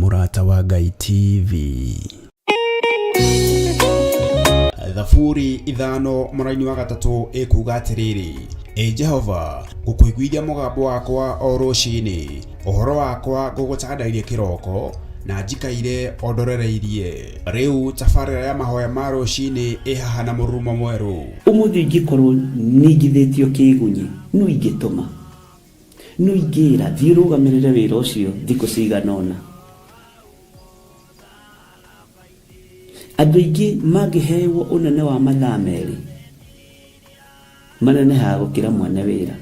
Mũrata wa Ngai TV. Thaburi ithano mũraini wa gatatũ ĩkuuga atĩrĩrĩ, Ĩ Jehova, ngũkũiguithia mũgambo wakwa o rũcinĩ, ũhoro wakwa ngũgũtandairie kĩroko, na njikaire o ndorereirie. Rĩu tabarĩra ya mahoya ma rũcinĩ ĩ haha na mũrurumo mwerũ. Ũmũthĩ ingĩkorwo ningithĩtio kĩĩgunyĩ, nũ ingĩtũma? Nũ ingĩĩra, 'Thiĩ ũrũgamĩrĩre wĩra ũcio thikũ cigana ũna'? Andũ aingĩ mangĩhewo ũnene wa mathaa merĩ, manenehaga gũkĩra mwene wĩra.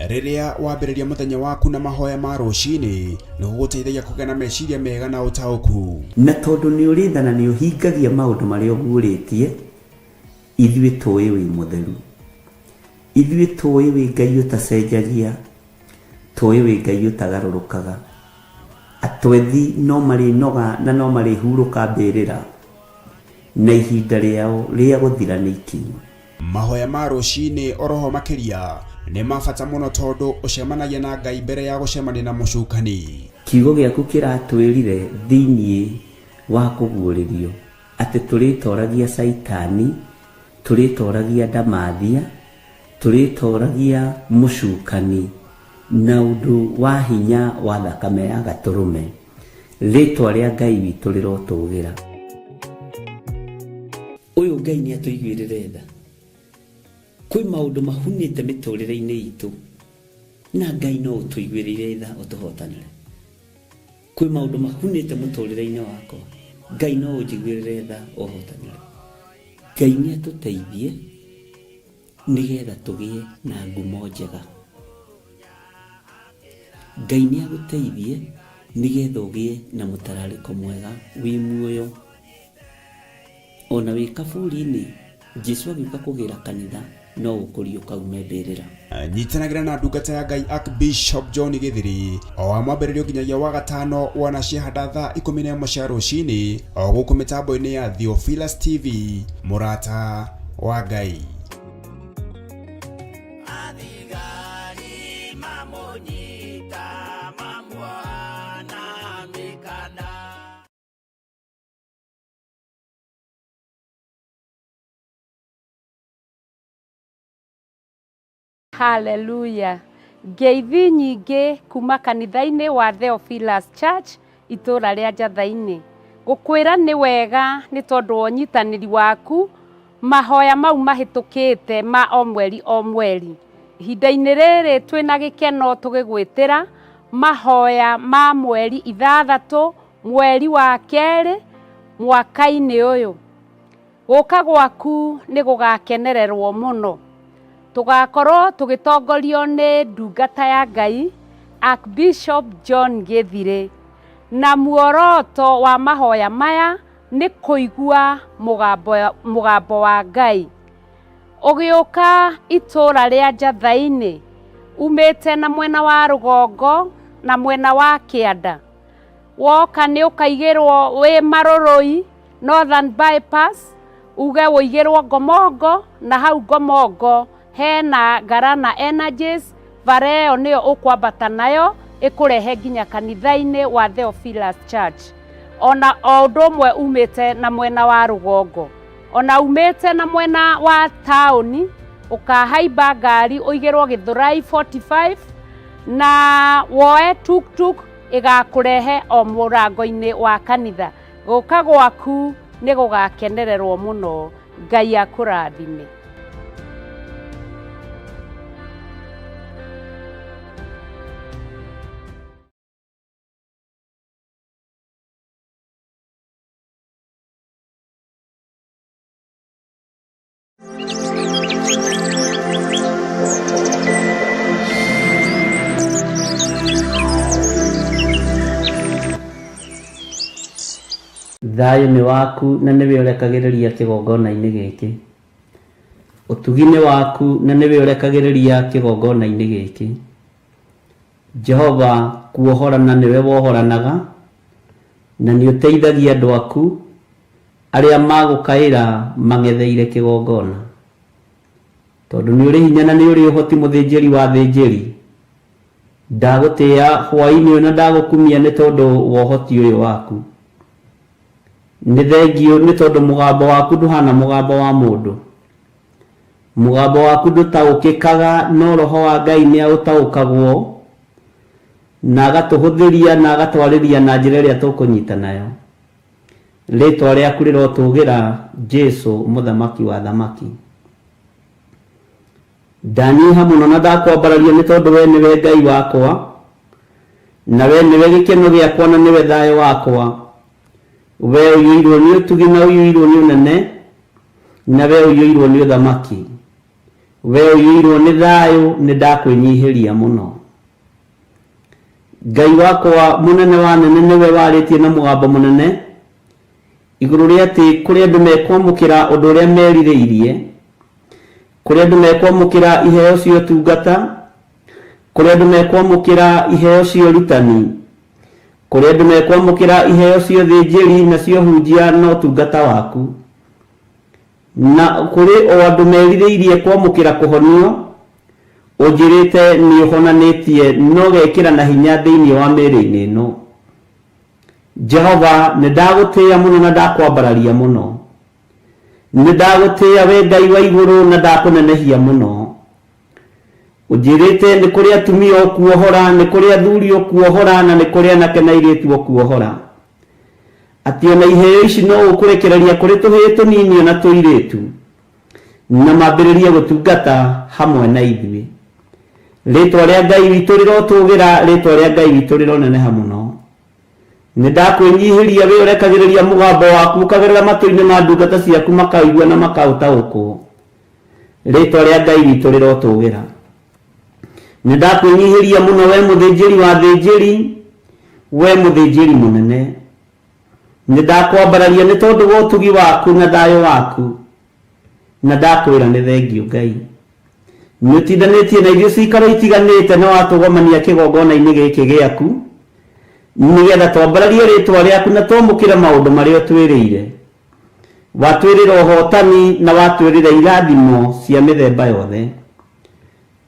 Rĩrĩa wambĩrĩria mũthenya waku na mahoya ma rũcinĩ, nĩ gũgũteithagia kũgĩa na meciria mega na ũtaũku. Na tondũ nĩ ũrĩ tha na nĩ ũhingagia maũndũ marĩa ũguũrĩtie, ithuĩ tũĩ wĩ mũtheru. Ithuĩ tũĩ wĩ Ngai ũtacenjagia, tũĩ wĩ Ngai ũtagarũrũkaga. Atwethi no marĩnoga na no marĩhurũka mbĩrĩra, na ihinda rĩao rĩa gũthira nĩ ikinyu. Mahoya ma rũcinĩ oroho makĩria nĩ ma bata mũno tondũ ũcemanagia na Ngai mbere ya gũcemania na mũcukani. Kiugo gĩaku kĩratwĩrire thĩinĩ wa kũguũrĩrio atĩ tũrĩtoragia Caitani, tũrĩtoragia ndamathia, tũrĩtoragia mũcukani na ũndũ wa hinya wa thakame ya Gatũrũme. Rĩtwa rĩa Ngai witũ rĩrotũgĩra. Ũyũ Ngai nĩ atũiguĩrĩre tha. Kwĩ maũndũ mahunĩte mĩtũrĩre-inĩ itũ na Ngai no ũtũiguĩrĩire tha ũtũhotanĩre. Kwĩ maũndũ mahunĩte mũtũrĩre-inĩ wakwa, Ngai no ũnjiguĩrĩre tha ũhotanĩre. Ngai nĩ atũteithie nĩgetha tũgĩe na ngumo njega. Ngai nĩ agũteithie nĩgetha ũgĩe na mũtararĩko mwega wĩ muoyo. Ona wĩ kaburi-inĩ, Jesu agĩũka kũgĩra kanitha no ũkũriũka ume mbĩrĩra. Nyitanagĩra na ndungata ya Ngai Archbishop John Gĩthiri o wa mwambĩrĩrio nginyagia wa gatano wona ciahanda thaa 11 cia rũcinĩ o gũkũ mĩtambo-inĩ ya Theophilus TV mũrata wa Ngai. Athigari mamũnyita mamuoha na mĩkanda. Haleluya! Ngeithi nyingĩ kuma kanitha-inĩ wa Theophilus Church itũra rĩa Njatha-inĩ. Ngũkwĩra nĩ wega nĩ tondũ wa ũnyitanĩri waku mahoya mau mahĩtũkĩte ma o mweri o mweri. Ihinda-inĩ rĩrĩ twĩna gĩkeno tũgĩgwĩtĩra mahoya ma mweri ithathatũ mweri wa kerĩ mwaka-inĩ ũyũ. Gũka gwaku nĩ gũgakenererwo mũno. Tũgakorwo tũgĩtongorio nĩ ndungata ya Ngai, Archbishop John Gĩthirĩ. Na muoroto wa mahoya maya nĩ kũigua mũgambo, mũgambo wa Ngai. Ũgĩũka itũũra rĩa Njatha-inĩ, umĩte na mwena wa rũgongo na mwena wa kĩanda, woka nĩ ũkaigĩrwo wĩ Marũrũi, Northern Bypass, uge ũigĩrwo Ngomongo, na hau Ngomongo hena Ngarana Energies, bara ĩyo nĩyo ũkwambata nayo ĩkũrehe nginya kanitha-inĩ wa Theophilus Church. Ona o ũndũ ũmwe umĩte na mwena wa rũgongo. Ona umĩte na mwena wa taũni, ũkahaimba ngari ũigĩrwo Gĩthũrai 45 na woe tuktuk ĩgakũrehe o mũrango-inĩ wa kanitha. Gũka gwaku nĩ gũgakenererwo mũno. Ngai akũrathime. Thayũ nĩ waku na nĩwe ũrekagĩrĩria kĩgongona-inĩ gĩkĩ. Ũtugi nĩ waku na nĩwe ũrekagĩrĩria kĩgongona-inĩ gĩkĩ. Jehova kuohorana nĩwe wohoranaga, na nĩ ũteithagia andũ aku arĩa magũkaĩra mang'etheire kĩgongona. Tondũ nĩ ũrĩ hinya na nĩ ũrĩ ũhoti mũthĩnjĩri wa athĩnjĩri, Ndagũtĩĩa hwaĩ-inĩ ũyũ na ndagũkumia nĩ tondũ wa ũhoti ũyũ waku. Nĩ thengiũ nĩ tondũ mũgambo waku ndũhana mũgambo wa mũndũ. Mũgambo waku ndũtaũkĩkaga no Roho wa Ngai nĩ aũtaũkagwo na agatũhũthĩria na agatwarĩria na njĩra ĩrĩa tũkũnyita nayo. Rĩtwa rĩaku rĩrotũgĩra Jesu mũthamaki wa athamaki. Ndanyiha mũno na ndakwambararia nĩ tondũ wee nĩwe Ngai wakwa, na wee nĩwe gĩkeno gĩakwa na nĩwe thayũ wakwa. Wee ũiyũirwo nĩ ũtugi na ũiyũirwo nĩ ũnene, na wee ũiyũirwo nĩ ũthamaki. Wee ũiyũirwo nĩ thayũ, nĩ ndakwĩnyihĩria mũno. Ngai wakwa mũnene wa anene nĩwe warĩtie na mũgambo mũnene, igũrũ rĩa atĩ kũrĩ andũ mekwamũkĩra ũndũ ũrĩa merirĩirie, kũrĩ andũ mekwamũkĩra iheo cia ũtungata, kũrĩ andũ mekwamũkĩra iheo cia ũrutani, kũrĩ andũ mekwamũkĩra iheo cia ũthĩnjĩri na cia ũhunjia na ũtungata waku, na kũrĩ o andũ merirĩirie kwamũkĩra kũhonio, ũnjĩrĩte nĩ ũhonanĩtie na ũgekĩra na hinya thĩinĩ wa mĩĩrĩ-inĩ ĩno. Jehova, nĩ ndagũtĩĩa mũno na ndakwambararia mũno. Nĩ ndagũtĩĩa we Ngai wa igũrũ na ndakũnenehia mũno. Ũnjĩrĩte nĩ kũrĩ atumia ũkuohora, nĩ kũrĩ athuri ũkuohora, na nĩ kũrĩ anake na airĩtu ũkuohora. Atĩ ona iheo ici no ũkũrekereria kũrĩ tũhĩĩ tũnini ona tũirĩtu, na mambĩrĩrie gũtungata hamwe na ithuĩ. Rĩtwa rĩa Ngai witũ rĩrotũgĩra, rĩtwa rĩa Ngai witũ rĩroneneha mũno. Nĩ ndakwĩnyihĩria wee ũrekagĩrĩria mũgambo waku ũkagerera matũ-inĩ ma ndungata ciaku makaũigua na makaũtaũkwo. Rĩtwa rĩa Ngai witũ rĩrotũgĩra. Nĩ ndakwĩnyihĩria mũno wee mũthĩnjĩri wa athĩnjĩri, wee mũthĩnjĩri mũnene. Nĩ ndakwambararia nĩ tondũ wa ũtugi waku na thayũ waku, na ndakwĩra nĩ thengiũ Ngai. Nĩ ũtindanĩtie na ithuĩ ciikaro itiganĩte na watũgomania kĩgongona-inĩ gĩkĩ gĩaku, nĩgetha twambararie rĩtwa rĩaku na twamũkĩre maũndũ marĩa ũtwĩrĩire. Watwĩrĩra ũhotani na watwĩrĩra irathimo cia mĩthemba yothe.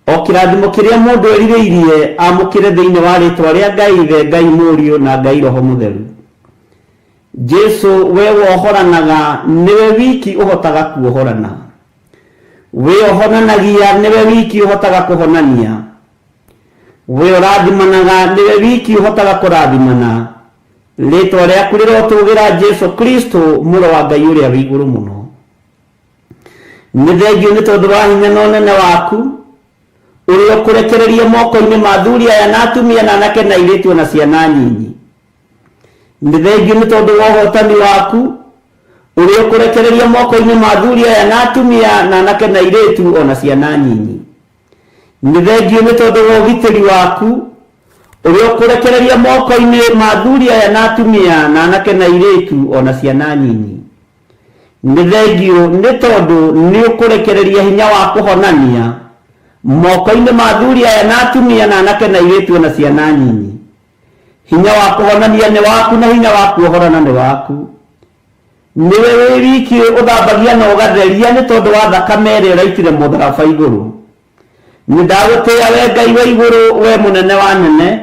O kĩrathimo kĩrĩa mũndũ erirĩirie amũkĩre thĩinĩ wa rĩtwa rĩa Ngai Ithe, Ngai Mũriũ, na Ngai Roho Mũtheru. Jesu, we wohoranaga, nĩwe wiki ũhotaga kuohorana. We ũhonanagia, nĩwe wiki ũhotaga kũhonania. We ũrathimanaga, nĩwe wiki ũhotaga kũrathimana. Rĩtwa rĩaku rĩrotũgĩra Jesu Kristo, Mũrũ wa Ngai ũrĩa wĩ igũrũ mũno. Nĩ thengiũ nĩ tondũ wa hinya na ũnene waku, ũrĩa ũkũrekereria moko-inĩ ma athuri aya na atumia na anake na airĩtu o na ciana nyinyi. Nĩ thengiũ nĩ tondũ wa ũhotani waku, ũrĩa ũkũrekereria moko-inĩ ma athuri aya na atumia na anake na airĩtu o na ciana nyinyi. Nĩ thengiũ nĩ tondũ wa ũgitĩri waku, ũrĩa ũkũrekereria moko-inĩ ma athuri aya na atumia na anake na airĩtu o na ciana nyinyi. Nĩ thengiũ nĩ tondũ nĩ ũkũrekereria hinya wa kũhonania moko-inĩ ma athuri aya na atumia na anake na airĩtu o na ciana nyinyi. Hinya wa kũhonania nĩ waku na hinya wa kuohorana nĩ waku. Nĩwe wĩ wiki ũthambagia na ũgatheria nĩ tondũ wa thakame ĩrĩa ũraitire mũtharaba igũrũ. Nĩ ndagũtĩĩa we Ngai wa igũrũ, we mũnene wa anene,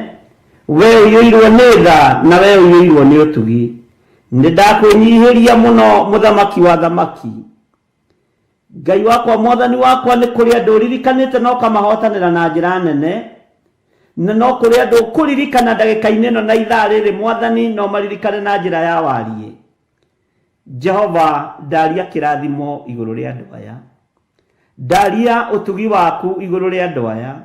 we ũiyũirwo nĩ tha na we ũiyũirwo nĩ ũtugi. Nĩ ndakwĩnyihĩria mũno mũthamaki wa athamaki. Ngai wakwa mwathani wakwa nĩ kũrĩ andũ ũririkanĩte na ũkamahotanĩra na njĩra nene. Na no kũrĩ andũ ũkũririkana ndagĩka-inĩ ĩno na ithaa rĩrĩ mwathani no maririkane na njĩra ya wariĩ. Jehova ndaria kĩrathimo igũrũ rĩa andũ aya. Ndaria ũtugi waku igũrũ rĩa andũ aya.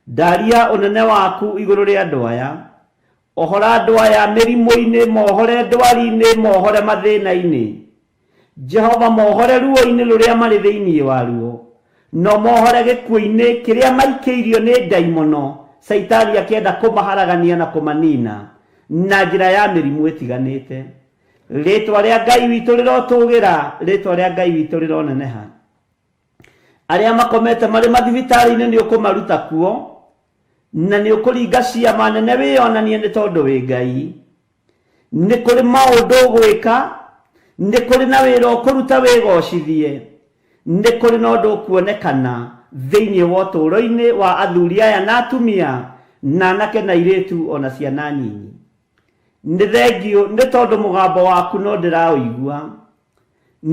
Ndaria ũnene waku igũrũ rĩa andũ aya. Ohora andũ aya mĩrimũ-inĩ, mohore ndwari-inĩ, mohore mathĩna-inĩ. Jehova mohore ruo-inĩ rũrĩa marĩ thĩinĩ waruo, no mohore gĩkuũ-inĩ kĩrĩa maikĩirio nĩ ndaimono, Caitani akĩenda kũmaharagania na kũmanina na njĩra ya mĩrimũ ĩtiganĩte. Rĩĩtwa rĩa Ngai witũ rĩrotũgĩra, rĩĩtwa rĩa Ngai witũ rĩroneneha. Arĩa makomete marĩ mathibitarĩ-inĩ nĩ ũkũmaruta kuo, na nĩ ũkũringa ciama nene wĩyonanie nĩ tondũ wĩ Ngai. Nĩ kũrĩ maũndũ ũgwĩka, nĩ kũrĩ na wĩra ũkũruta wĩgocithie, nĩ kũrĩ na ũndũ ũkuonekana thĩinĩ wa ũtũũro-inĩ wa athuri aya na atumia Na anake na airĩtu ona ciana nyinyi. Nĩ thengiũ nĩ tondũ mũgambo waku no ndĩraũigua.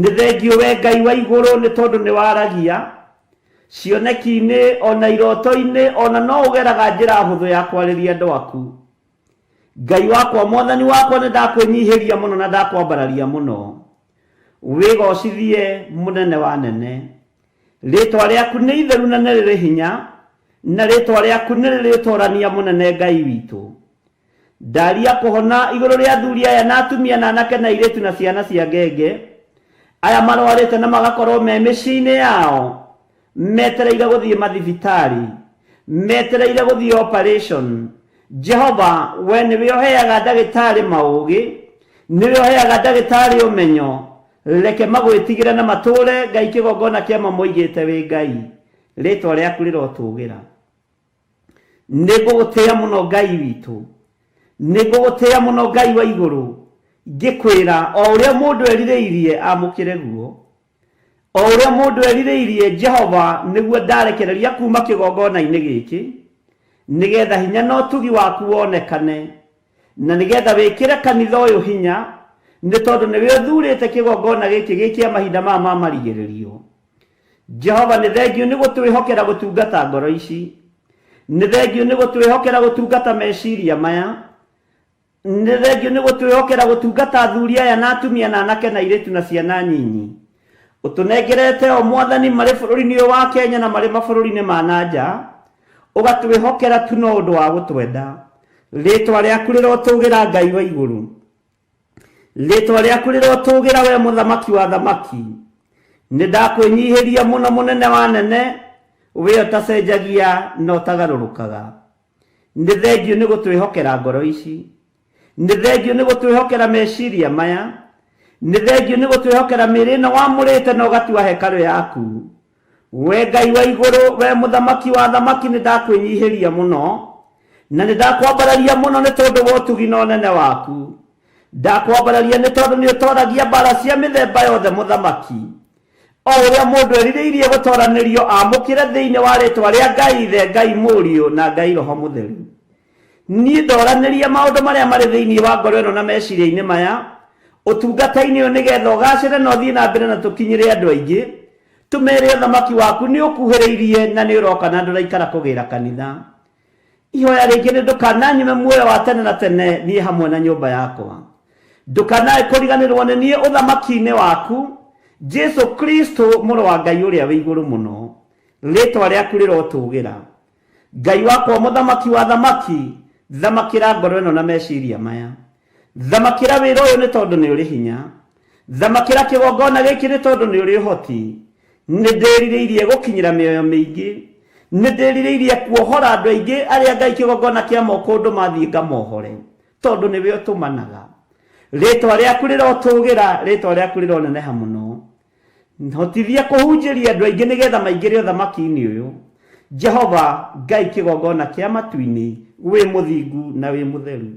Nĩ thengiũ we Ngai wa igũrũ nĩ tondũ nĩ waragia cioneki-inĩ ona iroto-inĩ, ona no ũgeraga njĩra hũthũ ya kwarĩria andũ aku. Ngai wakwa, Mwathani wakwa, nĩ ndakwĩnyihĩria mũno na ndakwambararia mũno. Wĩgocithie mũnene wa nene. Rĩtwa rĩaku nĩ itheru na nĩ rĩrĩ hinya, na rĩtwa rĩaku nĩ rĩrĩ ũtorania mũnene Ngai witũ. Ndaria kũhona igũrũ rĩa athuri aya na atumia na anake na airĩtu na ciana cia ngenge, aya marwarĩte na magakorwo me mĩciĩ-inĩ yao, metereire gũthiĩ mathibitarĩ, metereire gũthiĩ operation. Jehova, we nĩwe ũheaga ndagĩtarĩ maũgĩ, nĩwe ũheaga ndagĩtarĩ ũmenyo, reke magwĩtigĩre na matũũre Ngai kĩgongona kĩa ma moigĩte wĩ Ngai. Rĩtwa rĩaku rĩrotũgĩra. Nĩ ngũgũtĩĩa mũno Ngai witũ, nĩ ngũgũtĩĩa mũno Ngai wa igũrũ, ngĩkwĩra o ũrĩa mũndũ erirĩirie amũkĩre guo. O ũrĩa mũndũ erirĩirie Jehova nĩguo ndarekereria kuma kĩgongona-inĩ gĩkĩ, nĩgetha hinya na ũtugi waku wonekane, na nĩgetha wĩkĩre kanitha ũyũ hinya, nĩ tondũ nĩwe ũthurĩte kĩgongona gĩkĩ gĩ kĩa mahinda maya ma marigĩrĩrio. Jehova, nĩ thengiũ nĩ gũtwĩhokera gũtungata ngoro ici, nĩ thengiũ nĩ gũtwĩhokera gũtungata meciria maya, nĩ thengiũ nĩ gũtwĩhokera gũtungata athuri aya na atumia na anake na airĩtu na ciana nyinyi. Ũtũnengerete o Mwathani marĩ bũrũri-inĩ ũyũ wa Kenya na marĩ mabũrũri-inĩ ma na nja, ũgatwĩhokera tu no ũndũ wa gũtwenda. Rĩtwa rĩaku rĩrotũgĩra Ngai wa igũrũ. Rĩtwa rĩaku rĩrotũgĩra we mũthamaki wa thamaki. Nĩ ndakwĩnyihĩria mũno mũnene wa nene, we ũtacenjagia na ũtagarũrũkaga. Nĩ thengiũ nĩ gũtwĩhokera ngoro ici. Nĩ thengiũ nĩ gũtwĩhokera meciria maya. Nĩ thengiũ nĩ gũtwĩhokera mĩĩrĩ ĩno wamũrĩte na ũgatua hekarũ yaku. We Ngai wa igũrũ, we mũthamaki wa thamaki, nĩ ndakwĩnyihĩria mũno na nĩ ndakwambararia mũno nĩ tondũ wa ũtugi na ũnene waku. Ndakwambararia nĩ tondũ nĩ ũtoragia mbara cia mĩthemba yothe mũthamaki. O ũrĩa mũndũ erirĩirie gũtoranĩrio amũkĩre thĩinĩ wa rĩtwa rĩa Ngai Ithe, Ngai Mũriũ na Ngai Roho Mũtheru. Niĩ ndoranĩria maũndũ marĩa marĩ thĩinĩ wa ngoro ĩno na meciria-inĩ maya ũtungata-inĩ ũyũ nĩgetha ũgacĩre na ũthiĩ na mbere na tũkinyĩre andũ aingĩ, tũmere ũthamaki waku nĩ ũkuhĩrĩirie na nĩ ũroka na ndũraikara kũgĩra kanitha. Ihoya rĩngĩ nĩ ndũkananyime muoyo wa tene na tene niĩ hamwe na nyũmba yakwa. Ndũkanae kũriganĩrwo nĩ niĩ ũthamaki-inĩ waku, Jesu Kristo mũrũ wa Ngai ũrĩa wĩ igũrũ mũno. Rĩtwa rĩaku rĩrotũgĩra. Ngai wakwa mũthamaki wa thamaki, thamakĩra ngoro ĩno na meciria maya. Thamakĩra wĩra ũyũ nĩ tondũ nĩ ũrĩ hinya. Thamakĩra kĩgongona gĩkĩ nĩ tondũ nĩ ũrĩ ũhoti. Nĩ ndĩrirĩirie gũkinyĩra mĩoyo mĩingĩ. Nĩ ndĩrirĩirie kuohora andũ aingĩ arĩa Ngai kĩgongona kĩa moko ũndũ mathiĩ ngamohore, tondũ nĩwe ũtũmanaga. Rĩtwa rĩaku rĩrotũgĩra, rĩtwa rĩaku rĩroneneha mũno. Hotithia kũhunjĩria andũ aingĩ nĩgetha maingĩre ũthamaki-inĩ ũyũ. Jehova Ngai kĩgongona kĩa matu-inĩ, wĩ mũthingu na wĩ mũtheru.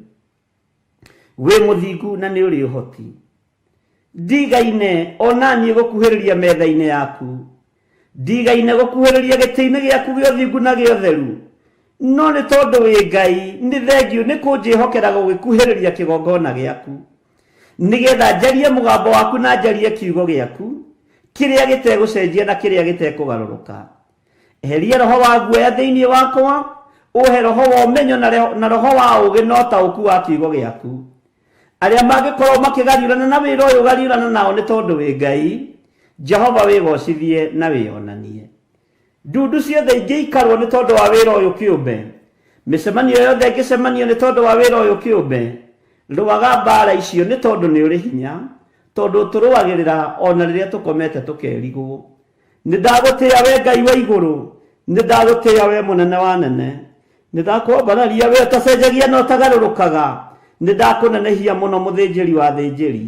Wĩ mũthingu na nĩ ũrĩ ũhoti. Ndigaine ona niĩ gũkuhĩrĩria metha-inĩ yaku. Ndigaine gũkuhĩrĩria gĩtĩ-inĩ gĩaku gĩa ũthingu na gĩa ũtheru. No nĩ tondũ wĩ Ngai, nĩ thengiũ nĩ kũnjĩhokera gũgĩkuhĩrĩria kĩgongona gĩaku. Nĩgetha njarie mũgambo waku na njarie kiugo gĩaku, kĩrĩa gĩtegũcenjia na kĩrĩa gĩtekũgarũrũka. Eheria roho wa guoya thĩinĩ wakwa, ũhe roho wa ũmenyo na roho wa ũũgĩ na ũtaũku wa kiugo gĩaku. Arĩa mangĩkorwo makĩgariũrana na wĩra ũyũ, gariũrana nao nĩ tondũ wĩ Ngai. Jehova, wĩgocithie na wĩonanie. Ndundu ciothe ingĩikarwo nĩ tondũ wa wĩra ũyũ kĩũmbe, mĩcemanio yothe ĩngĩcemanio nĩ tondũ wa wĩra ũyũ kĩũmbe, rũaga mbaara icio nĩ tondũ nĩ ũrĩ hinya, tondũ ũtũrũagĩrĩra o na rĩrĩa tũkomete tũkerigwo. Nĩ ndagũtĩĩa we Ngai wa igũrũ, nĩ ndagũtĩĩa we mũnene wa anene. Nĩ ndakwambararia we ũtacenjagia na ũtagarũrũkaga, nĩ ndakũnenehia mũno mũthĩnjĩri wa athĩnjĩri.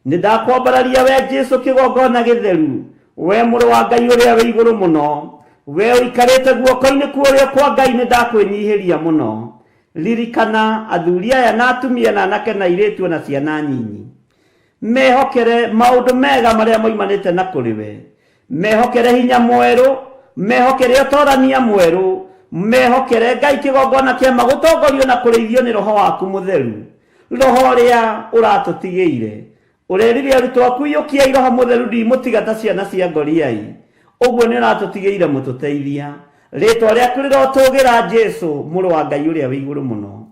Nĩ ndakwambararia we Jesu kĩgongona gĩtheru, we mũrũ wa Ngai ũrĩa wĩ igũrũ mũno, we ũikarĩte guoko-inĩ kwa ũrĩo kwa Ngai, nĩ ndakwĩnyihĩria mũno. Ririkana athuri aya na atumia na anake na airĩtu na ciana nyinyi. Mehokere maũndũ mega marĩa moimanĩte na kũrĩ we. Mehokere hinya mwerũ, mehokere ũtorania mwerũ, Mehokere Ngai kĩgongona kĩama gũtongorio na kũrĩithio nĩ Roho waku Mũtheru, Roho ũrĩa ũratũtigĩire. Ũrerire arutwo aku, iyũkiai Roho Mũtheru, ndimũtiga ta ciana cia ngoriai. Ũguo nĩ ũratũtigĩire mũtũteithia. Rĩtwa rĩaku rĩrotũgĩra, Jesu, Mũrũ wa Ngai ũrĩa wĩ igũrũ mũno.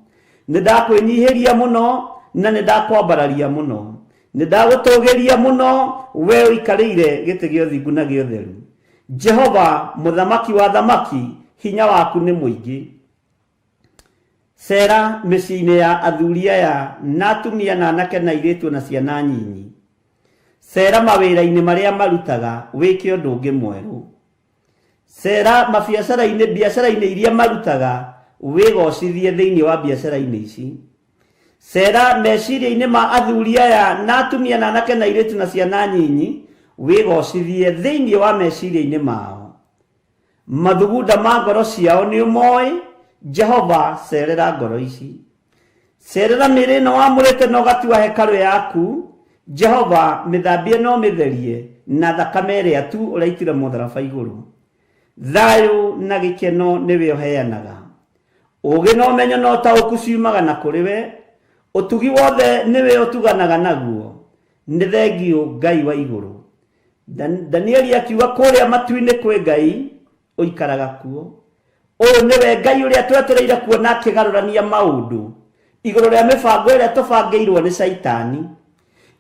Nĩ ndakwĩnyihĩria mũno na nĩ ndakwambararia mũno. Nĩ ndagũtũgĩria mũno, we ũikarĩire gĩtĩ gĩa ũthingu na gĩa ũtheru. Jehova, Mũthamaki wa athamaki, hinya waku nĩ mũingĩ. Cera mĩciĩ-inĩ ya athuri aya na atumia na anake na airĩtu na ciana nyinyi. Cera mawĩra-inĩ marĩa marutaga wĩke ũndũ ũngĩ mwerũ. Cera mabiacara-inĩ, biacara-inĩ iria marutaga wĩgocithie thĩinĩ wa biacara-inĩ ici. Cera meciria-inĩ ma athuri aya na atumia na anake na airĩtu na ciana nyinyi wĩgocithie thĩinĩ wa meciria-inĩ mao. Mathugunda ma ngoro ciao nĩ ũmoĩ, Jehova cerera ngoro ici. Cerera mĩĩrĩ ĩno wamũrĩte na ũgatua hekarũ yaku, Jehova mĩthambie na ũmĩtherie na thakame ĩrĩa tu ũraitire mũtharaba igũrũ. Thayũ na gĩkeno nĩwe ũheanaga. Ũũgĩ na ũmenyo na ũtaũku ciumaga na kũrĩ we, ũtugi wothe nĩwe ũtuganaga naguo. Nĩ thengiũ Ngai wa igũrũ. Danieli akiuga kũrĩa matu-inĩ kwĩ Ngai ũikaraga kuo. Ũyũ nĩwe Ngai ũrĩa twetereire kuona akĩgarũrania maũndũ igũrũ rĩa mĩbango ĩrĩa tũbangĩirwo nĩ Caitani,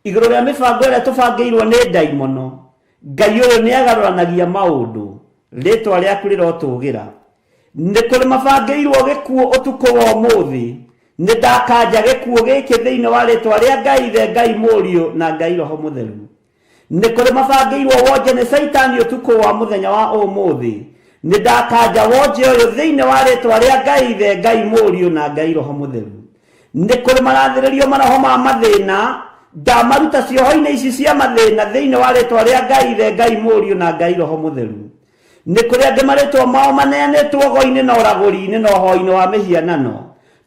igũrũ rĩa mĩbango ĩrĩa tũbangĩirwo nĩ ndaimono. Ngai ũyũ nĩ agarũranagia maũndũ. Rĩtwa rĩaku rĩrotũgĩra. Nĩ kũrĩ mabangĩirwo gĩkuũ ũtukũ wa ũmũthĩ. Nĩ ndakanja gĩkuũ gĩkĩ thĩinĩ wa rĩtwa rĩa Ngai Ithe, Ngai Mũriũ na Ngai Roho Mũtheru. Nĩ kũrĩ mabangĩirwo wonje nĩ Caitani ũtukũ wa mũthenya wa ũmũthĩ. Nĩ ndakanja wonje ũyũ thĩinĩ wa rĩtwa rĩa Ngai Ithe, Ngai Mũriũ na Ngai Roho Mũtheru. Nĩ kũrĩ marathĩrĩrio maroho ma mathĩna, ndamaruta cioho-inĩ ici cia mathĩna thĩinĩ wa rĩtwa rĩa Ngai Ithe, Ngai Mũriũ na Ngai Roho Mũtheru. Nĩ kũrĩ angĩ marĩtwa mao maneanĩtwo ũgo-inĩ na ũragũri-inĩ na ũhoi-inĩ wa mĩhianano.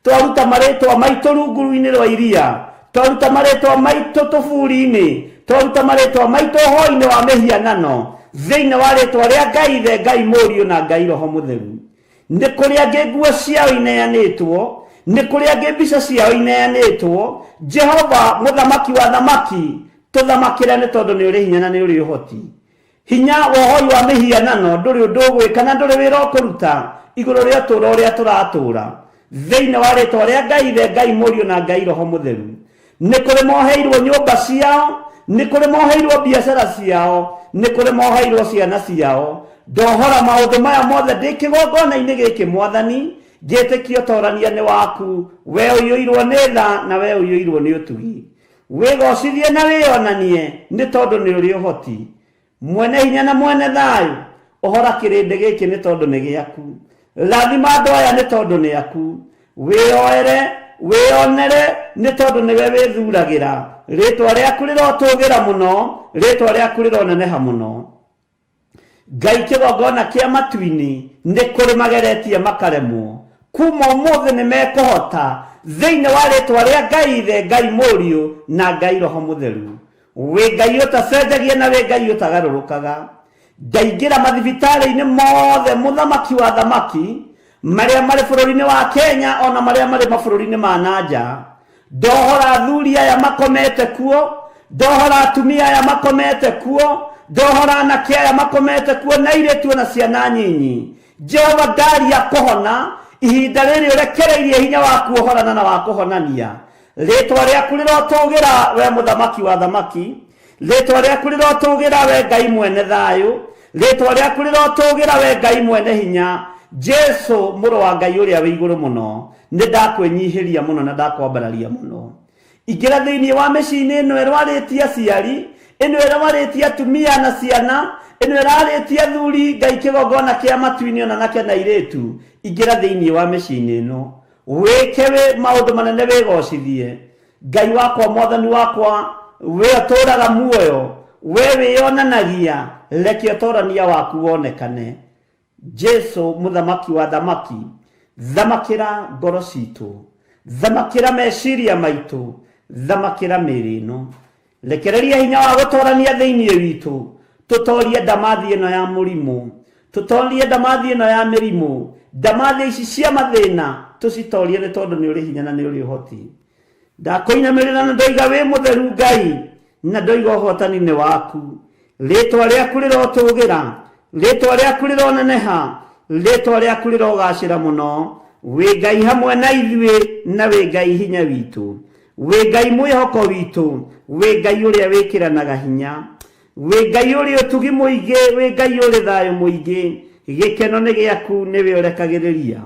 Twaruta marĩtwa maitũ rungu-inĩ rwa iria, twaruta marĩtwa maitũ tũburi-inĩ, twaruta marĩtwa maitũ ũhoi-inĩ wa mĩhianano, thĩinĩ wa rĩtwa rĩa Ngai Ithe, Ngai Mũriũ na Ngai Roho Mũtheru. Nĩ kũrĩ angĩ nguo ciao ineanĩtwo, nĩ kũrĩ angĩ mbica ciao ineanĩtwo. Jehova, Mũthamaki wa athamaki, tũthamakĩre nĩ tondũ nĩ ũrĩ hinya na nĩ ũrĩ ũhoti. Hinya wa ũhoi wa mĩhianano ndũrĩ ũndũ ũgwĩka na ndũrĩ wĩra ũkũruta igũrũ rĩa ũtũũro ũrĩa tũratũũra. Thĩinĩ wa rĩtwa rĩa Ngai Ithe, Ngai Mũriũ na Ngai Roho Mũtheru. Nĩ kũrĩ moheirwo nyũmba ciao, nĩ kũrĩ moheirwo biacara ciao, nĩ kũrĩ moheirwo ciana ciao. Ndohora maũndũ maya mothe ndĩ kĩgongona-inĩ gĩkĩ Mwathani, ngĩtĩkia ũtorania nĩ waku, we ũiyũirwo nĩ tha na we ũiyũirwo nĩ ũtugi. Wĩgocithie na wĩonanie nĩ tondũ nĩ ũrĩ ũhoti. Mwene hinya na mwene thayũ, ũhora kĩrĩndĩ gĩkĩ nĩ tondũ nĩ gĩaku. Rathima andũ aya nĩ tondũ nĩ aku. Wĩyoere, wĩyonere nĩ tondũ nĩwe wĩthuragĩra. Rĩtwa rĩaku rĩrotũgĩra mũno, rĩtwa rĩaku rĩroneneha mũno. Ngai kĩgongona kĩa matu-inĩ nĩ kũrĩ mageretie makaremwo. Kuma ũmũthĩ nĩ mekũhota thĩinĩ wa rĩtwa rĩa Ngai Ithe, Ngai Mũriũ na Ngai Roho Mũtheru. Wĩ Ngai ũtacenjagia na wĩ Ngai ũtagarũrũkaga. Ndaingĩra mathibitarĩ-inĩ mothe mũthamaki wa thamaki marĩa marĩ bũrũri-inĩ wa Kenya ona marĩa marĩ mabũrũri-inĩ ma na nja. Ndohora athuri aya makomete kuo, ndohora atumia aya makomete kuo, ndohora anake aya makomete kuo na airĩtu ona ciana nyinyi. Jehova ndaria kũhona ihinda rĩrĩ ũrekereirie hinya waku ũhorana na wa kũhonania. Rĩtwa rĩaku rĩrotũgĩra we mũthamaki wa thamaki, rĩtwa rĩaku rĩrotũgĩra we Ngai mwene thayũ, rĩtwa rĩaku rĩrotũgĩra we Ngai mwene hinya, Jesu mũrũ wa Ngai ũrĩa wĩ igũrũ mũno. Nĩ ndakwĩnyihĩria mũno na ndakwambararia mũno. Ingĩra thĩinĩ wa mĩciĩ-inĩ ĩno ĩrwarĩtie aciari, ĩno ĩrwarĩtie atumia na ciana, ĩno ĩrarĩtie athuri, Ngai kĩgongona kĩa matu-inĩ ona anake na airĩtu. Ingĩra thĩinĩ wa mĩciĩ-inĩ ĩno. Wĩke wĩ maũndũ manene wĩgocithie. Ngai wakwa, Mwathani wakwa, we ũtũũraga muoyo, we wĩyonanagia, reke ũtorania waku wonekane. Jesu mũthamaki wa thamaki, thamakĩra ngoro citũ, thamakĩra meciria maitũ, thamakĩra mĩĩrĩ ĩno. Rekereria hinya wa gũtorania thĩinĩ witũ, tũtorie ndamathi ĩno ya mũrimũ, tũtorie ndamathi ĩno ya mĩrimũ. Ndamathia ici cia mathĩna tũcitorie nĩ tondũ nĩ ũrĩ hinya na nĩ ũrĩ ũhoti. Ndakũinamĩrĩra na ndoiga wĩ mũtheru Ngai, na ndoiga ũhotani nĩ waku. Rĩtwa rĩaku rĩrotũgĩra, rĩtwa rĩaku rĩroneneha, rĩtwa rĩaku rĩrogacĩra mũno. Wĩ Ngai hamwe na ithuĩ na wĩ Ngai hinya witũ, wĩ Ngai mwĩhoko witũ, wĩ Ngai ũrĩa wĩkĩranaga hinya, wĩ Ngai ũrĩ ũtugi mũingĩ, wĩ Ngai ũrĩ thayũ mũingĩ. Gĩkeno nĩ gĩaku, nĩwe ũrekagĩrĩria,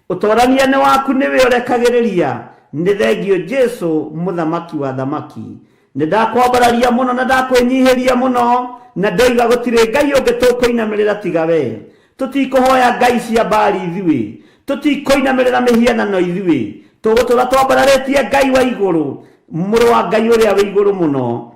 ũtorania nĩ waku, nĩwe ũrekagĩrĩria. Nĩ thengio Jesu, mũthamaki wa thamaki. Nĩ ndakwambararia mũno na ndakwĩnyihĩria mũno, na ndoiga gũtirĩ Ngai ũngĩ tũkũinamĩrĩra tiga we. Tũtikũhoya ngai cia Baali ithuĩ, tũtikũinamĩrĩra mĩhianano ithuĩ, tũgũtũra twambararĩtie Ngai wa igũrũ, mũrũ wa Ngai ũrĩa wĩ igũrũ mũno.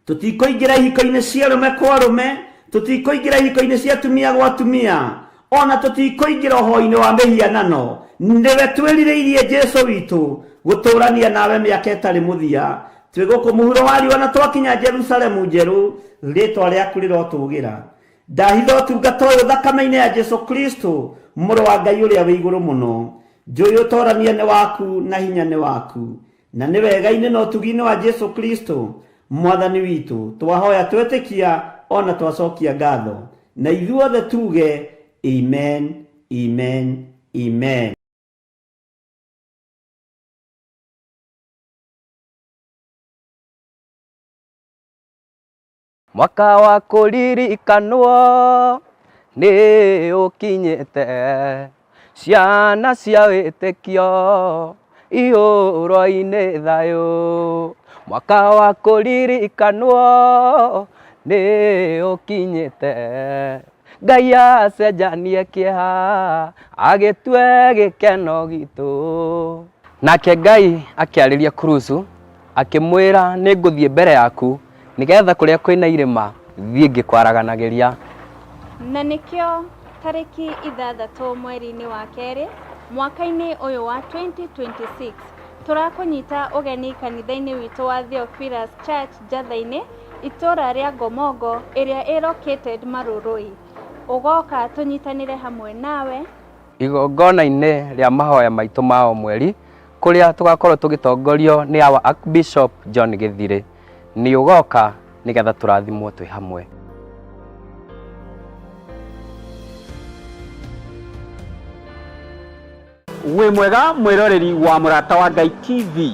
Tũtikũingĩra ihiko-inĩ cia arũme kwa arũme, tũtikũingĩra ihiko-inĩ cia atumia gwa atumia, ona tũtikũingĩra ũhoi-inĩ wa mĩhianano. Nĩwe twĩrirĩirie Jesu witũ gũtũrania nawe mĩaka ĩtarĩ mũthia. Twĩ gũkũ mũhuro wa riũa na twakinya Jerusalemu njerũ, rĩtwa rĩaku rĩrotũgĩra. Ndahitha ũtungata ũyũ thakame-inĩ ya Jesu Kristo, mũrũ wa Ngai ũrĩa wĩ igũrũ mũno. Njũĩ ũtorania nĩ waku na hinya nĩ waku, na nĩ wega-inĩ na ũtugi-inĩ wa Jesu Kristo mwathani witũ twahoya twetĩkia ona twacokia ngatho, na ithuothe tuge amen, amen, amen. Mwaka wa kũririkanwo nĩ ũkinyĩte, ciana cia wĩtĩkio ihũrwo-inĩ thayũ. Mwaka wa kũririkanwo nĩ ũkinyĩte, Ngai acenjanie kĩeha agĩtue gĩkeno gitũ. Nake Ngai akĩarĩria Kurusu akĩmwĩra, nĩ ngũthiĩ mbere yaku nĩgetha kũrĩa kwĩna irĩma thiĩ ngĩkwaraganagĩria. Na nĩkĩo tarĩki 6 mweri-inĩ wa kerĩ mwaka-inĩ ũyũ wa 2026 tũrakũnyita ũgeni kanitha-inĩ witũ wa Theophilus Church Njatha-inĩ, itũra rĩa Ngomongo ĩrĩa ĩ located Marurui. Ũgoka tũnyitanĩre hamwe nawe. Igongona-inĩ rĩa mahoya maitũ ma o mweri kũrĩa tũgakorwo tũgĩtongorio nĩ our Archbishop John Gĩthirĩ. Nĩ ũgoka nĩgetha tũrathimwo twĩ hamwe. Wĩ mwega mwĩroreri wa Mũrata wa Ngai TV.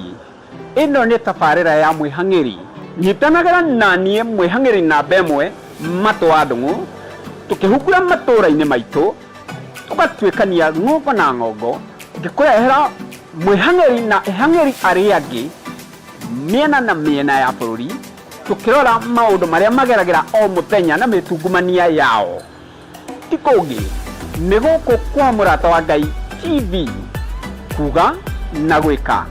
Ĩno nĩ tabarĩra ya mwĩhang'ĩri. Nyitanagĩra na niĩ mwĩhang'ĩri namba ĩmwe Matũ wa Ndung'u, tũkĩhungura matũũra-inĩ maitũ, tũgatuĩkania ng'ongo na ng'ongo, ngĩkũrehera mwĩhang'ĩri na ehang'ĩri arĩa angĩ mĩena na mĩena ya bũrũri, tũkĩrora maũndũ marĩa mageragĩra o mũthenya na mĩtungumania yao. Ti kũngĩ, nĩ gũkũ kwa Mũrata wa Ngai TV, kuga na gwĩka.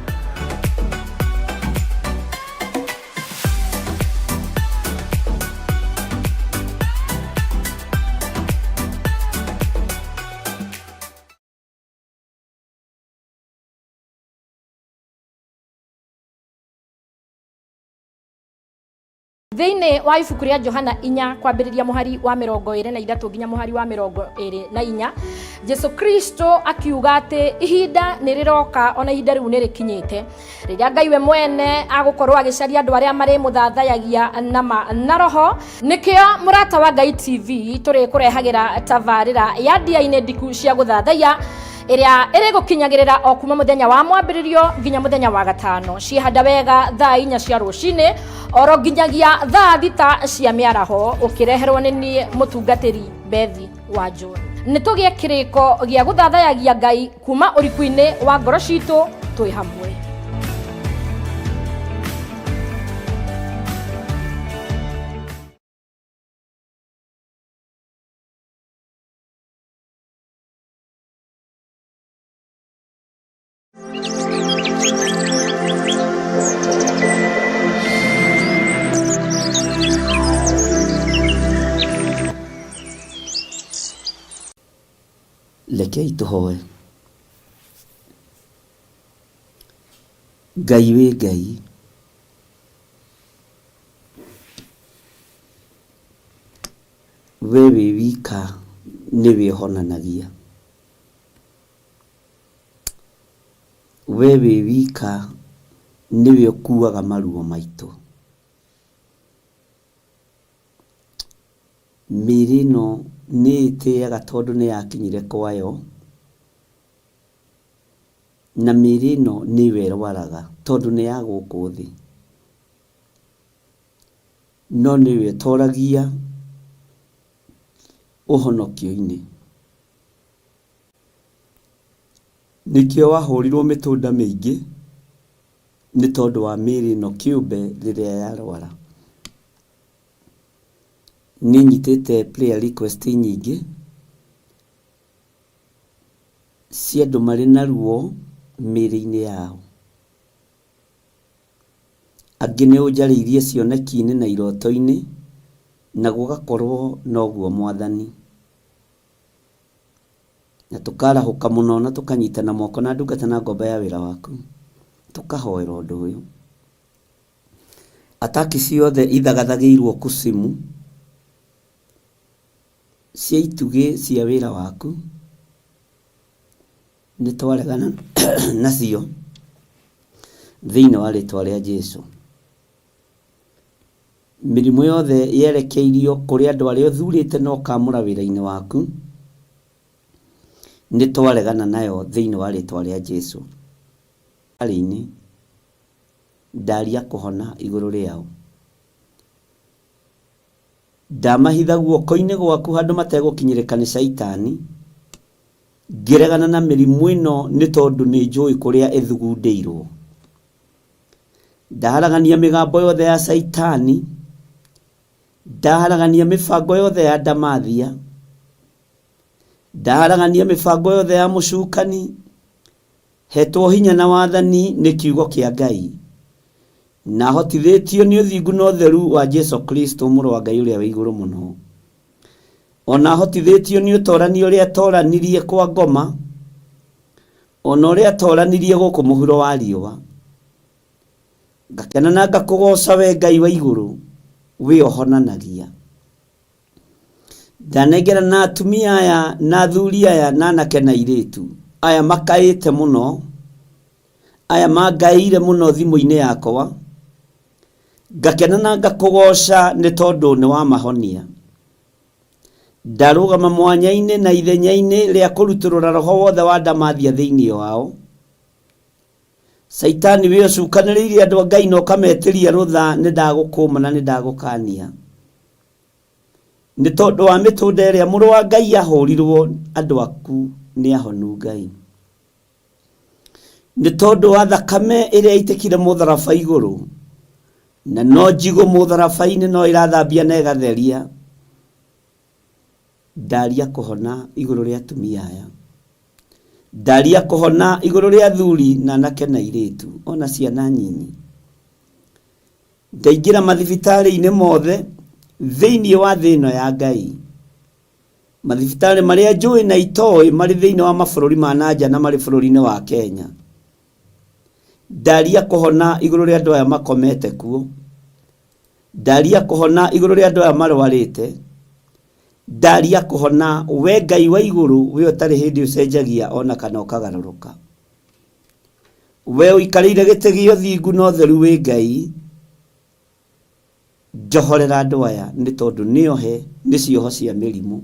Thĩinĩ wa ibuku rĩa Johana 4 kwambĩrĩria mũhari wa 23 nginya mũhari wa 24, Jesu Kristo akiuga atĩ ihinda nĩ rĩroka, ona ihinda rĩu nĩ rĩkinyĩte, rĩrĩa Ngai we mwene agũkorwo agĩcaria andũ arĩa marĩmũthathayagia na ma na roho. Nĩkĩo Mũrata wa Ngai TV tũrĩkũrehagĩra tabarĩra ya ndia-inĩ ndiku cia gũthathaiya ĩrĩa ĩrĩgũkinyagĩrĩra o kuma mũthenya wa mwambĩrĩrio nginya mũthenya wa gatano, ciĩhanda wega thaa 4 cia rũcinĩ oro nginyagia thaa 6 cia mĩaraho, ũkĩreherwo nĩ niĩ mũtungatĩri Bethi wa John. Nĩ tũgĩe kĩrĩko gĩa gũthathayagia Ngai kuma ũriku-inĩ wa ngoro citũ twĩ hamwe. Rekei tũhoe. Ngai wĩ Ngai. We wĩ wika nĩwe ũhonanagia. We wĩ wika nĩwe ũkuaga maruo maitũ. Mĩĩrĩ ĩno nĩ ĩtĩaga tondũ nĩ yakinyire kwayo, na mĩĩrĩ ĩno nĩyo ĩrwaraga tondũ nĩ ya gũkũ thĩ. No nĩwe ĩtoragia ũhonokio-inĩ. Nĩkĩo wahũrirwo mĩtũnda mĩingĩ nĩ tondũ wa mĩĩrĩ ĩno kĩũmbe rĩrĩa yarwara. Nĩ nyitĩte prayer request nyingĩ cia andũ marĩ na ruo mĩĩrĩ-inĩ yao. Angĩ nĩ ũnjarĩirie cioneki-inĩ na iroto-inĩ na gũgakorwo noguo Mwathani. Na tũkarahũka mũno na tũkanyitana moko na ndungata na ngombo ya wĩra waku, tũkahoera ũndũ ũyũ. Ataki ciothe ithagathagĩirwo kusimu cia itugĩ cia wĩra waku, nĩ twaregana nacio thĩinĩ wa rĩtwa rĩa Jesu. Mĩrimũ yothe yerekeirio kũrĩ andũ arĩa ũthurĩte na ũkamũra wĩra-inĩ waku, nĩ twaregana nayo thĩinĩ wa rĩtwa rĩa Jesu. Arĩ-inĩ, ndaria kũhona igũrũ rĩao. Ndamahitha guoko-inĩ gwaku handũ mategũkinyĩrĩka nĩ Shaitani, ngĩregana na mĩrimũ ĩno nĩ tondũ nĩ njũĩ kũrĩa ĩthugundĩirwo. Ndaharagania mĩgambo yothe ya Shaitani, ndaharagania mĩbango yothe ya ndamathia, ndaharagania mĩbango yothe ya mũcukani, hetwo hinya na wathani nĩ kiugo kĩa Ngai, na hotithĩtio nĩ ũthingu na ũtheru wa Jesu Kristo mũrũ wa Ngai ũrĩa wĩ igũrũ mũno. Ona hotithĩtio nĩ ũtorani ũrĩa atoranirie kwa ngoma, ona ũrĩa atoranirie gũkũ mũhuro wa riũa. Ngakena na ngakũgoca we Ngai wa igũrũ, wĩ ũhonanagia. Ndanengera na atumia aya na athuri aya na anake na airĩtu aya makaĩte mũno, aya mangaĩire mũno thimũ-inĩ yakwa, ngakena na ngakũgoca nĩ tondũ nĩ wamahonia. Ndarũgama mwanya-inĩ na ithenya-inĩ rĩa kũrutũrũra roho wothe wa ndamathia thĩinĩ wao. Caitani wĩ ũcukanĩrĩirie andũ a Ngai na ũkametĩria rũtha, nĩ ndagũkũma na nĩ ndagũkania. Nĩ tondũ wa mĩtũnda ĩrĩa mũrũ wa Ngai ahũrirwo, andũ aku nĩ ahonu Ngai. Nĩ tondũ wa thakame ĩrĩa ĩitĩkire mũtharaba igũrũ, na no njigũ mũtharaba-inĩ no ĩrathambia na ĩgatheria. Ndaria kũhona igũrũ rĩa atumia aya. Ndaria kũhona igũrũ rĩa athuri na anake na airĩtu, ona ciana nyinyi. Ndaingĩra mathibitarĩ-inĩ mothe thĩinĩ wa thĩ ĩno ya Ngai. Mathibitarĩ marĩa njũĩ na itoĩ marĩ thĩinĩ wa mabũrũri ma na nja na marĩ bũrũri-inĩ wa Kenya. Ndaria kũhona igũrũ rĩa andũ aya makomete kuo. Ndaria kũhona igũrũ rĩa andũ aya marwarĩte. Ndaria kũhona we Ngai wa igũrũ, we ũtarĩ hĩndĩ ũcenjagia ona kana ũkagarũrũka. We ũikarĩire gĩtĩ gĩa ũthingu na ũtheru wĩ Ngai. Njohorera andũ aya nĩ tondũ nĩ ohe nĩ cioho cia mĩrimũ.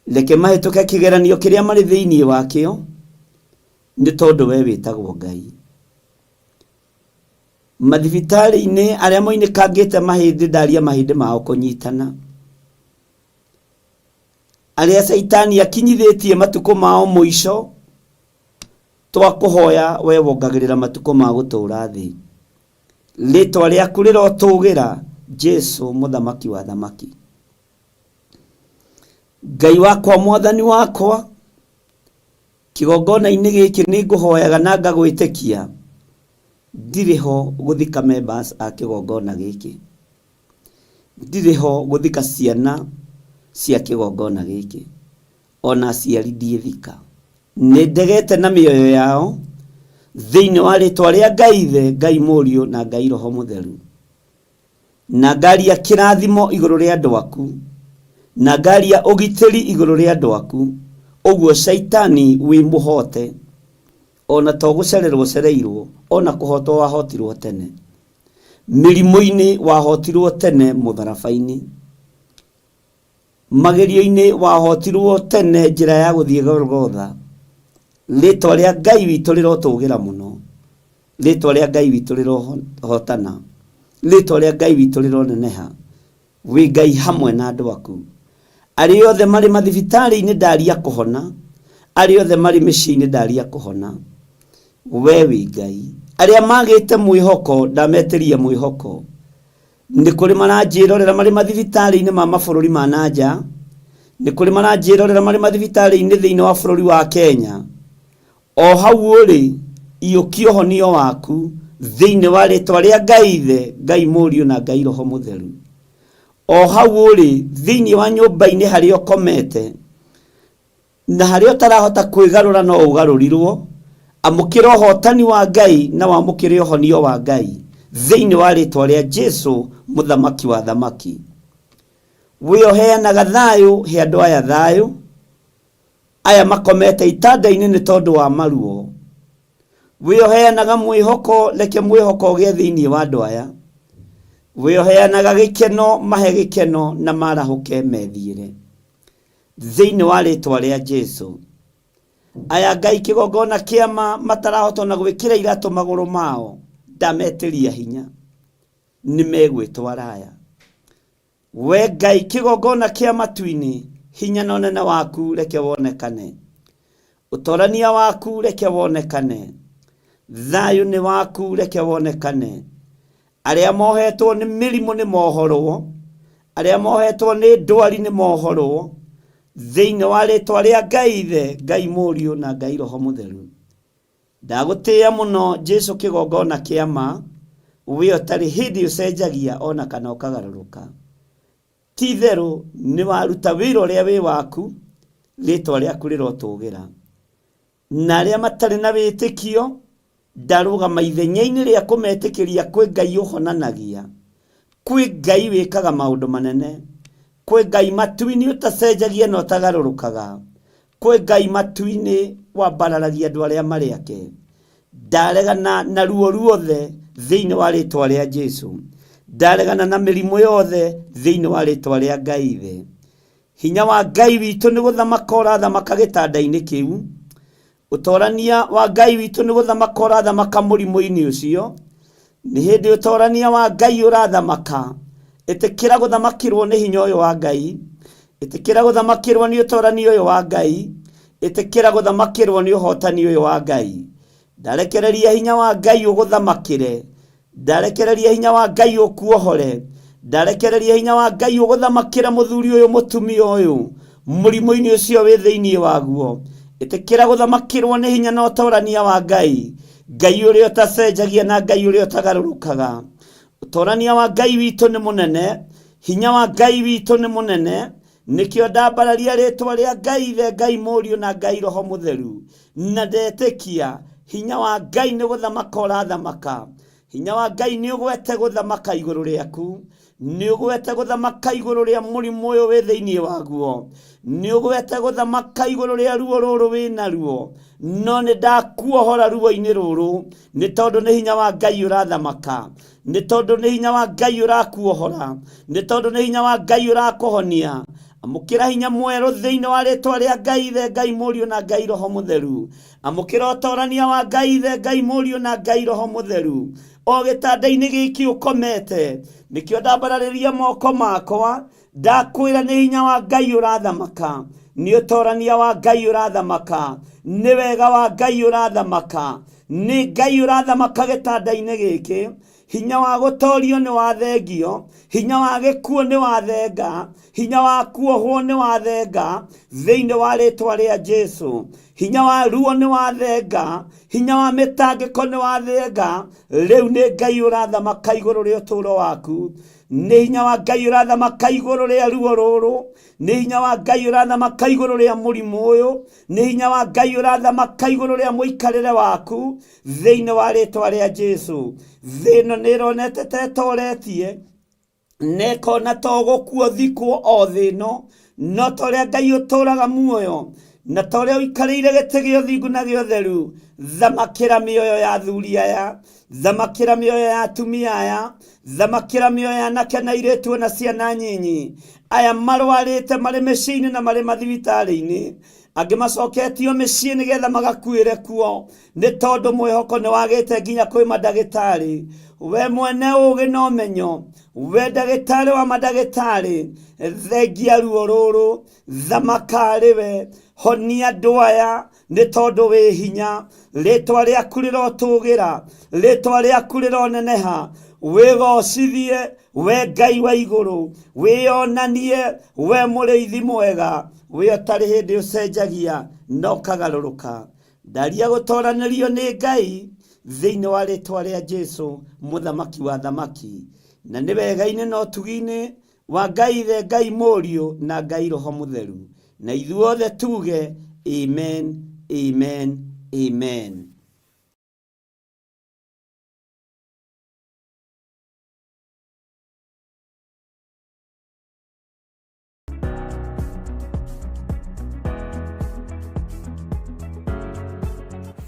Reke mahĩtũke kĩgeranio kĩrĩa marĩ thĩinĩ wakĩo, nĩ tondũ we wĩtagwo Ngai. Mathibitarĩ-inĩ arĩa moinĩkangĩte mahĩndĩ ndaria mahĩndĩ mao kũnyitana. Arĩa Caitani akinyithĩtie matukũ mao mũico, twakũhoya we wongagĩrĩra matukũ ma gũtũũra thĩ. Rĩtwa rĩaku rĩrotũgĩra, Jesu mũthamaki wa athamaki. Ngai wakwa mwathani wakwa, kĩgongona-inĩ gĩkĩ nĩ ngũhoyaga na ngagwĩtĩkia, ndirĩ ho gũthika members a kĩgongona gĩkĩ. Ndirĩ ho gũthika ciana cia kĩgongona gĩkĩ. Ona aciari ndiĩthika. Nĩ ndegete na mĩoyo yao thĩinĩ wa rĩtwa rĩa Ngai Ithe, Ngai Mũriũ na Ngai Roho Mũtheru. Na ngaria kĩrathimo igũrũ rĩa andũ aku, na ngaria ũgitĩri igũrũ rĩa andũ aku, ũguo Shaitani wĩ mũhote. Ona to gũcererwo ũcereirwo, ona kũhotwo wahotirwo tene. Mĩrimũ-inĩ wahotirwo tene mũtharaba-inĩ. Magerio-inĩ wahotirwo tene njĩra ya gũthiĩ Golgotha. Rĩtwa rĩa Ngai witũ rĩrotũgĩra mũno. Rĩtwa rĩa Ngai witũ rĩrohotana. Rĩtwa rĩa Ngai witũ rĩroneneha. Wĩ Ngai hamwe na andũ aku. Arĩa othe marĩ mathibitarĩ-inĩ ndaria kũhona. Arĩa othe marĩ mĩciĩ-inĩ ndaria kũhona. We wĩ Ngai. Arĩa magĩte mwĩhoko ndametĩria mwĩhoko. Nĩ kũrĩ maranjĩrorera marĩ mathibitarĩ-inĩ ma mabũrũri ma na nja. Nĩ kũrĩ maranjĩrorera marĩ mathibitarĩ-inĩ thĩinĩ wa bũrũri wa Kenya. O hau ũrĩ, iyũkia ũhonio waku thĩinĩ wa rĩtwa rĩa Ngai Ithe, Ngai Mũriũ na Ngai Roho Mũtheru. O hau ũrĩ, thĩinĩ wa nyũmba-inĩ harĩa ũkomete, na harĩa ũtarahota kwĩgarũra no ũgarũrirwo, amũkĩra ũhotani wa Ngai na wamũkĩre ũhonio wa Ngai thĩinĩ wa rĩtwa rĩa Jesu, Mũthamaki wa athamaki. We ũheanaga thayũ, he andũ aya thayũ. Aya makomete itanda-inĩ nĩ tondũ wa maruo. We ũheanaga mwĩhoko, reke mwĩhoko ũgĩe thĩinĩ wa andũ aya. We ũheanaga gĩkeno, mahe gĩkeno na marahũke methiĩre. Thĩinĩ wa rĩtwa rĩa Jesu. Aya Ngai kĩgongona kĩama matarahota ona gwĩkĩra iratũ magũrũ mao, ndametĩria hinya. Nĩ megwĩtwara aya. We Ngai kĩgongona kĩa matu-inĩ, hinya na ũnene waku reke wonekane. Ũtorania waku reke wonekane. Thayũ nĩ waku reke wonekane. Arĩa mohetwo nĩ mĩrimũ nĩ mohorwo. Arĩa mohetwo nĩ ndwari nĩ mohorwo. Thĩinĩ wa rĩtwa rĩa Ngai Ithe, Ngai Mũriũ na Ngai Roho Mũtheru. Ndagũtĩĩa mũno Jesu kĩgongona kĩa ma, we ũtarĩ hĩndĩ ũcenjagia ona kana ũkagarũrũka. Ti itherũ nĩ waruta wĩra ũrĩa wĩ waku, rĩtwa rĩaku rĩrotũgĩra. Na arĩa matarĩ na wĩtĩkio, ndarũgama ithenya-inĩ rĩa kũmetĩkĩria kwĩ Ngai ũhonanagia, kwĩ Ngai wĩkaga maũndũ manene, kwĩ Ngai matu-inĩ ũtacenjagia na ũtagarũrũkaga, Kwĩ Ngai matu-inĩ wambararagia andũ arĩa marĩ ake. Ndaregana na ruo ruothe thĩinĩ wa rĩtwa rĩa Jesu. Ndaregana na mĩrimũ yothe thĩinĩ wa rĩtwa rĩa Ngai Ithe. Hinya wa Ngai witũ nĩ gũthamaka ũrathamaka gĩtanda-inĩ kĩu. Ũtorania wa Ngai witũ nĩ gũthamaka ũrathamaka mũrimũ-inĩ ũcio. Nĩ hĩndĩ ũtorania wa Ngai ũrathamaka. Ĩtĩkĩra gũthamakĩrwo nĩ hinya ũyũ wa Ngai. Ĩtĩkĩra gũthamakĩrwo nĩ ũtorania ũyũ wa Ngai. Ĩtĩkĩra gũthamakĩrwo nĩ ũhotani ũyũ wa Ngai. Ndarekereria hinya wa Ngai ũgũthamakĩre. Ndarekereria hinya wa Ngai ũkuohore. Ndarekereria hinya wa Ngai ũgũthamakĩre mũthuri ũyũ mũtumia ũyũ mũrimũ-inĩ ũcio wĩ thĩinĩ waguo. Ĩtĩkĩra gũthamakĩrwo nĩ hinya na ũtorania wa Ngai. Ngai ũrĩa ũtacenjagia na Ngai ũrĩa ũtagarũrũkaga. Ũtorania wa Ngai witũ nĩ mũnene, hinya wa Ngai witũ nĩ mũnene, nĩkĩo ndambararia rĩtwa rĩa Ngai Ithe, Ngai Mũriũ na Ngai Roho Mũtheru, na ndetĩkia hinya wa Ngai nĩ gũthamaka ũrathamaka. Hinya wa Ngai nĩ ũgwete gũthamaka igũrũ rĩaku, nĩ ũgwete gũthamaka igũrũ rĩa mũrimũ ũyũ wĩ thĩinĩ waguo, nĩ ũgwete gũthamaka igũrũ rĩa ruo rũrũ wĩ naruo, no nĩ ndakuohora ruo-inĩ rũrũ, nĩ tondũ nĩ hinya wa Ngai ũrathamaka, nĩ tondũ nĩ hinya wa Ngai ũrakuohora, nĩ tondũ nĩ hinya wa Ngai ũrakũhonia. Amũkĩra hinya mwerũ thĩinĩ wa rĩtwa rĩa Ngai Ithe, Ngai Mũriũ na Ngai Roho Mũtheru. Amũkĩra ũtorania wa Ngai Ithe, Ngai Mũriũ na Ngai Roho Mũtheru. O gĩtanda-inĩ gĩkĩ ũkomete, nĩkĩo ndambararĩria moko makwa, ndakwĩra nĩ hinya wa Ngai ũrathamaka, nĩ ũtorania wa Ngai ũrathamaka, nĩ wega wa Ngai ũrathamaka, nĩ Ngai ũrathamaka gĩtanda-inĩ gĩkĩ. Hinya wa gũtorio nĩ wathengio, hinya wa gĩkuũ nĩ wathenga, hinya wa kuohwo nĩ wathenga, thĩinĩ wa rĩtwa rĩa Jesu. Hinya wa ruo nĩ wathenga, hinya wa mĩtangĩko nĩ wathenga. Rĩu nĩ Ngai ũrathamaka igũrũ rĩa ũtũũro waku. Nĩ hinya wa Ngai ũrathamaka igũrũ rĩa ruo rũrũ. Nĩ hinya wa Ngai ũrathamaka igũrũ rĩa mũrimũ ũyũ. Nĩ hinya wa Ngai ũrathamaka igũrũ rĩa mũikarĩre waku. Thĩinĩ wa rĩtwa rĩa Jesu. Thĩ ĩno nĩ ĩronete ta ĩtoretie, na ĩkona ta ũgũkua ũthikwo o thĩ ĩno, no ta ũrĩa Ngai ũtũraga muoyo, Na ta ũrĩa ũikarĩire gĩtĩ gĩa ũthingu na gĩa ũtheru, thamakĩra mĩoyo ya athuri aya, thamakĩra mĩoyo ya atumia aya, thamakĩra mĩoyo ya anake na airĩtu ona ciana nyinyi, aya marwarĩte marĩ mĩciĩ-inĩ na marĩ mathibitarĩ-inĩ, angĩ macoketio mĩciĩ nĩgetha magakuĩre kuo, nĩ tondũ mwĩhoko nĩ wagĩte nginya kwĩ mandagĩtarĩ. We mwene ũgĩ na ũmenyo, we ndagĩtarĩ wa mandagĩtarĩ, thengia ruo rũrũ, thamaka arĩ we, honia andũ aya, nĩ tondũ wĩ hinya. Rĩtwa rĩaku rĩrotũgĩra, rĩtwa rĩaku rĩroneneha, wĩgocithie we Ngai wa igũrũ, wĩonanie we mũrĩithi mwega, we ũtarĩ hĩndĩ ũcenjagia na ũkagarũrũka. Ndaria gũtoranĩrio nĩ Ngai thĩinĩ wa rĩtwa rĩa Jesu, mũthamaki wa thamaki, na nĩ wega-inĩ na ũtugi-inĩ wa Ngai Ithe, Ngai Mũriũ na Ngai Roho Mũtheru, na ithuothe tuge amen, amen, amen.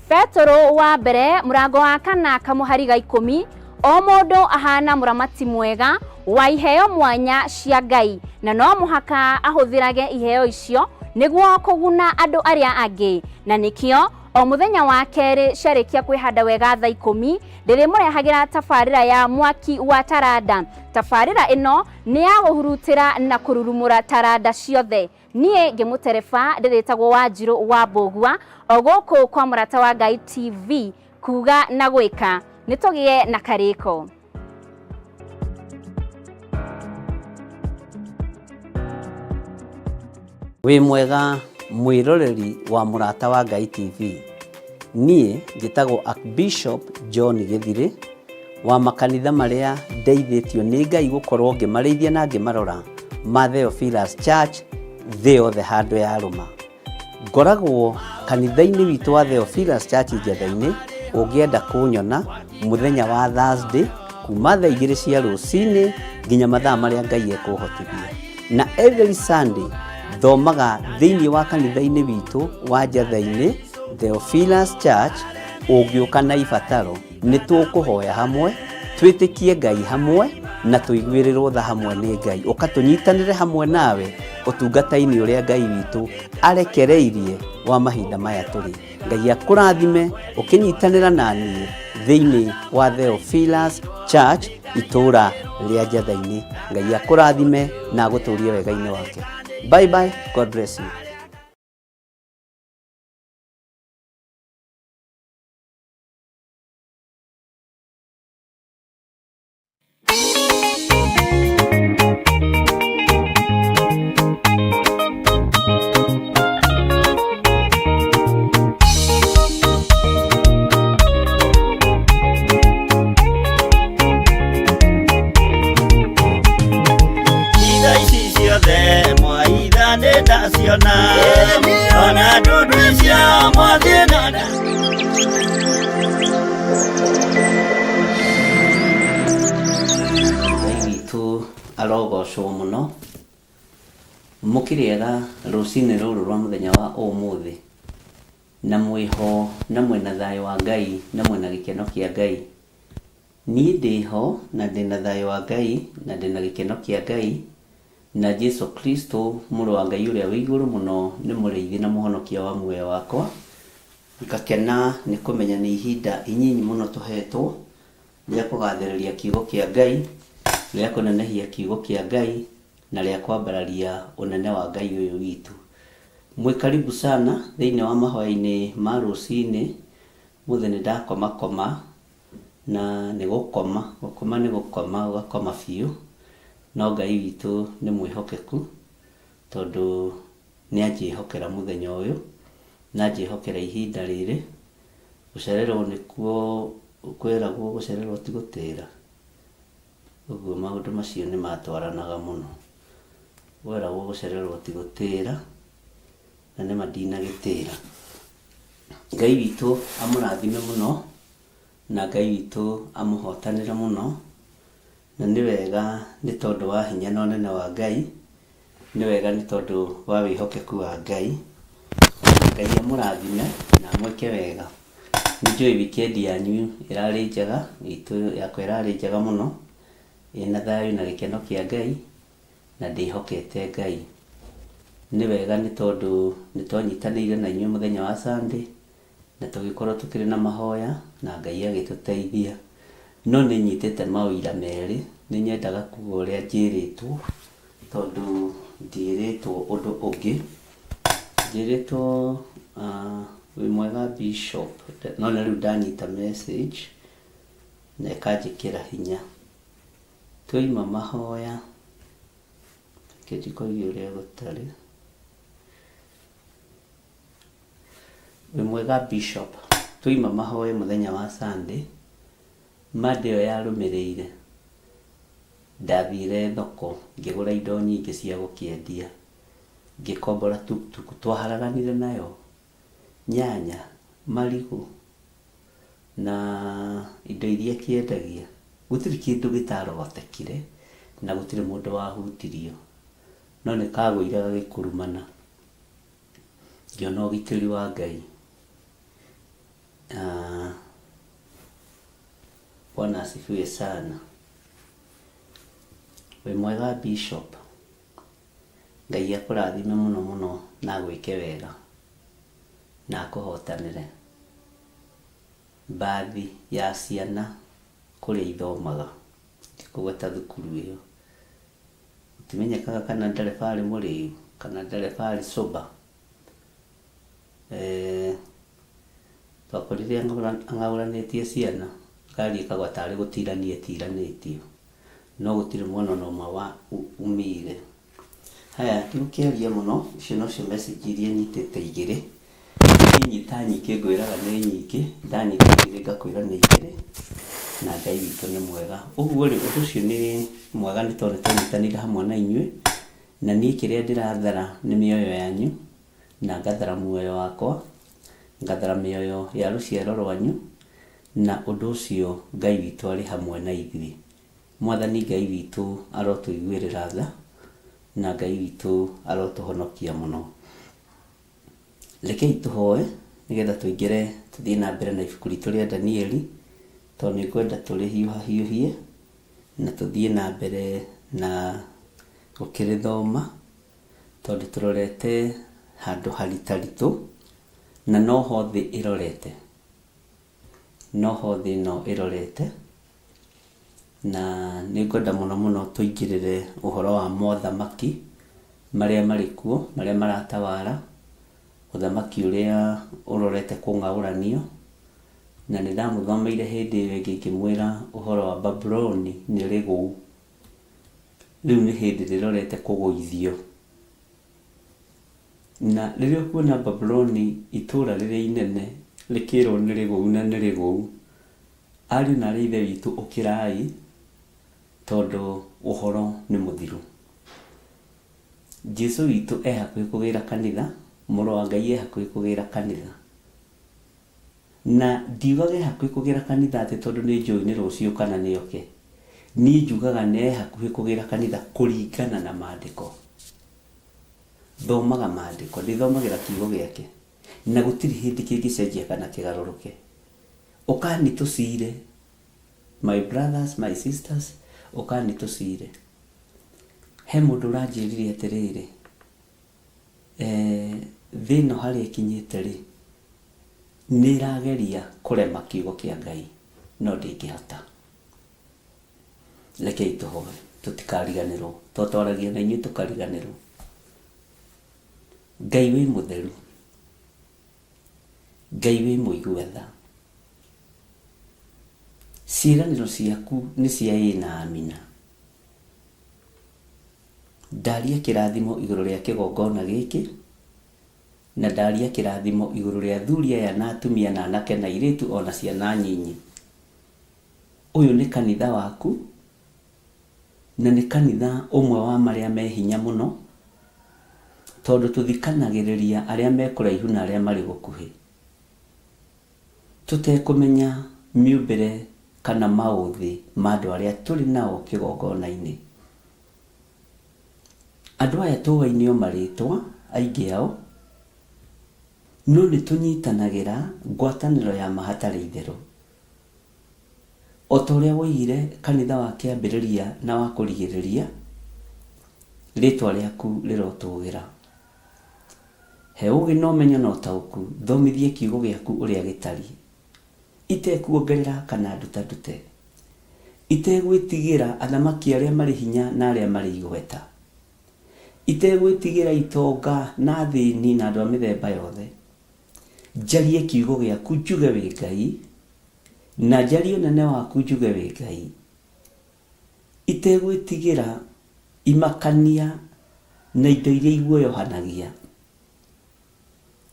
Petũrũ wa mbere mũrango wa kana kamũhari ga 10, o mũndũ ahana mũramati mwega wa iheo mwanya cia Ngai, na no mũhaka ahũthĩrage iheo icio nĩguo kũguna andũ arĩa angĩ. Na nĩkĩo o mũthenya wa kerĩ ciarĩkia kwĩhanda wega thaa 10 ndĩrĩmũrehagĩra tabarĩra ya mwaki wa taranda. Tabarĩra ĩno nĩ ya gũhurutĩra na kũrurumũra taranda ciothe. Niĩ ngĩmũtereba ndĩrĩtagwo Wanjirũ wa Mbũgua, o gũkũ kwa Mũrata wa Ngai TV, kuga na gwĩka. Nĩ tũgĩe na karĩko. Wĩ mwega mwĩroreri wa Mũrata wa Ngai TV. Niĩ njĩtagwo Archbishop John Gĩthirĩ wa makanitha marĩa ndeithĩtio nĩ Ngai gũkorwo ngĩmarĩithia na ngĩmarora ma Theophilus Church thĩ yothe handũ ya rũma. Ngoragwo kanitha-inĩ witũ wa Theophilus Church Njetha-inĩ, ũngĩenda kũnyona mũthenya wa Thursday kuma thaa 2 cia rũcinĩ nginya mathaa marĩa Ngai ekũhotithia. Na every Sunday thomaga thĩinĩ wa kanitha-inĩ witũ wa Njetha-inĩ Theophilus Church. Ũngĩũka na ibataro nĩ tũkũhoya hamwe, twĩtĩkie Ngai hamwe na tũiguĩrĩrwo tha hamwe nĩ Ngai. Ũka tũnyitanĩre hamwe nawe ũtungata-inĩ ũrĩa Ngai witũ arekereirie wa mahinda maya tũrĩ. Ngai akũrathime ũkĩnyitanĩra na niĩ thĩinĩ wa Theophilus Church itũũra rĩa Njetha-inĩ. Ngai akũrathime na agũtũrie wega-inĩ wake. Bye bye, God bless you. Itha ici ciothe mwaitha nĩ ndaciona, ona ndundu icio mwathiĩ na Ngai witũ arogocwo mũno. Mũkĩrĩega rũcinĩ rũrũ rwa mũthenya wa ũmũthĩ, na mwĩho na mwĩna thayũ wa Ngai na mwĩna gĩkeno kĩa Ngai. Niĩ ndĩho na ndĩna thayũ wa Ngai na ndĩna gĩkeno kĩa Ngai, na Jesu Kristo mũrũ wa Ngai ũrĩa wĩ igũrũ mũno nĩ mũrĩithi na mũhonokia wa muoyo wakwa. Ngakena nĩ kũmenya nĩ ihinda inyinyi mũno tũhetwo rĩa kũgathĩrĩria kiugo kĩa Ngai, rĩa kũnenehia kiugo kĩa Ngai, na rĩa kwambararia ũnene wa Ngai ũyũ witũ. Mwĩ karibu sana thĩinĩ wa mahoya-inĩ ma rũcinĩ. Mũthĩ nĩ ndakomakoma, na nĩ gũkoma, gũkoma nĩ gũkoma, ũgakoma biũ, no Ngai witũ nĩ mwĩhokeku, tondũ nĩ anjĩhokera mũthenya ũyũ, na anjĩhokera ihinda rĩrĩ. Gũcererwo nĩkuo kwĩragwo gũcererwo ti gũtĩra. Ũguo maũndũ macio nĩ matwaranaga mũno. Weragwo gũcererwo ti gũtĩra, na nĩma ndinagĩtĩra. Ngai witũ amũrathime mũno, na Ngai witũ amũhotanĩre mũno, na nĩ wega nĩ tondũ wa hinya na ũnene wa Ngai, nĩ wega nĩ tondũ wa wĩhokeku wa Ngai. Ngai amũrathime na amwĩke wega. Nĩ njũĩ weekend yanyu ĩrarĩ njega, itũ yakwa ĩrarĩ njega mũno, ĩna thayũ na gĩkeno kĩa Ngai, na ndĩhokete Ngai. Nĩ wega nĩ tondũ nĩ twanyitanĩire na inyuĩ mũthenya wa Sunday, na tũgĩkorwo tũkĩrĩ na mahoya na Ngai agĩtũteithia. No nĩ nyitĩte maũira merĩ, nĩ nyendaga kuga ũrĩa njĩrĩtwo, tondũ ndiĩrĩtwo ũndũ ũngĩ. Njĩrĩtwo wĩ mwega Bishop, no nĩ rĩu ndanyita message na ĩkanjĩkĩra hinya. Twaima mahoya, reke ndikoige ũrĩa gũtarĩ. Wĩ mwega Bishop, twaima mahoya mũthenya wa Sunday, Monday ĩyo yarũmĩrĩire ndathire thoko ngĩgũra indo nyingĩ cia gũkĩendia, ngĩkombora tuktuk twaharaganire nayo, nyanya, marigũ na indo iria kĩendagia. Gũtirĩ kĩndũ gĩtarogotekire na gũtirĩ mũndũ wahutirio, no nĩ kagũire gagĩkurumana. Ngĩona ũgitĩri wa Ngai. Bwana asifiwe sana. Wĩ mwega Bishop. Ngai akũrathime mũno mũno na agwĩke wega na akũhotanĩre. Mbathi ya ciana kũrĩa ithomaga, ndikũgweta thukuru ĩyo, gũtimenyekaga kana ndereba arĩ mũrĩu kana ndereba arĩ sober. Twakorire ang'aũranĩtie ciana, ngari ĩkagwa tarĩ gũtirania ĩtiranĩtio, no gũtirĩ mwana ona ũmwe wa umire. Haya, ndigũkĩaria mũno, icio nocio message iria nyitĩte igĩrĩ. Niĩ nyita nyingĩ ngwĩraga nĩ nyingĩ, ndanyita igĩrĩ ngakwĩra nĩ igĩrĩ, na Ngai witũ nĩ mwega. Ũguo rĩ, ũndũ ũcio nĩ mwega nĩ tondũ nĩ twanyitanĩire hamwe na inyuĩ, na niĩ kĩrĩa ndĩrathara nĩ mĩoyo yanyu, na ngathara muoyo wakwa, ngathara mĩoyo ya rũciaro rwanyu, na ũndũ ũcio Ngai witũ arĩ hamwe na ithuĩ. Mwathani Ngai witũ arotũiguĩrĩra tha, na Ngai witũ arotũhonokia mũno. Rekei tũhoe nĩgetha tũingĩre tũthiĩ na mbere na ibuku ritũ rĩa Danieli, tondũ nĩ ngwenda tũrĩhiũhahiũhie na tũthiĩ na mbere na gũkĩrĩthoma, tondũ tũrorete handũ haritaritũ na noho thĩ ĩrorete. Noho thĩ ĩno ĩrorete, na nĩ ngwenda mũno mũno tũingĩrĩre ũhoro wa mothamaki marĩa marĩ kuo, marĩa maratawara, ũthamaki ũrĩa ũrorete kũng'aũranio, na nĩ ndamũthomeire hĩndĩ ĩyo ĩngĩ ngĩmwĩra ũhoro wa Babuloni nĩ rĩgũu, rĩu nĩ hĩndĩ rĩrorete kũgũithio. Na rĩrĩa ũkuona Babuloni itũũra rĩrĩa inene rĩkĩrwo nĩ rĩgũu na nĩ rĩgũu, ariũ na aarĩ a Ithe witũ ũkĩrai, tondũ ũhoro nĩ mũthiru. Jesu witũ e hakuhĩ kũgĩra kanitha, Mũrũ wa Ngai e hakuhĩ kũgĩra kanitha. Na ndiugaga e hakuhĩ kũgĩra kanitha atĩ tondũ nĩ njũĩ nĩ rũciũ kana nĩ oke. Niĩ njugaga nĩ e hakuhĩ kũgĩra kanitha kũringana na maandĩko. Thomaga maandĩko, ndĩthomagĩra kiugo gĩake, na gũtirĩ hĩndĩ kĩngĩcenjia kana kĩgarũrũke. Ũkani tũcire, my brothers, my sisters, ũkani tũcire. He mũndũ ũranjĩrire atĩrĩrĩ, eh, thĩ ĩno harĩa ĩkinyĩte rĩ, nĩ ĩrageria kũrema kiugo kĩa Ngai, no ndĩngĩhota. Rekei tũhoe tũtikariganĩrwo, to twaragia na inyuĩ tũkariganĩrwo. Ngai wĩ mũtheru, Ngai wĩ mũigua tha, ciĩranĩro ciaku nĩ cia ĩĩ na amina. Ndaria kĩrathimo igũrũ rĩa kĩgongona gĩkĩ, na ndaria kĩrathimo igũrũ rĩa athuri aya na atumia na anake na airĩtu o na ciana nyinyi. Ũyũ nĩ kanitha waku, na nĩ kanitha ũmwe wa marĩa me hinya mũno, tondũ tũthikanagĩrĩria arĩa me kũraihu na arĩa marĩ gũkuhĩ, tũtekũmenya mĩũmbĩre kana maũthĩ ma andũ arĩa tũrĩ nao kĩgongona-inĩ. Andũ aya tũaine o marĩtwa, aingĩ ao. No nĩ tũnyitanagĩra ngwatanĩro ya ma hatarĩ itherũ. O ta ũrĩa woigire kanitha wa kĩambĩrĩria na wa kũrigĩrĩria, rĩtwa rĩaku rĩrotũgĩra. He ũũgĩ na ũmenyo na ũtaũku, thomithie kiugo gĩaku ũrĩa gĩtariĩ, itekuongerera kana ndutandute, itegwĩtigĩra athamaki arĩa marĩ hinya na arĩa marĩ igweta, itegwĩtigĩra itonga na athĩni na andũ a mĩthemba yothe. Njarie kiugo gĩaku njuge wĩ Ngai, na njarie ũnene waku njuge wĩ Ngai, itegwĩtigĩra imakania na indo iria iguoyohanagia,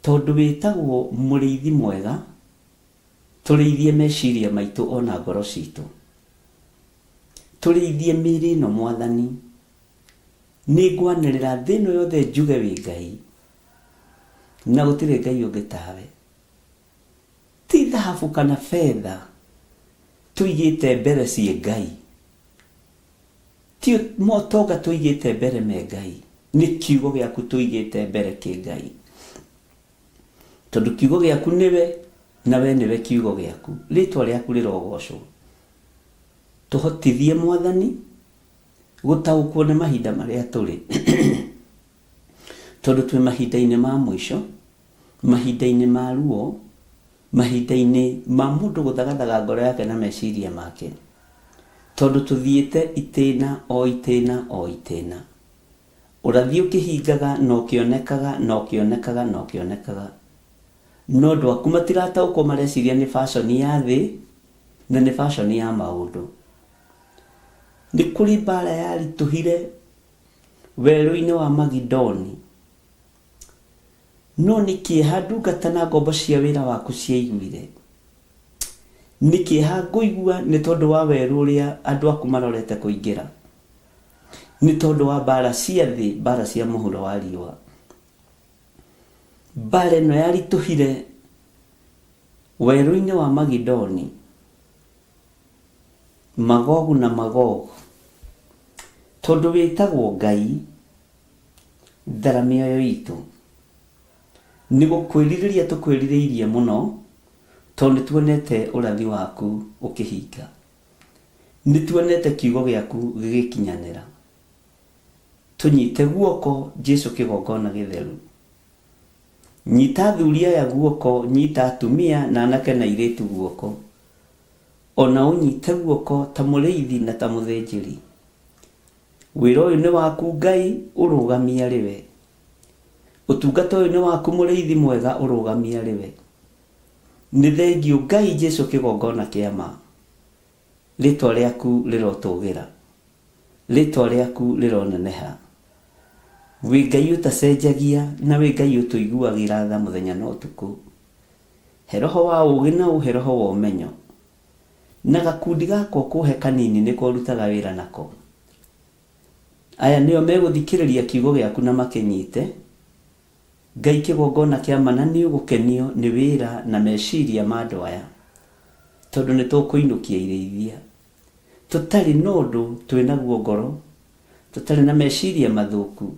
tondũ wĩtagwo mũrĩithi mwega, tũrĩithie meciria maitũ o na ngoro citũ. Tũrĩithie mĩĩrĩ ĩno Mwathani. Nĩngwanĩrĩra thĩ ĩno yothe njuge wĩ Ngai, na gũtirĩ Ngai ũngĩ tawe. Ti thahabu kana betha tũigĩte mbere ciĩ Ngai, ti motonga tũigĩte mbere me Ngai, nĩ kiugo gĩaku tũigĩte mbere kĩ Ngai. Tondũ kiugo gĩaku nĩwe, na we nĩwe kiugo gĩaku. Rĩtwa rĩaku rĩrogocwo. Tũhotithie Mwathani gũtaũkwo nĩ mahinda marĩa tũrĩ. Tondũ twĩ mahinda-inĩ ma mũico, mahinda-inĩ ma ruo, mahinda-inĩ ma mũndũ gũthagathaga ngoro yake na meciria make. Tondũ tũthiĩte itĩna o itĩna o itĩna. Ũrathi ũkĩhingaga na ũkĩonekaga na ũkĩonekaga na ũkĩonekaga. No andũ aku matirataũkwo mareciria nĩ fashion ya thĩ na nĩ fashion ya maũndũ. Nĩ kũrĩ mbara yaritũhire werũ-inĩ wa Magidoni. No nĩ kĩeha ndungata na ngombo cia wĩra waku ciaiguire. Nĩ kĩeha ngũigua nĩ tondũ wa werũ ũrĩa andũ aku marorete kũingĩra. Nĩ tondũ wa mbara cia thĩ, mbara cia mũhuro wa riũa. Mbara ĩno yaritũhire werũ-inĩ wa Magidoni. Magogu na Magogu. Tondũ wĩtagwo Ngai, thara mĩoyo itũ. Nĩ gũkwĩrirĩria tũkwĩrirĩirie mũno, tondũ nĩ tuonete ũrathi waku ũkĩhinga. Nĩ tuonete kiugo gĩaku gĩgĩkinyanĩra. Tũnyite guoko, Jesu kĩgongona gĩtheru. Nyita athuri aya guoko, nyita atumia na anake na airĩtu guoko. O na ũnyite guoko ta mũrĩithi na ta mũthĩnjĩri. Wĩra ũyũ nĩ waku Ngai, ũrũgamie arĩ we. Ũtungata ũyũ nĩ waku mũrĩithi mwega, ũrũgamie arĩ we. Nĩ thengiũ Ngai Jesu kĩgongona kĩa ma. Rĩtwa rĩaku rĩrotũgĩra. Rĩtwa rĩaku rĩroneneha. Wĩ Ngai ũtacenjagia na wĩ Ngai ũtũiguagĩra tha mũthenya na ũtukũ. He roho wa ũũgĩ na ũhe roho wa ũmenyo. Na gakundi gaka ũkũhe kanini nĩko ũrutaga wĩra nako. Aya nĩo megũthikĩrĩria kiugo gĩaku na makĩnyite. Ngai kĩgongona kĩa ma na nĩũgũkenio nĩ wĩra na meciria ma andũ aya. Tondũ nĩtũkũinũkia irĩithia. Tũtarĩ na ũndũ twĩnaguo ngoro, tũtarĩ na meciria mathũku,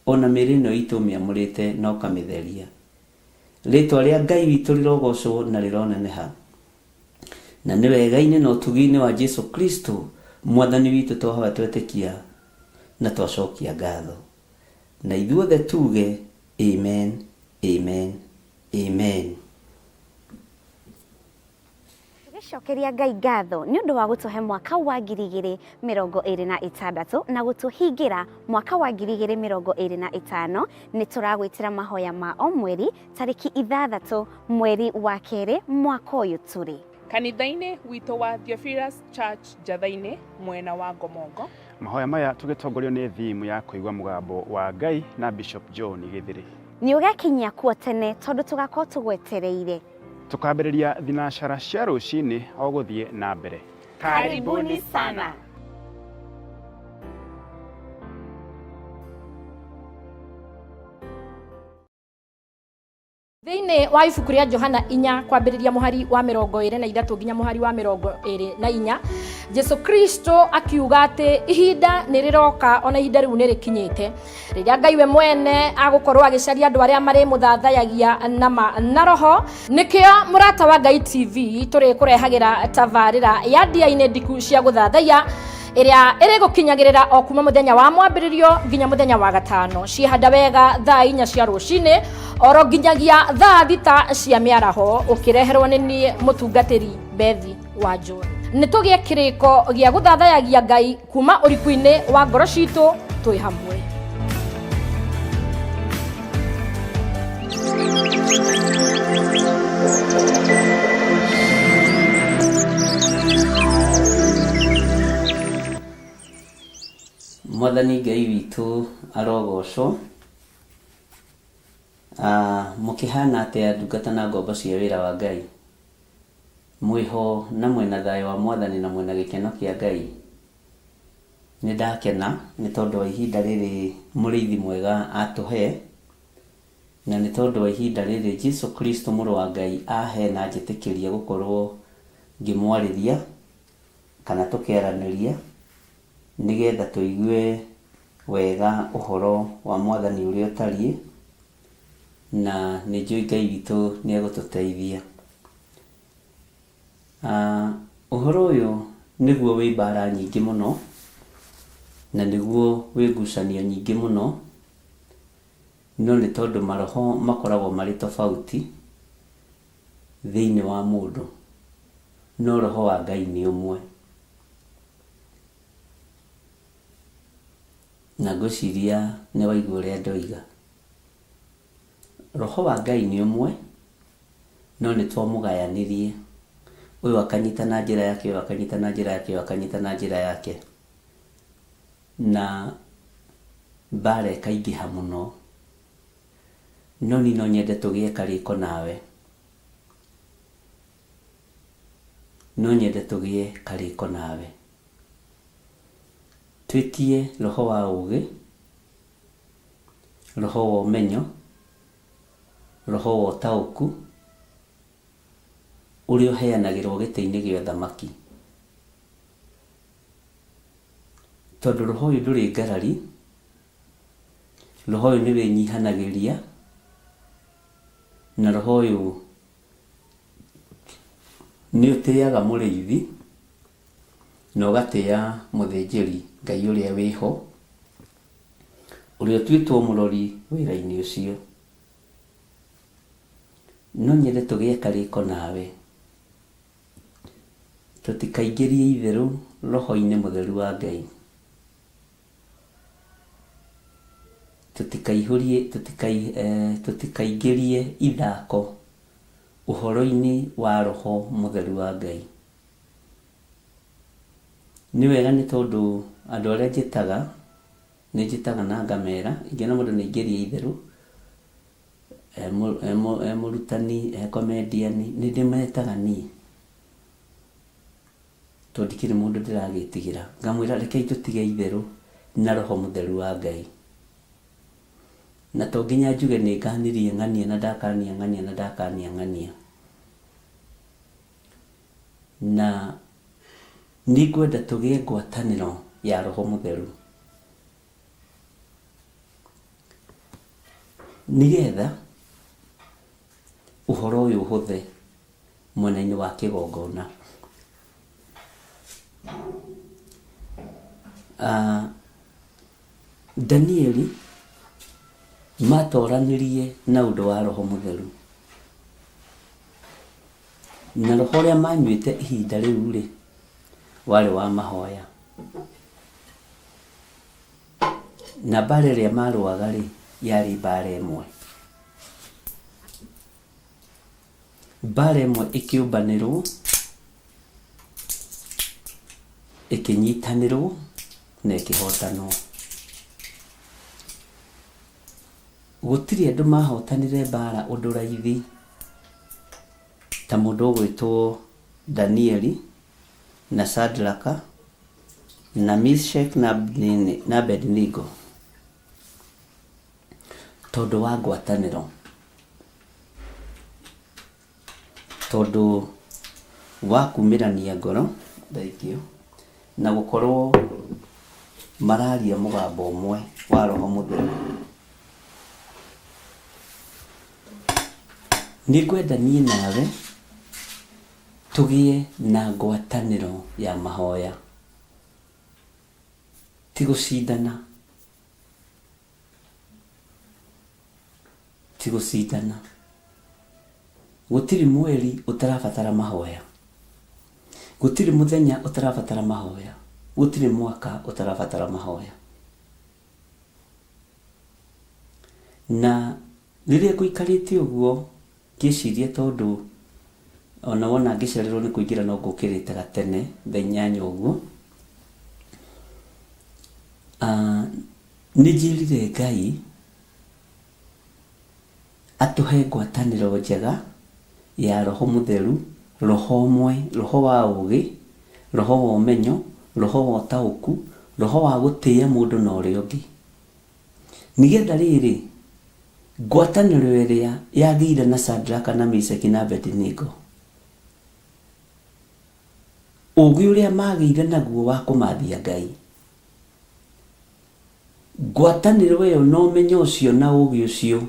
o na mĩĩrĩ ĩno itũ ũmĩamũrĩte na ũkamĩtheria. Rĩĩtwa rĩa Ngai witũ rĩrogocwo na rĩroneneha. Na nĩ wega-inĩ na ũtugi-inĩ wa Jesu Kristo Mwathani witũ twahoya twetĩkia na twacokia ngatho. Na ithuothe tuge, Amen, amen, amen. Tũgĩcokeria Ngai ngatho nĩ ũndũ wa gũtũhe mwaka wa 2026 na gũtũhingĩra mwaka wa 2025, nĩ tũragwĩtĩra mahoya ma o mweri tarĩki 6 mweri wa kerĩ mwaka ũyũ tũrĩ. Kanitha-inĩ witũ wa Theophilus Church Njatha-inĩ mwena wa Ngomongo. Mahoya maya tũgĩtongorio nĩ theme ya kũigua mũgambo wa Ngai na Bishop John Gĩthĩrĩ. Nĩ ũgekinyia kuo tene tondũ tũgakorwo tũgwetereire. Tũkambĩrĩria thinacara cia rũcinĩ o gũthiĩ na mbere. Karibuni sana. Thĩinĩ wa ibuku rĩa Johana inya kwambĩrĩria mũhari wa 23 nginya mũhari wa 24, Jesu Kristo akiuga atĩ ihinda nĩ rĩroka ona ihinda rĩu nĩ rĩkinyĩte rĩrĩa Ngai we mwene agũkorwo agĩcaria andũ arĩa marĩmũthathayagia na ma na roho. Nĩkĩo Mũrata wa Ngai TV tũrĩkũrehagĩra tabarĩra ya ndia-inĩ ndiku cia gũthathaiya ĩrĩa ĩrĩgũkinyagĩrĩra o kuma mũthenya wa mwambĩrĩrio nginya mũthenya wa gatano, ciĩhanda wega thaa 4 cia rũcinĩ oro nginyagia thaa 6 cia mĩaraho, ũkĩreherwo nĩ niĩ mũtungatĩri Bethi wa John. Nĩ tũgĩe kĩrĩko gĩa gũthathayagia Ngai kuma ũriku-inĩ wa ngoro citũ twĩ hamwe. Mwathani Ngai witũ arogocwo. Mũkĩhana atĩa ndungata na ngombo cia wĩra wa Ngai? Mwĩho na mwĩna thayũ wa Mwathani na mwĩna gĩkeno kĩa Ngai? Nĩ ndakena nĩ tondũ wa ihinda rĩrĩ mũrĩithi mwega atũhe, na nĩ tondũ wa ihinda rĩrĩ Jesu Kristo mũrũ wa Ngai ahe na anjĩtĩkĩria gũkorwo ngĩmwarĩria kana tũkĩaranĩria nĩgetha tũigue wega ũhoro wa Mwathani ũrĩa ũtariĩ, na nĩ njũĩ Ngai witũ nĩ egũtũteithia. Ũhoro ũyũ nĩguo wĩ mbara nyingĩ mũno, na nĩguo wĩ ngucanio nyingĩ mũno, no nĩ tondũ maroho makoragwo marĩ tofauti thĩinĩ wa mũndũ, no roho wa Ngai nĩ ũmwe. Na ngwĩciria nĩ waigua ũrĩa ndoiga. Roho wa Ngai nĩ ũmwe, no nĩ twamũgayanirie. Ũyũ akanyita na njĩra yake, ũyũ akanyita na njĩra yake, ũyũ akanyita na njĩra yake. Na mbara ĩkaingĩha mũno. No niĩ no nyende tũgĩe karĩko nawe. No nyende tũgĩe karĩko nawe. Twĩtie roho wa ũũgĩ, roho wa ũmenyo, roho wa ũtaũku, ũrĩa ũheanagĩrwo gĩtĩ-inĩ gĩa ũthamaki. Tondũ roho ũyũ ndũrĩ ngarari, roho ũyũ nĩ wĩnyihanagĩria, na roho ũyũ nĩ ũtĩaga mũrĩithi, na ũgatĩa mũthĩnjĩri Ngai ũrĩa wĩho, ũrĩa ũtuĩtwo mũrori wĩra-inĩ ũcio. No nyende tũgĩe karĩko nawe, tũtikaingĩrie itherũ roho-inĩ mũtheru wa Ngai. Tũtikaihũrie, tũtikaingĩrie ithako ũhoro-inĩ wa roho mũtheru wa Ngai. Nĩ wega nĩ tondũ andũ arĩa njĩtaga, nĩ njĩtaga na ngamera, ingĩona mũndũ nĩ aingĩria itherũ, e mũrutani, e comedian, nĩ ndĩmetaga niĩ. Tondũ ndikĩrĩ mũndũ ndĩragĩtigĩra. Ngamwĩra rekei tũtige itherũ na roho mũtheru wa Ngai. Na to nginya njuge nĩ nganirie ng'ania na ndakania ng'ania na ndakania ng'ania. Na nĩ ngwenda tũgĩe ngwatanĩro ya roho mũtheru. Nĩgetha ũhoro ũyũ ũhũthe mwena-inĩ wa kĩgongona. Danieli matoranirie na ũndũ wa roho mũtheru. Na roho ũrĩa manyuĩte ihinda rĩu-rĩ, warĩ wa mahoya. Na mbara ĩrĩa marũaga-rĩ, yarĩ mbara ĩmwe. Mbara ĩmwe ĩkĩũmbanĩrwo, ĩkĩnyitanĩrwo na ĩkĩhotanwo. Gũtirĩ andũ mahotanire mbara ũndũ raithi ta mũndũ ũgwĩtwo Danieli na Shadraka na Meshach na Abednego tondũ wa ngwatanĩro. Tondũ wa kumĩrania ngoro, thengiũ, na gũkorwo mararia mũgambo ũmwe wa Roho Mũtheru. Nĩ ngwenda niĩ nawe tũgĩe na ngwatanĩro ya mahoya, ti gũcindana, ti gũcindana. Gũtirĩ mweri ũtarabatara mahoya, gũtirĩ mũthenya ũtarabatara mahoya, gũtirĩ mwaka ũtarabatara mahoya. Na rĩrĩa ngũikarĩte ũguo ngĩciria tondũ ona wona ngĩcererwo nĩ kũingĩra no ngũkĩrĩte gatene thaa 8 ũguo, nĩ njĩrire Ngai atũhe ngwatanĩro njega ya Roho Mũtheru, Roho ũmwe, Roho wa ũgĩ, Roho wa ũmenyo, Roho wa ũtaũku, Roho wa gũtĩĩa mũndũ na ũrĩa ũngĩ. Nĩgetha rĩrĩ, ngwatanĩro ĩrĩa yagĩire na Shadraka na Meshaki na Abednego, ũgĩ ũrĩa magĩire naguo wa kũmathia Ngai, ngwatanĩro ĩyo na ũmenyo ũcio na ũgĩ ũcio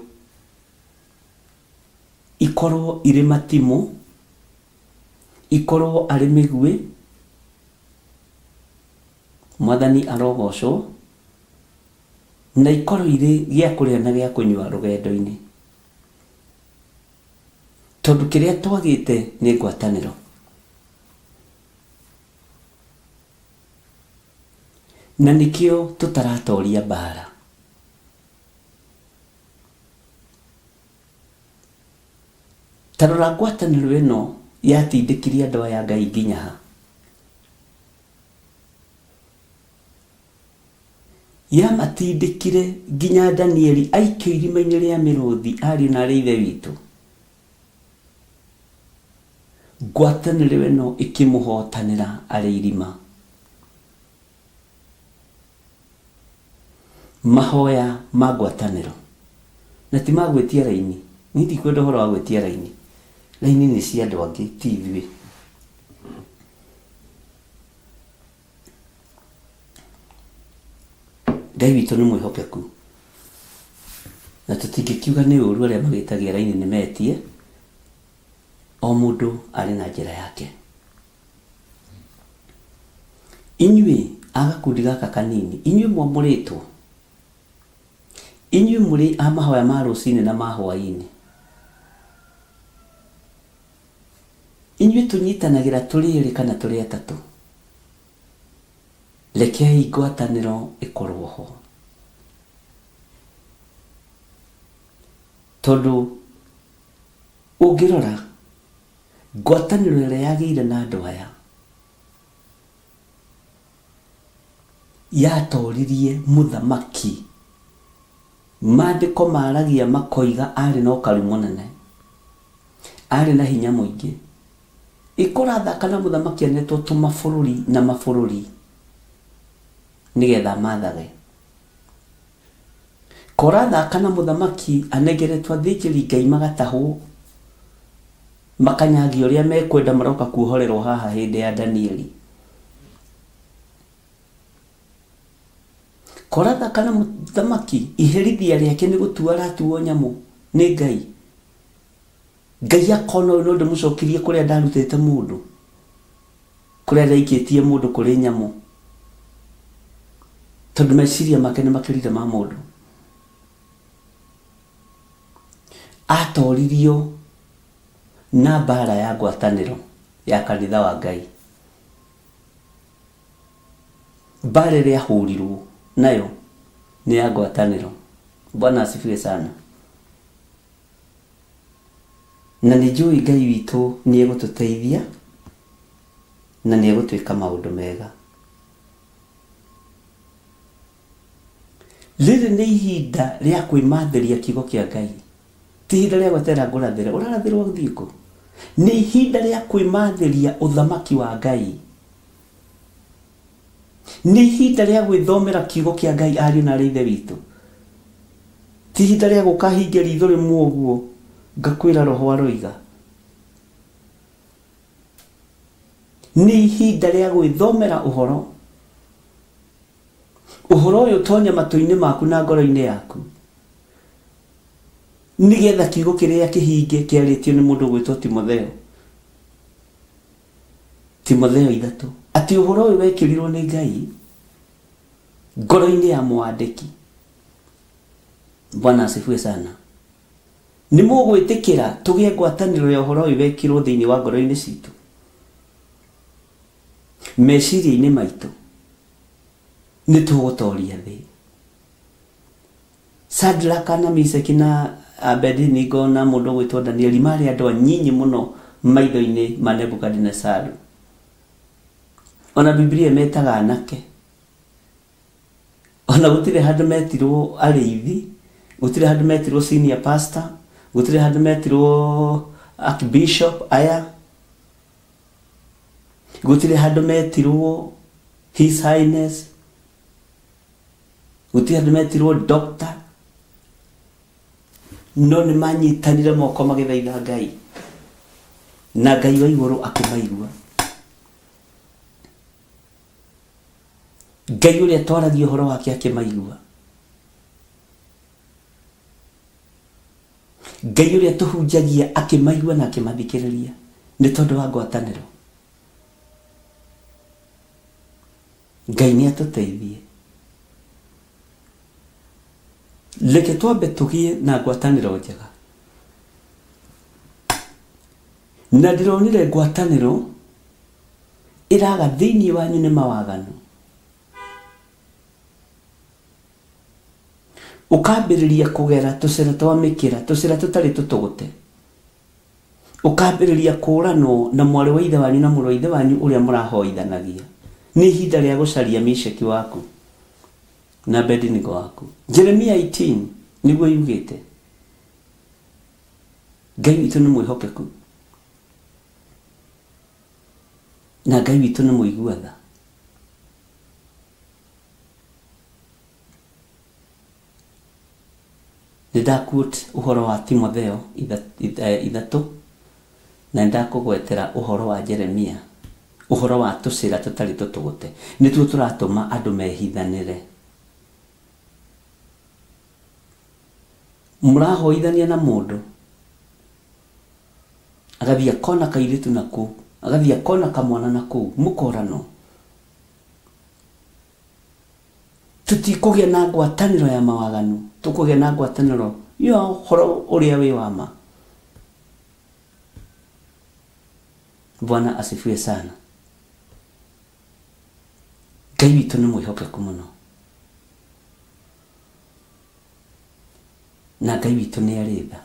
ikorwo irĩ matimũ, ikorwo arĩ mĩguĩ, Mwathani arogocwo, na ikorwo irĩ gĩa kũrĩa na gĩa kũnyua rũgendo-inĩ. Tondũ kĩrĩa twagĩte nĩ ngwatanĩro. Na nĩkĩo tũtaratoria mbara. Ta rora ngwatanĩro ĩno yatindĩkirie andũ aya a Ngai nginya ha. Yamatindĩkire nginya Danieli aikio irima-inĩ rĩa mĩrũthi ariũ na arĩ ithe witũ. Ngwatanĩro ĩno ĩkĩmũhotanĩra arĩ irima. Mahoya ma ngwatanĩro. Na ti ma gwĩtia raini. Niĩ ndikwenda ũhoro wa gwĩtia raini. Raini nĩ cia andũ angĩ, ti ithuĩ. Ngai witũ nĩ mwĩhokeku. Na tũtingĩkiuga nĩ ũru arĩa magĩtagia raini nĩ metie, o mũndũ arĩ na njĩra yake. Inyuĩ a gakundi gaka kanini, inyuĩ mwamũrĩtwo, inyuĩ mũrĩ a mahoya ma rũcinĩ na ma hwaĩ-inĩ, inyuĩ tũnyitanagĩra tũrĩ erĩ kana tũrĩ atatũ, rekei ngwatanĩro ĩkorwo ho. Tondũ ũngĩrora ngwatanĩro ĩrĩa yagĩire na andũ aya yatoririe mũthamaki. Maandĩko maragia makoiga arĩ na ũkaru mũnene, arĩ na hinya mũingĩ. Ĩ kũrathaka na mũthamaki anetwo tũmabũrũri na mabũrũri nĩgetha amathage. Korathaka na mũthamaki anengeretwo athĩnjĩri Ngai magatahwo, makanyagia ũrĩa mekwenda maroka kuohorerwo haha hĩndĩ ya Danieli. Korathaka na mũthamaki iherithia rĩake nĩ gũtuo aratuo nyamũ nĩ Ngai. Ngai akona ũyũ no ndĩmũcokirie kũrĩa ndarutĩte mũndũ, kũrĩa ndaikĩtie mũndũ kũrĩ nyamũ, tondũ meciria make nĩ makĩrire ma mũndũ. Atoririo na mbara ya ngwatanĩro ya kanitha wa Ngai. Mbara ĩrĩa ahũrirwo nayo nĩ ya ngwatanĩro. Bwana asifiwe sana. Na nĩ njũĩ Ngai witũ nĩ egũtũteithia na nĩ egũtwĩka maũndũ mega. Rĩrĩ nĩ ihinda rĩa kwĩmathĩria kiugo kĩa Ngai. Ti ihinda rĩa gweterera ngũrathĩre. Ũrarathĩrwo ũthiĩ kũ? Nĩ ihinda rĩa kwĩmathĩria ũthamaki wa Ngai. Nĩ ihinda rĩa gwĩthomera kiugo kĩa Ngai ariũ na arĩ ithe witũ. Ti ihinda rĩa gũka hinge ritho rĩmwe ũguo ngakwĩra roho aroiga. Nĩ ihinda rĩa gwĩthomera ũhoro. Ũhoro ũyũ ũtonye matũ-inĩ maku na ngoro-inĩ yaku, nĩgetha kiugo kĩrĩa kĩhinge kĩarĩtio nĩ mũndũ ũgwĩtwo Timotheo. Timotheo 3, atĩ ũhoro ũyũ wekĩrirwo nĩ Ngai ngoro-inĩ ya mwandĩki. Bwana asifiwe sana. Nĩ mũgwĩtĩkĩra tũgĩe ngwatanĩro ya ũhoro ũyũ wekĩrwo thĩinĩ wa ngoro-inĩ citũ, meciria-inĩ maitũ, nĩ tũgũtoria thĩ. Sadraka na Mishaki na Abednego na mũndũ ũgwĩtwo Danieli marĩ andũ anyinyi mũno maitho-inĩ ma Nebukadinesaru. Ona Bibilia ĩmetaga anake. Ona gũtirĩ handũ metirwo arĩithi, gũtirĩ handũ metirwo senior pastor, gũtirĩ handũ metirwo archbishop aya, gũtirĩ handũ metirwo his highness, gũtirĩ handũ metirwo doctor, no nĩ manyitanire moko magĩthaitha Ngai, na Ngai wa igũrũ akĩmaigua. Ngai ũrĩa twaragia ũhoro wake akĩmaigua. Ngai ũrĩa tũhunjagia akĩmaigua na akĩmathikĩrĩria nĩ tondũ wa ngwatanĩro. Ngai nĩ atũteithie. Reke twambe tũgĩe na ngwatanĩro njega. Na ndĩronire ngwatanĩro ĩraga thĩinĩ wanyu nĩ mawaganu. Ũkambĩrĩria kũgera tũcĩra twa mĩkĩra, tũcĩra tũtarĩ tũtũgũte. Ũkambĩrĩria kũũranwo na mwarĩ wa ithe wanyu na mũrũ wa ithe wanyu ũrĩa mũrahoithanagia. Nĩ ihinda rĩa gũcaria Misheki waku na Abednego waku. Jeremia 18 nĩguo yugĩte. Ngai witũ nĩ mwĩhokeku. Na Ngai witũ nĩ mũigua tha. Nĩ nda quote ũhoro wa Timotheo 3 na nĩ ndakũgwetera ũhoro wa Jeremia, ũhoro wa tũcĩra tũtarĩ tũtũgũte. Nĩtuo tũratũma andũ mehithanĩre. Mũrahoithania na mũndũ, agathiĩ akona kairĩtu na kũu, agathiĩ akona kamwana na kũu, mũkoranwo. Tũtikũgĩa na ngwatanĩro ya mawaganu, tũkũgĩa na ngwatanĩro ya ũhoro ũrĩa wĩ wa ma. Bwana asifiwe sana. Ngai witũ nĩ mwĩhokeku mũno. Na Ngai witũ nĩ arĩ tha.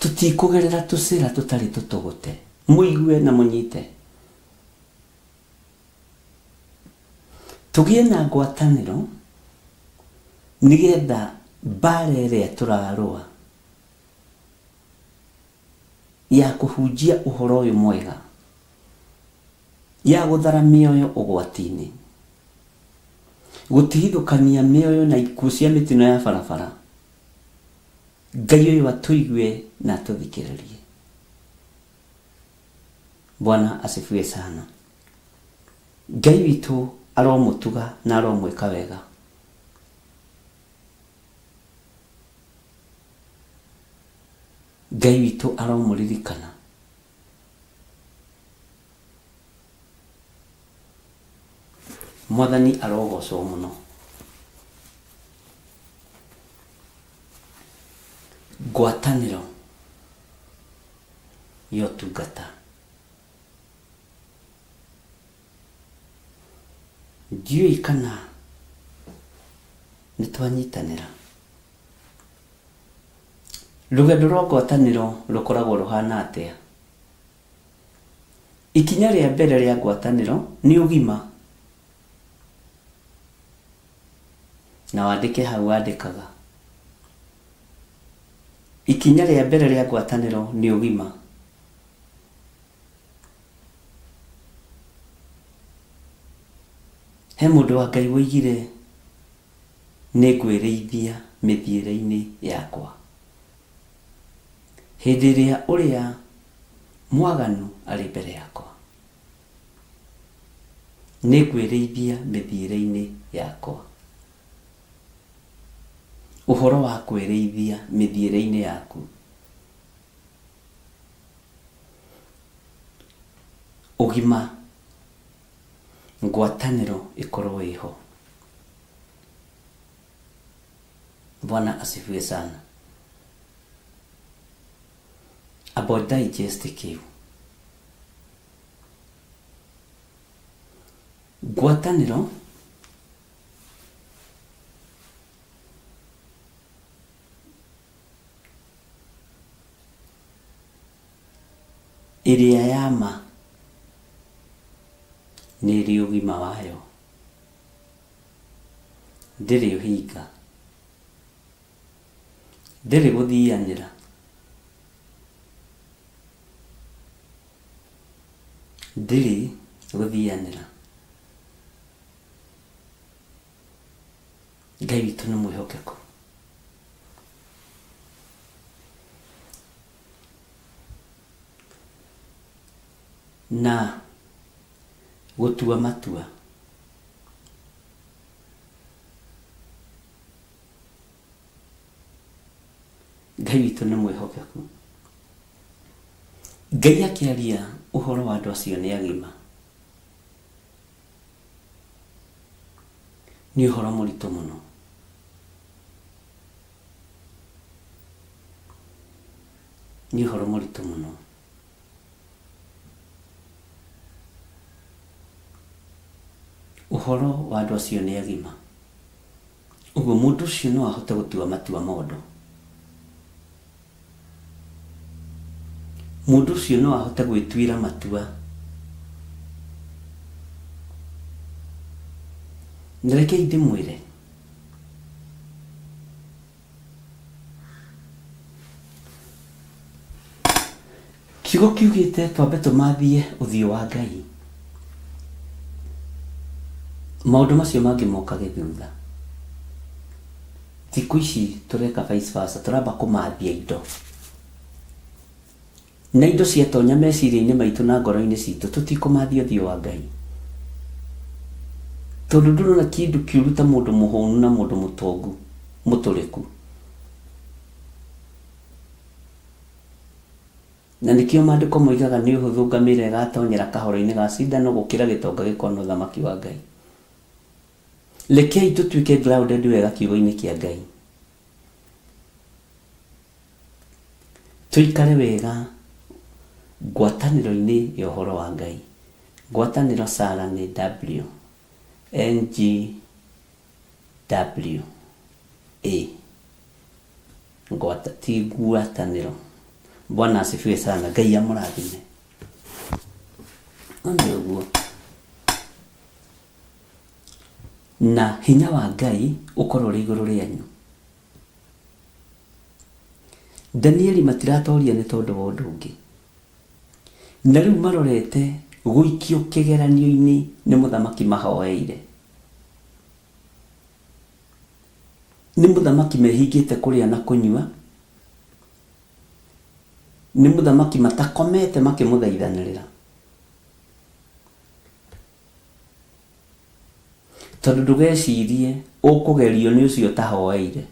Tũtikũgerera tũcĩra tũtarĩ tũtũgũte. Mũigue na mũnyite. Tũgĩe na ngwatanĩro nĩgetha mbara ĩrĩa tũrarũa ya kũhunjia ũhoro ũyũ mwega, ya gũthara mĩoyo ũgwati-inĩ, gũtigithũkania mĩoyo na ikuũ cia mĩtino ya barabara, Ngai ũyũ atũigue na atũthikĩrĩrie. Bwana asifiwe sana. Ngai witũ aromũtuga na aromwĩka wega. Ngai witũ aromũririkana. Mwathani arogocwo mũno. Ngwatanĩro ya ũtungata. Ndiũĩ kana nĩ twanyitanĩra. Rũgendo rwa ngwatanĩro rũkoragwo rũhana atĩa? Ikinya rĩa mbere rĩa ngwatanĩro nĩ ũgima. Na wandĩke hau wandĩkaga. Ikinya rĩa mbere rĩa ngwatanĩro nĩ ũgima. He mũndũ wa Ngai woigire nĩngwĩrĩithia mĩthiĩre-inĩ yakwa. Hĩndĩ ĩrĩa ũrĩa mwaganu arĩ mbere yakwa. Nĩngwĩrĩithia mĩthiĩre-inĩ yakwa. Ũhoro wa kwĩrĩithia mĩthiĩre-inĩ yaku. Ũgima, ngwatanĩro ĩkorwo ĩho. Bwana asifiwe sana. Amba ũ digest kĩu. Ngwatanĩro ĩrĩa ya ma nĩ ĩrĩ ũgima wayo, ndĩrĩ ũhinga, ndĩrĩ gũthianĩra. Ndĩrĩ gũthianĩra. Ngai witũ nĩ mwĩhokeku. Na gũtua matua. Ngai witũ nĩ mwĩhokeku. Ngai akĩaria ũhoro wa andũ acio nĩ agima. Nĩ ũhoro mũritũ mũno. Nĩ ũhoro mũritũ mũno. Ũhoro wa andũ acio nĩ agima. Ũguo mũndũ ũcio no ahote gũtua matua mondo. Mũndũ ũcio no ahote gwĩtuĩra matua. Na rekei ndĩmwĩre, kiugo kiugĩte twambe tũmathie ũthiũ wa Ngai, maũndũ macio mangĩ mokage thutha. Thikũ ici tũreka vice versa, tũramba kũmathia indo. Na indo ciatonya meciria-inĩ maitũ na ngoro-inĩ citũ, tũtikũmathia ũthiũ wa Ngai. Tondũ ndũrona kĩndũ kĩũru ta mũndũ mũhũnu na mũndũ mũtongu mũtũrĩku. Na nĩkĩo maandĩko moigaga nĩ ũhũthũ ngamĩra ĩgatonyera kahoro-inĩ ga cindano gũkĩra gĩtonga gĩkona ũthamaki wa Ngai. Rekei tũtuĩke grounded wega kiugo-inĩ kĩa Ngai. Tũikare wega ngwatanĩro-inĩ ya ũhoro wa Ngai. Ngwatanĩro Sarah nĩ W N G W A. Ngwata, ti guatanĩro. Bwana asifiwe sana. Ngai amũrathime. Nĩ ũguo. Na hinya wa Ngai ũkorwo ũrĩ igũrũ rĩanyu. Danieli matiratoria nĩ tondũ wa ũndũ ũngĩ. Na rĩu marorete gũikio kĩgeranio-inĩ nĩ mũthamaki mahoeire. Nĩ mũthamaki mehingĩte kũrĩa na kũnyua. Nĩ mũthamaki matakomete makĩmũthaithanĩrĩra. Tondũ ndũgecirie ũkũgerio nĩ ũcio ũtahoeire.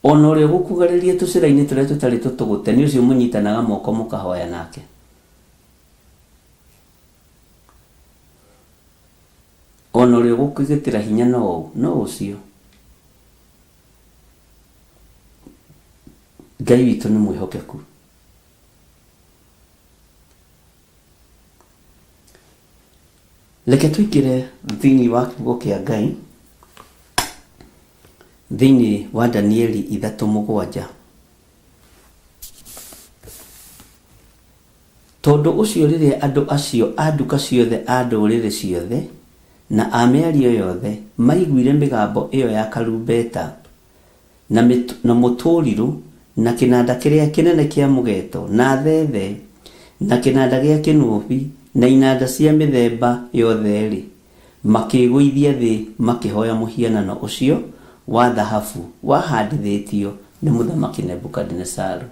Ona ũrĩa ũgũkũgereria tũcĩra-inĩ tũrĩa tũtarĩ tũtũgũte nĩ ũcio mũnyitanaga moko mũkahoya nake. Ona ũrĩa ũgũkũgitĩra hinya no ũ? No ũcio. Ngai witũ nĩ mwĩhokeku. Reke tũingĩre thĩinĩ wa kiugo kĩa Ngai, thĩinĩ wa Danieli 3:7. Tondũ ũcio rĩrĩa andũ acio a nduka ciothe a ndũrĩrĩ ciothe na a mĩario yothe maiguire mĩgambo ĩyo ya karumbeta, na, na mũtũrirũ, na kĩnanda kĩrĩa kĩnene kĩa mũgeeto, na thethe, na kĩnanda gĩa kĩnũbi, na inanda cia mĩthemba yothe-rĩ, makĩĩgũithia thĩ makĩhoya mũhianano ũcio wa thahabu wahandithĩtio nĩ Mũthamaki Nebukadinezaru.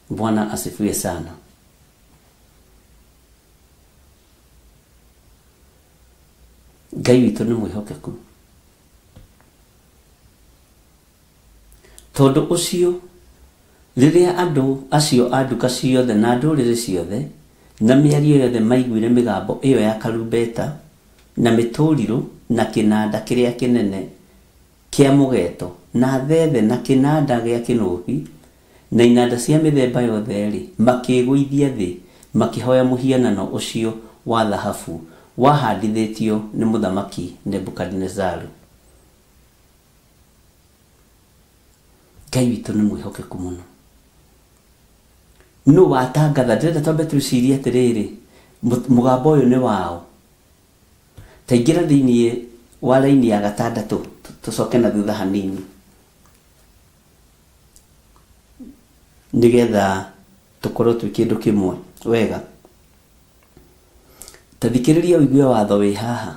Bwana asifiwe sana. Ngai witũ nĩ mwĩhokeku. Tondũ ũcio, rĩrĩa andũ acio a nduka ciothe na ndũrĩrĩ ciothe na mĩario yothe maiguire mĩgambo ĩyo ya karumbeta, na mĩtũrirũ, na kĩnanda kĩrĩa kĩnene kĩa mũgeeto, na thethe, na kĩnanda gĩa kĩnũbi, na inanda cia mĩthemba yothe-rĩ, makĩĩgũithia thĩ makĩhoya mũhianano ũcio wa thahabu wahandithĩtio nĩ Mũthamaki Nebukadinezaru. Ngai witũ nĩ mwĩhokeku mũno. Nũ watangatha? Ndĩrenda twambe twĩcirie atĩrĩrĩ, mũgambo ũyũ nĩ waũ? Ta ingĩra thĩinĩ wa raini ya gatandatũ tũcoke na thutha hanini nĩgetha tũkorwo twĩ kĩndũ kĩmwe wega. Ta thikĩrĩria ũigue watho wĩ haha.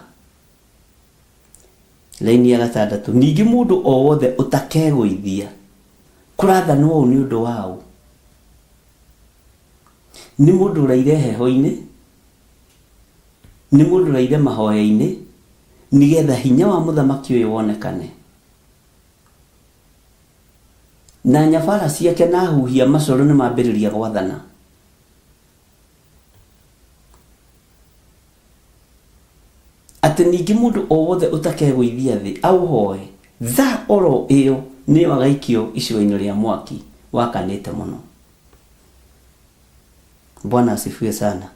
Raini ya gatandatũ, ningĩ mũndũ o wothe ũtakegũithia, kũrathanwo ũũ nĩ ũndũ wa ũ? Nĩ mũndũ ũraire heho-inĩ, nĩ mũndũ ũraire mahoya-inĩ, nĩgetha hinya wa mũthamaki ũyũ wonekane. Na nyabara ciake na ahuhi a macoro nĩ mambĩrĩria gwathana. Atĩ ningĩ mũndũ o wothe ũtakegũithia thĩ aũhoe, thaa o ro ĩyo nĩyo agaikio icua-inĩ rĩa mwaki wakanĩte mũno. Bwana asifiwe sana.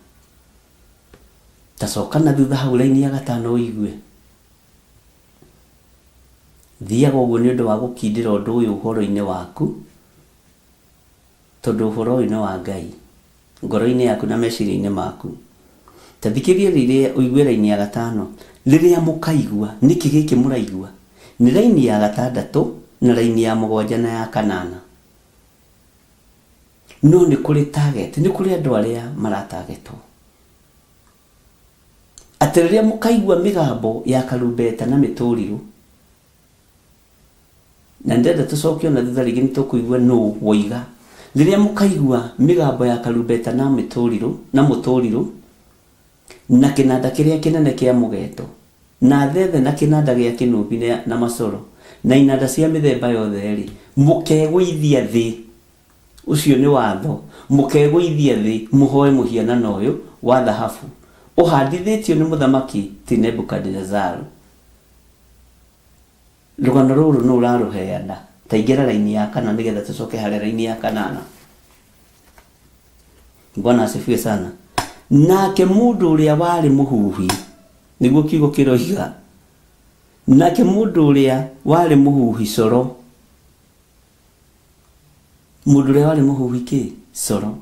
Ta coka na thutha hau raini ya gatano ũigue. Thiaga ũguo nĩ ũndũ wa gũkindĩra ũndũ ũyũ ũhoro-inĩ waku, Tondũ ũhoro ũyũ nĩ wa Ngai, ngoro-inĩ yaku na meciria-inĩ maku. Ta thikĩrĩria rĩrĩa ũigue raini ya gatano, rĩrĩa mũkaigua. Nĩkĩ gĩkĩ mũraigua? Nĩ raini ya gatandatũ na raini ya mũgwanja na ya kanana. No nĩ kũrĩ target, nĩ kũrĩ andũ arĩa maratagetwo. Atĩ rĩrĩa mũkaigua mĩgambo ya karumbeta na mĩtũrirũ, Na ndĩrenda tũcoke ona thutha rĩngĩ nĩ tũkũigua nũ woiga. Rĩrĩa mũkaigua mĩgambo ya karumbeta na mĩtũrirũ, na mũtũrirũ, na kĩnanda kĩrĩa kĩnene kĩa mũgeeto, na thethe na kĩnanda gĩa kĩnũbi na macoro, na inanda cia mĩthemba yothe-rĩ, mũkegũithia thĩ. Ũcio nĩ watho. Mũkegũithia thĩ mũhoe mũhianano ũyũ wa thahabu ũhandithĩtio nĩ mũthamaki ti Nebukadinezaru. Rũgano rũrũ nũ ũrarũheana? Ta ingĩra raini ya kana nĩgetha tũcoke harĩa raini ya kanana. Bwana asifiwe sana. Nake mũndũ ũrĩa warĩ mũhuhi, nĩguo kiugo kĩroiga, nake mũndũ ũrĩa warĩ mũhuhi coro, mũndũ ũrĩa warĩ mũhuhi kĩ? Coro.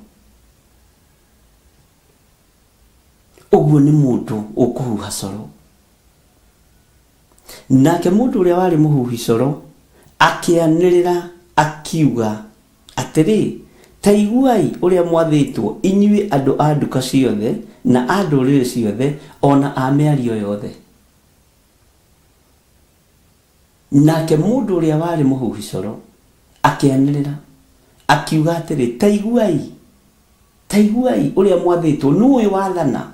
Ũguo nĩ mũndũ ũkũhuha coro. Nake mũndũ ũrĩa warĩ mũhuhi coro akĩanĩrĩra akiuga atĩrĩ, Ta iguai ũrĩa mwathĩtwo, inyuĩ andũ a nduka ciothe, na a ndũrĩrĩ ciothe, o na a mĩario yothe. Nake mũndũ ũrĩa warĩ mũhuhi coro akĩanĩrĩra akiuga atĩrĩ, Ta iguai, ta iguai ũrĩa mwathĩtwo, nũ ũyũ wathana?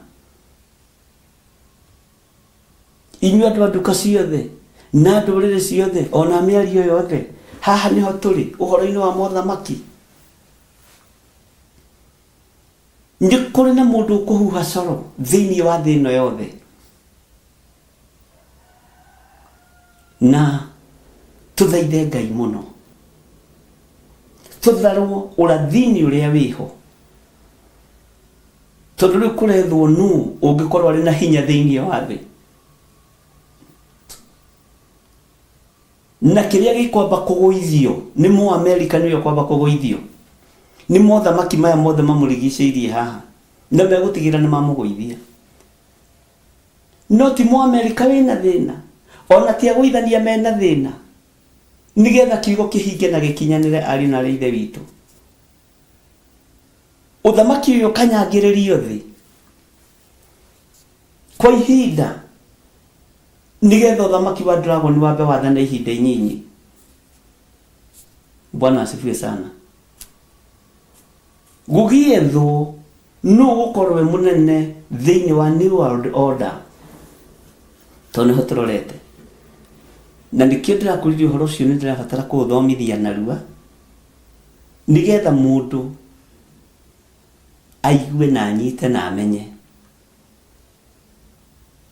Inyuĩ andũ a nduka ciothe, na ndũrĩrĩ ciothe, o na mĩario yothe, haha nĩho tũrĩ, ũhoro-inĩ wa mothamaki. Nĩ kũrĩ na mũndũ ũkũhuha coro thĩinĩ wa thĩ ĩno yothe. Na tũthaithe Ngai mũno, tũtharwo ũrathi-inĩ ũrĩa wĩho. Tondũ rĩu kũrethwo nũ ũngĩkorwo arĩ na hinya thĩinĩ wa thĩ. Na kĩrĩa gĩkwamba kũgũithio nĩ Mũamerika nĩwe ũkwamba kũgũithio. Nĩ mothamaki maya mothe mamũrigicĩirie haha. Na megũtigĩrĩra nĩ mamũgũithia. No ti Mũamerika wĩna thĩna. Ona ti agũithania mena thĩna. Nĩgetha kiugo kĩhinge na gĩkinyanĩre ariũ na aarĩ a Ithe witũ. Ũthamaki ũyũ ũkanyangĩrĩrio thĩ kwa ihinda nĩgetha ũthamaki wa dragon wambe wathane ihinda inyinyi. Bwana asifiwe sana. Gũgĩethwo nũ ũgũkorwo e mũnene thĩinĩ wa New World Order, tondũ nĩho tũrorete. Na nĩkĩo ndĩrakũririe ũhoro ũcio, nĩ ndĩrabatara kũũthomithia narua nĩgetha mũndũ aigue na anyite na amenye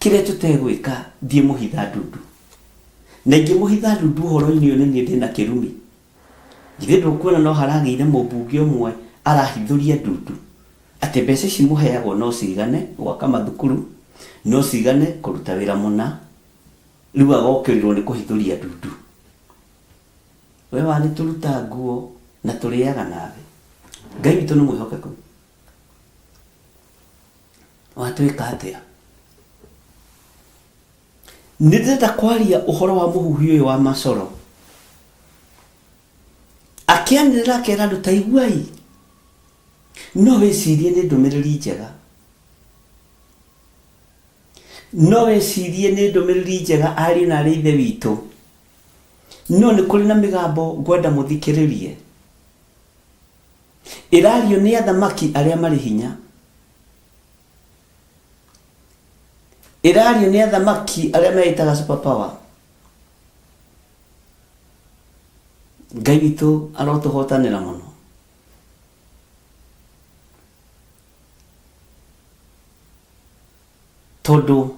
kĩrĩa tũtegwĩka. Thiĩ mũhitha ndundu na ingĩmũhitha ndundu ũhoro-inĩ ũyũ, nĩ niĩ ndĩna kĩrumi. Githĩ ndũkuona no haragĩire mũmbunge ũmwe arahithũria ndundu atĩ mbeca ici mũheagwo no cigane gwaka mathukuru, no cigane kũruta wĩra mũna? Rĩu agokĩrĩrwo nĩ kũhithũria ndundu. We wanĩtũruta nguo na tũrĩaga nawe. Ngai witũ nĩ mwĩhokeku. Watwĩka atĩa? Nĩ ndĩrenda kwaria ũhoro wa mũhuhi ũyũ wa macoro akĩanĩrĩra akera andũ ta iguai. No wĩcirie nĩ ndũmĩrĩri njega, no wĩcirie nĩ ndũmĩrĩri njega, ariũ na arĩ ithe witũ, no nĩ kũrĩ na mĩgambo ngwenda mũthikĩrĩrie ĩrario nĩ athamaki arĩa marĩ hinya, ĩrario nĩ athamaki arĩa meĩtaga super power. Ngai witũ arotũhotanĩra mũno. Tondũ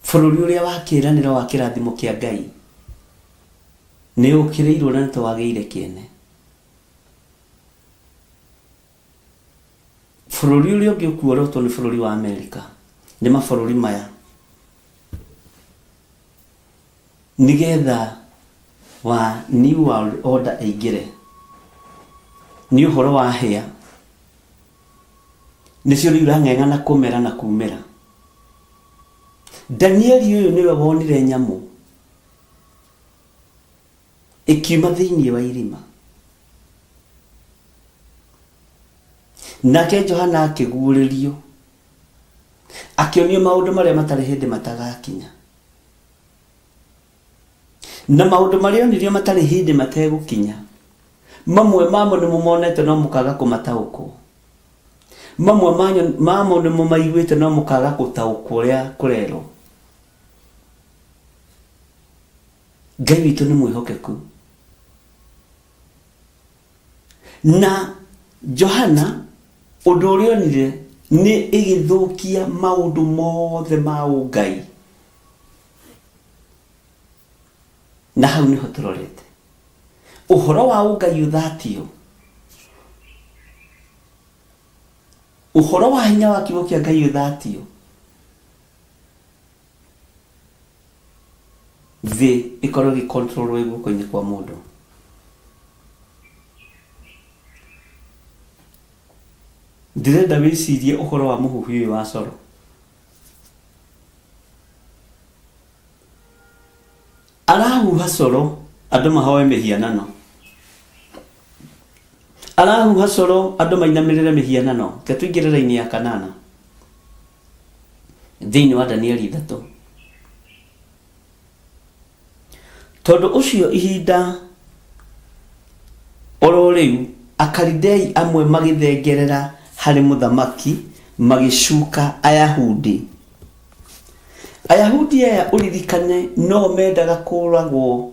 bũrũri ũrĩa wa kĩĩranĩro wa kĩrathimo kĩa Ngai nĩ ũkĩrĩirwo na nĩ twagĩire kĩene. Bũrũri ũrĩa ũngĩ ũkuorotwo nĩ bũrũri wa Amerika, nĩ mabũrũri maya, nĩgetha wa New World Order ĩingĩre nĩ ũhoro wa hĩa nĩcio rĩu irang'eng'ana kũmera na kumĩra. Danieli ũyũ nĩwe wonire nyamũ ĩkiuma thĩinĩ wa irima, nake Johana akĩguũrĩrio, akĩonio maũndũ marĩa matarĩ hĩndĩ matagakinya, na maũndũ marĩa onirio matarĩ hĩndĩ mategũkinya, mamwe mamo nĩ mũmonete no mũkaga kũmataũkwo, mamwe mamo nĩ mũmaiguĩte no mũkaga gũtaũkwo ũrĩa kũrerwo. Ngai witũ nĩ mwĩhokeku. Na Johana ũndũ ũrĩa onire nĩ ĩgĩthũkia maũndũ mothe ma ũngai, na hau nĩho tũrorete ũhoro wa ũngai ũthatio, ũhoro wa hinya wa kiugo kĩa Ngai ũthatio, thĩ ĩkorwo ĩgĩcontrolwo ĩ guoko-inĩ kwa mũndũ. Ndĩrenda wĩcirie ũhoro wa mũhuhu ũyũ wa coro. Arahuha coro andũ mahoe mĩhianano, arahuha coro andũ mainamĩrĩre mĩhianano. Reke tũingĩre raini ya kanana thĩinĩ wa Danieli 3. Tondũ ũcio ihinda oro rĩu Akalidei amwe magĩthengerera harĩ mũthamaki magĩcuka Ayahudi. Ayahudi aya ũririkane no mendaga kũragwo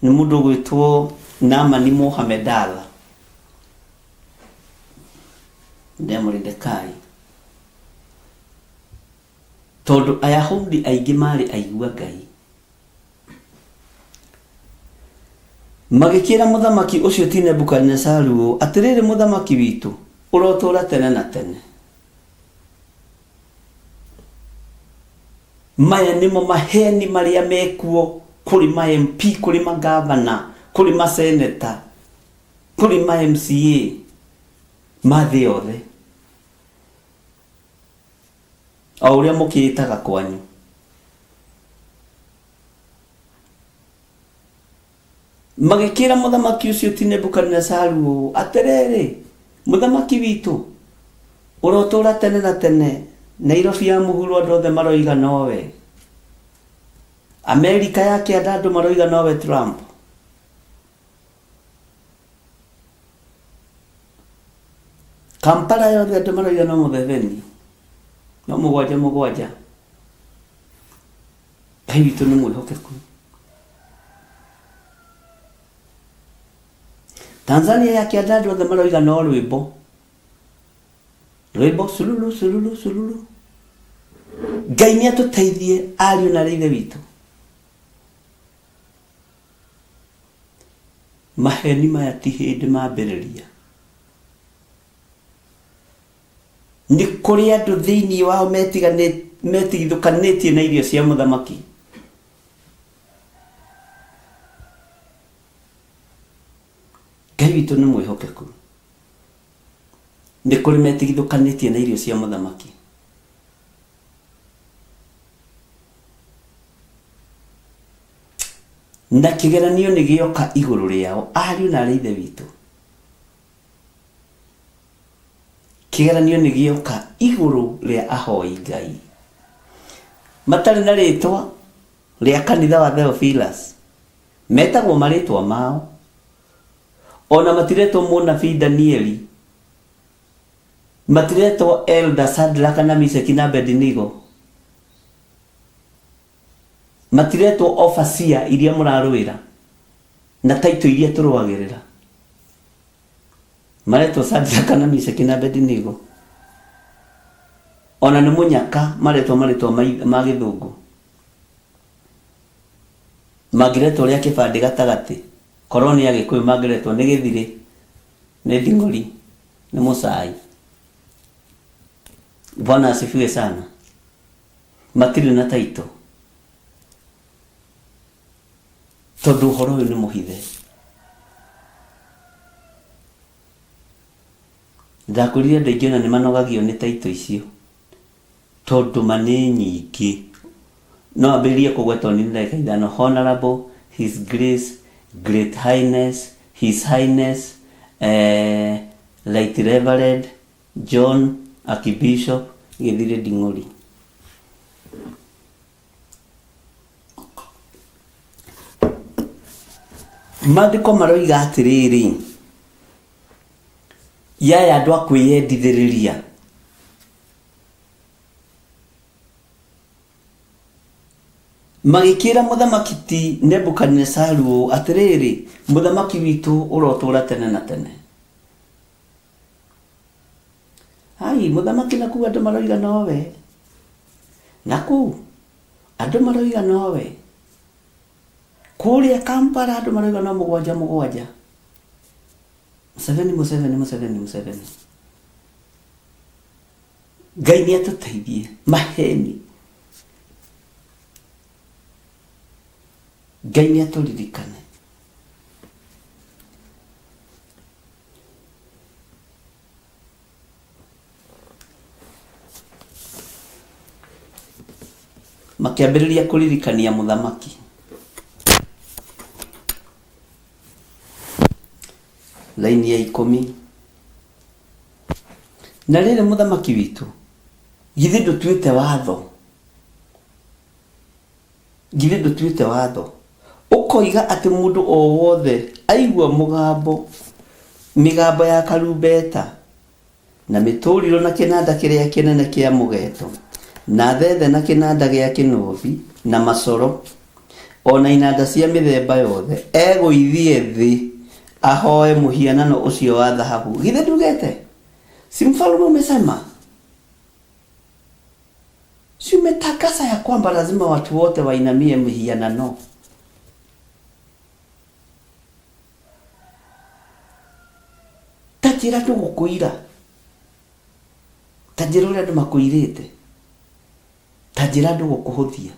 nĩ mũndũ ũgwĩtwo Naamani Mũhamedala nde Moridekai, tondũ Ayahudi aingĩ maarĩ aigua Ngai. Magĩkĩĩra mũthamaki ũcio ti Nebukadinezaru ũũ, Atĩrĩrĩ mũthamaki witũ, ũrotũũra tene na tene. Maya nĩmo maheni marĩa mekuo kũrĩ ma MP, kũrĩ magavana, kũrĩ maseneta, kũrĩ ma MCA ma thĩ yothe. O ũrĩa mũkĩĩtaga kwanyu. Magĩkĩĩra mũthamaki ũcio ti Nebukadinezaru ũũ, Atĩrĩrĩ, mũthamaki witũ, ũrotũũra tene na tene. Nairobi ya mũhuro andũ othe maroiga nowe. Amerika ya kĩanda andũ maroiga nowe Trump. Kampala yothe andũ maroiga no Mũtheveni, no mũgwanja mũgwanja. Ngai witũ nĩ mwĩhokeku. Tanzania ya kĩanda andũ othe maroiga no rwĩmbo. Rwĩmbo sululu sululu sululu. Ngai nĩ atũteithie ariũ na aarĩ a Ithe witũ. Maheni maya ti hĩndĩ mambĩrĩria. Nĩ kũrĩ andũ thĩinĩ wao metigithũkanĩtie na irio cia mũthamaki. Ngai witũ nĩ mwĩhokeku. Nĩ kũrĩ metigithũkanĩtie na irio cia mũthamaki. Na kĩgeranio nĩ gĩoka igũrũ rĩao, ariũ na aarĩ a Ithe witũ. Kĩgeranio nĩ gĩoka igũrũ rĩa ahoi Ngai. Matarĩ na rĩtwa rĩa kanitha wa Theophilus. Metagwo marĩtwa mao. Ona matiretwo mũnabii Danieli. Matiretwo Elder Shadraka na Mishaki na Abednego. Matiretwo overseer iria mũrarũĩra na title iria tũrũagĩrĩra. Maretwo Shadraka na Mishaki na Abednego. Ona nĩ mũnyaka maretwo marĩtwa ma gĩthũngũ. Mangĩretwo rĩa kĩbandĩ gatagatĩ, korwo nĩ Agĩkũyũ mangĩretwo nĩ Gĩthirĩ, nĩ Nding'ori, nĩ Mũcai. Bwana asifiwe sana. Matirĩ na title tondũ ũhoro ũyũ nĩ mũhithe. Ndakwĩrire andũ aingĩ ona nĩ manogagio nĩ title icio tondũ ma nĩ nyingĩ. No ambĩrĩrie kũgweta o nĩ ndagĩka ithano, Honourable, His Grace, Great Highness, His Highness, eh, Right Reverend, John Archbishop Gĩthirĩ Nding'ũri. Maandĩko maroiga atĩrĩrĩ, yaya andũ a kwĩyendithĩrĩria magĩkĩra mũthamaki ti Nebukadinesaru ũũ, atĩrĩrĩ, mũthamaki witũ ũrotũũra tene na tene. Ai, mũthamaki na kũu andũ maroiga nowe. Na kũu andũ maroiga nowe. Kũrĩa Kampala andũ maroiga no mũgwanja mũgwanja. Museveni, Museveni, Museveni, Museveni. Ngai nĩ atũteithie maheni. Ngai nĩ atũririkane. Makĩambĩrĩria kũririkania mũthamaki. Raini ya ikũmi. Na rĩrĩ mũthamaki witũ, githĩ ndũtuĩte watho Githĩ ndũtuĩte watho, ũkoiga atĩ mũndũ o wothe aigua mũgambo, mĩgambo ya karumbeta, na mĩtũrirũ na kĩnanda kĩrĩa kĩnene kĩa mũgeeto, na thethe na kĩnanda gĩa kĩnũbi, na macoro, o na inanda cia mĩthemba yothe, egũithie thĩ ahoe mũhianano ũcio wa thahabu? Githĩ ndugĩte? Si mfalme umesema? Si umetangaza ya kwamba lazima watu wote wainamie mihianano? Ta njĩra ndũgũkũira. Ta njĩra ũrĩa andũ makũirĩte. Ta njĩra andũ gũkũhũthia.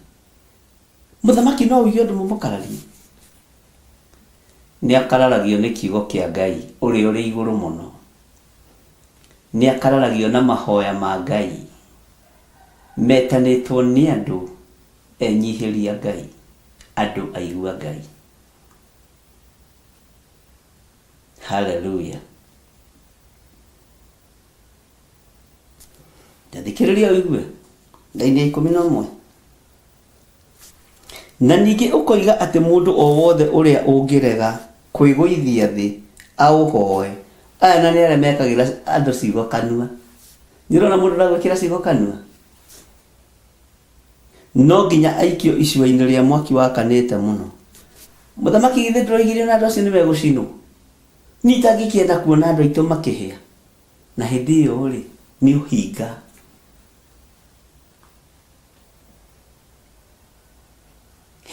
Mũthamaki no ũige ũndũ mũmũkararie? Nĩ akararagio nĩ kiugo kĩa Ngai ũrĩa ũrĩ igũrũ mũno. Nĩ akararagio na mahoya ma Ngai metanĩtwo nĩ andũ enyihĩria Ngai, andũ aigua Ngai. Hallelujah. Ta thikĩrĩria ũigue raini ya 11. Na ningĩ ũkoiga atĩ mũndũ o wothe ũrĩa ũngĩrega kwĩgũithia thĩ aũhoe, Aya na nĩ arĩa mekagĩra andũ ciugo kanua. Nĩ ũrona mũndũ ũragwĩkĩra ciugo kanua? No nginya aikio icua-inĩ rĩa mwaki wakanĩte mũno. Mũthamaki githĩ ndũroigire ona andũ acio nĩ megũcinwo? Niĩ itangĩkĩenda kuona andũ aitũ makĩhĩa. Na hĩndĩ ĩyo rĩ, nĩ ũhinga.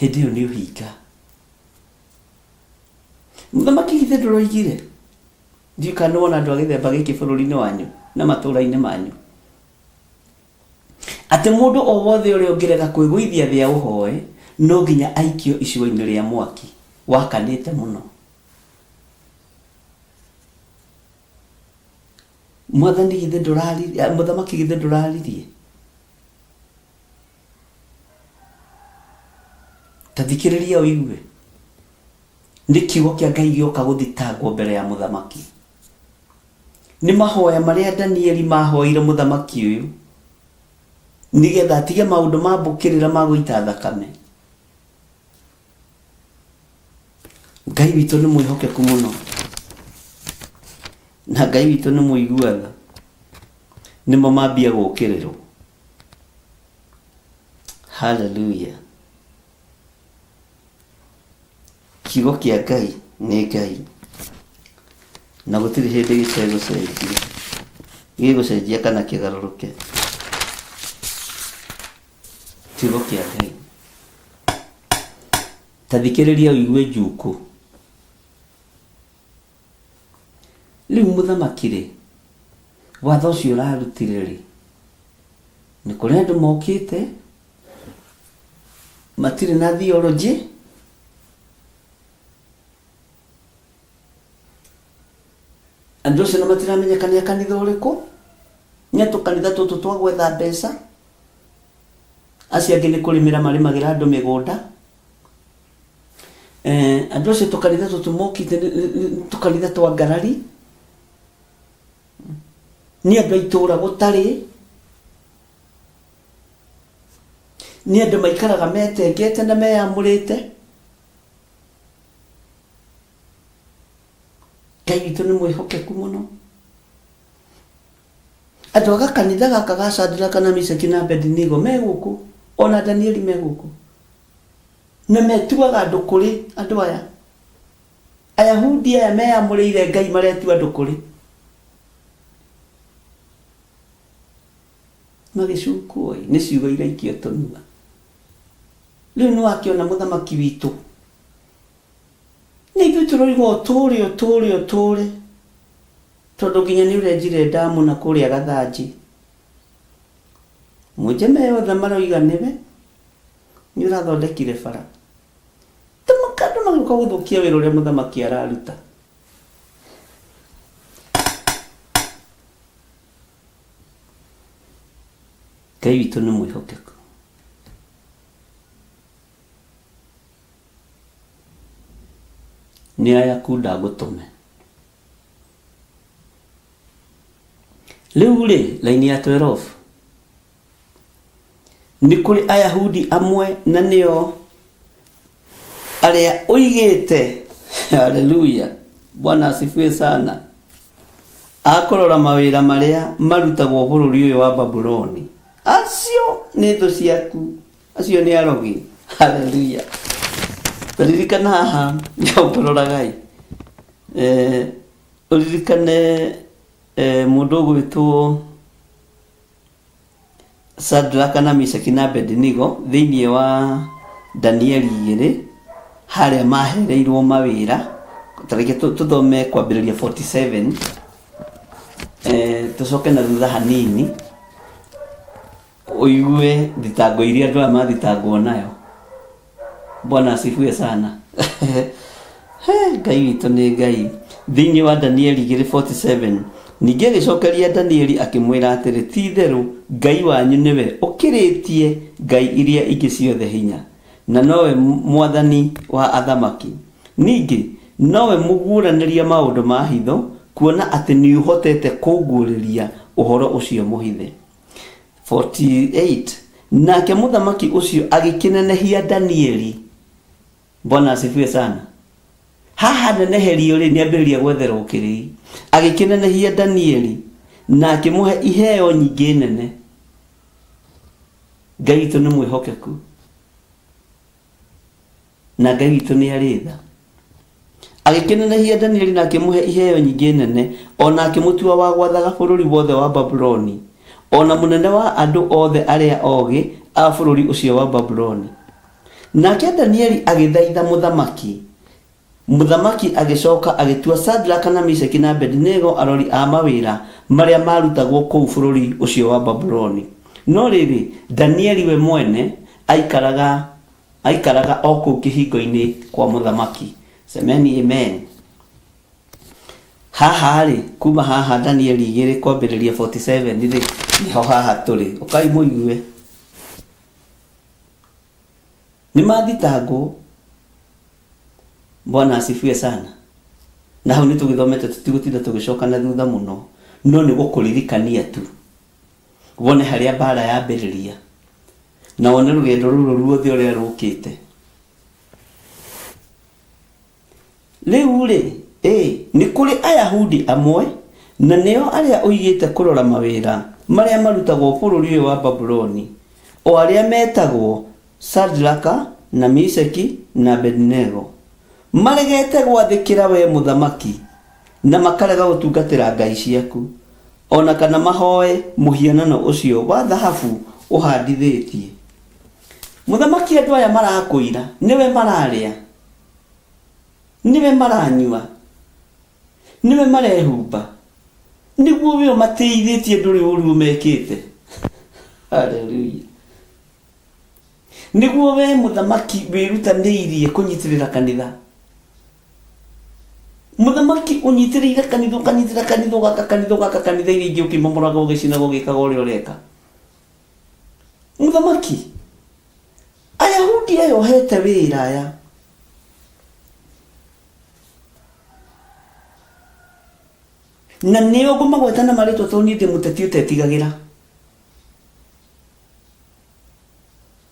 Hĩndĩ ĩyo nĩ ũhinga. Mũthamaki githĩ ndũroigire? Ndiũĩ kana nĩ wona andũ a gĩthemba gĩkĩ bũrũri-inĩ wanyu na matũũra-inĩ manyu. Atĩ mũndũ o wothe ũrĩa ũngĩrega kwĩgũithia thĩ aũhoe, no nginya aikio icua-inĩ rĩa mwaki wakanĩte mũno. Mwathani githĩ ndũraririe, mũthamaki githĩ ndũraririe? Ta thikĩrĩria ũigue. Nĩ kiugo kĩa Ngai gĩoka gũthitangwo mbere ya mũthamaki. Nĩ mahoya marĩa Danieli mahoeire mũthamaki ũyũ nĩgetha atige maũndũ ma mbũkĩrĩra ma gũita thakame. Ngai witũ nĩ mwĩhokeku mũno na Ngai witũ nĩ mũigua tha. Nĩmo mambia gũkĩrĩrwo. Hallelujah. Kiugo kĩa Ngai nĩ Ngai na gũtirĩ hĩndĩ gĩtegũcenjia, gĩgũcenjia kana kĩgarũrũke. Kiugo kĩa Ngai. Ta thikĩrĩria ũigue njukũ. Rĩu mũthamaki-rĩ, watho ũcio ũrarutire-rĩ, nĩ kũrĩ andũ mokĩte matirĩ na theology, andũ acio na matiramenyeka nĩ a kanitha ũrĩkũ, nĩ a tũkanitha tũtũ twa gwetha mbeca, acio angĩ nĩ kũrĩmĩra marĩmagĩra andũ mĩgũnda. Eh, andũ acio tũkanitha tũtũ mokĩte nĩ- nĩ- nĩ tũkanitha twa ngarari nĩ andũ a itũũra gũtarĩ nĩ andũ maikaraga metengete na meyamũrĩte Ngai witũ nĩ mwĩhokeku mũno andũ a gakanitha gaka ga Shadraka na Meshaki na Abednego me gũkũ ona Danieli me gũkũ Na metuaga andũ kũrĩ andũ aya. Ayahudi aya meyamũrĩire Ngai maretua andũ kũrĩ. Magĩcukwo ĩ, nĩ ciugo iraikio tũnua. Rĩu nĩ wakĩona mũthamaki witũ. Nĩ ithuĩ tũroiga ũtũũre ũtũũre ũtũũre. Tondũ nginya nĩ ũrenjire ndamu na kũrĩa Gathanjĩ. Mũnjeme yothe maroiga nĩwe. Nĩ ũrathondekire bara. Tũmaka andũ magĩũka gũthũkia wĩra ũrĩa mũthamaki araruta. Ngai witũ nĩ mwĩhokeku. Nĩ ayakunda ngũtũme. Rĩu rĩ, raini ya 12. Nĩ kũrĩ Ayahudi amwe na nĩo arĩa ũigĩte haleluya bwana asifiwe sana a kũrora mawĩra marĩa marutagwo bũrũri ũyũ wa Babuloni acio nĩ thũ ciaku acio nĩ arogi haleluya ririkana haha nyongororagai eh, ũririkane eh, mũndũ ũgwĩtwo Sadraka na Meshaki na Abednego thĩinĩ wa Danieli igĩrĩ harĩa mahereirwo mawĩra ta reke tũthome kwambĩrĩria 47 eh, tũcoke na thutha hanini ũigue thitango iria andũ aya mathitangwo nayo Bwana asifiwe sana. He, Ngai witũ nĩ Ngai. Thĩinĩ wa Danieli 2:47 ningĩ agĩcokeria Danieli akĩmwĩra atĩrĩ, ti itherũ Ngai wanyu nĩwe ũkĩrĩtie ngai iria ingĩ ciothe hinya, na nowe mwathani wa athamaki. Ningĩ nowe mũguũranĩria maũndũ ma hitho, kuona atĩ nĩũhotete kũnguũrĩria ũhoro ũcio mũhithe. 48 nake mũthamaki ũcio agĩkĩnenehia Danieli. Bwana asifiwe sana. Haha neneherio rĩ, nĩambĩrĩria gwetherwo kĩrĩi. Agĩkĩnenehia Danieli na akĩmũhe iheo nyingĩ nene. Ngai witũ nĩ mwĩhokeku na Ngai witũ nĩ arĩ tha. Agĩkĩnenehia Danieli na akĩmũhe iheo nyingĩ nene, o na akĩmũtua wa gwathaga bũrũri wothe wa Babuloni, o na mũnene wa andũ othe arĩa ogĩ a bũrũri ũcio wa Babuloni. Nake Danieli agĩthaitha mũthamaki. Mũthamaki agĩcoka agĩtua Shadraka na Meshaki na Abedinego arori a mawĩra marĩa maarutagwo kũu bũrũri ũcio wa Babuloni. No rĩrĩ, Danieli we mwene aikaraga aikaraga o kũu kĩhingo-inĩ kwa mũthamaki. Semeni amen. Haha-rĩ, kuma haha Danieli igĩrĩ kwambĩrĩria 47 rĩ, nĩho haha tũrĩ. Ũkai mũigue. Nĩ mathitangwo. Bwana asifiwe sana. Na hau nĩ tũgĩthomete tũtigũtinda tũgĩcoka na thutha mũno, no nĩ gũkũririkania tu wone harĩa mbara yambĩrĩria na wone rũgendo rũrũ ruothe ũrĩa rũkĩte. Rĩu-rĩ, ĩ, nĩ kũrĩ Ayahudi amwe, na nĩo arĩa ũigĩte kũrora mawĩra marĩa marutagwo bũrũri ũyũ wa Babuloni, o arĩa metagwo Shadraka, na Meshaki, na Abedinego, maregete gwathĩkĩra wee mũthamaki, na makarega gũtungatĩra ngai ciaku, o na kana mahoe mũhianano ũcio wa thahabu ũhandithĩtie. Mũthamaki, andũ aya marakũira, nĩwe mararĩa. Nĩwe maranyua, nĩwe marehumba, nĩguo we ũmatĩithĩtie ndũrĩ ũru ũmekĩte. Haleluya. Nĩguo we mũthamaki wĩrutanĩirie kũnyitĩrĩra kanitha. Mũthamaki ũnyitĩrĩire kanitha, ũkanyitĩra kanitha, ũgaka kanitha, ũgaka kanitha iria ingĩ ũkĩmomoraga, ũgĩcinaga, ũgĩkaga ũrĩa ũreka. Mũthamaki, Ayahudi aya ũhete wĩra aya, na nĩo ngũmagweta na marĩtwa tondũ niĩ ndĩ mũteti ũtetigagĩra,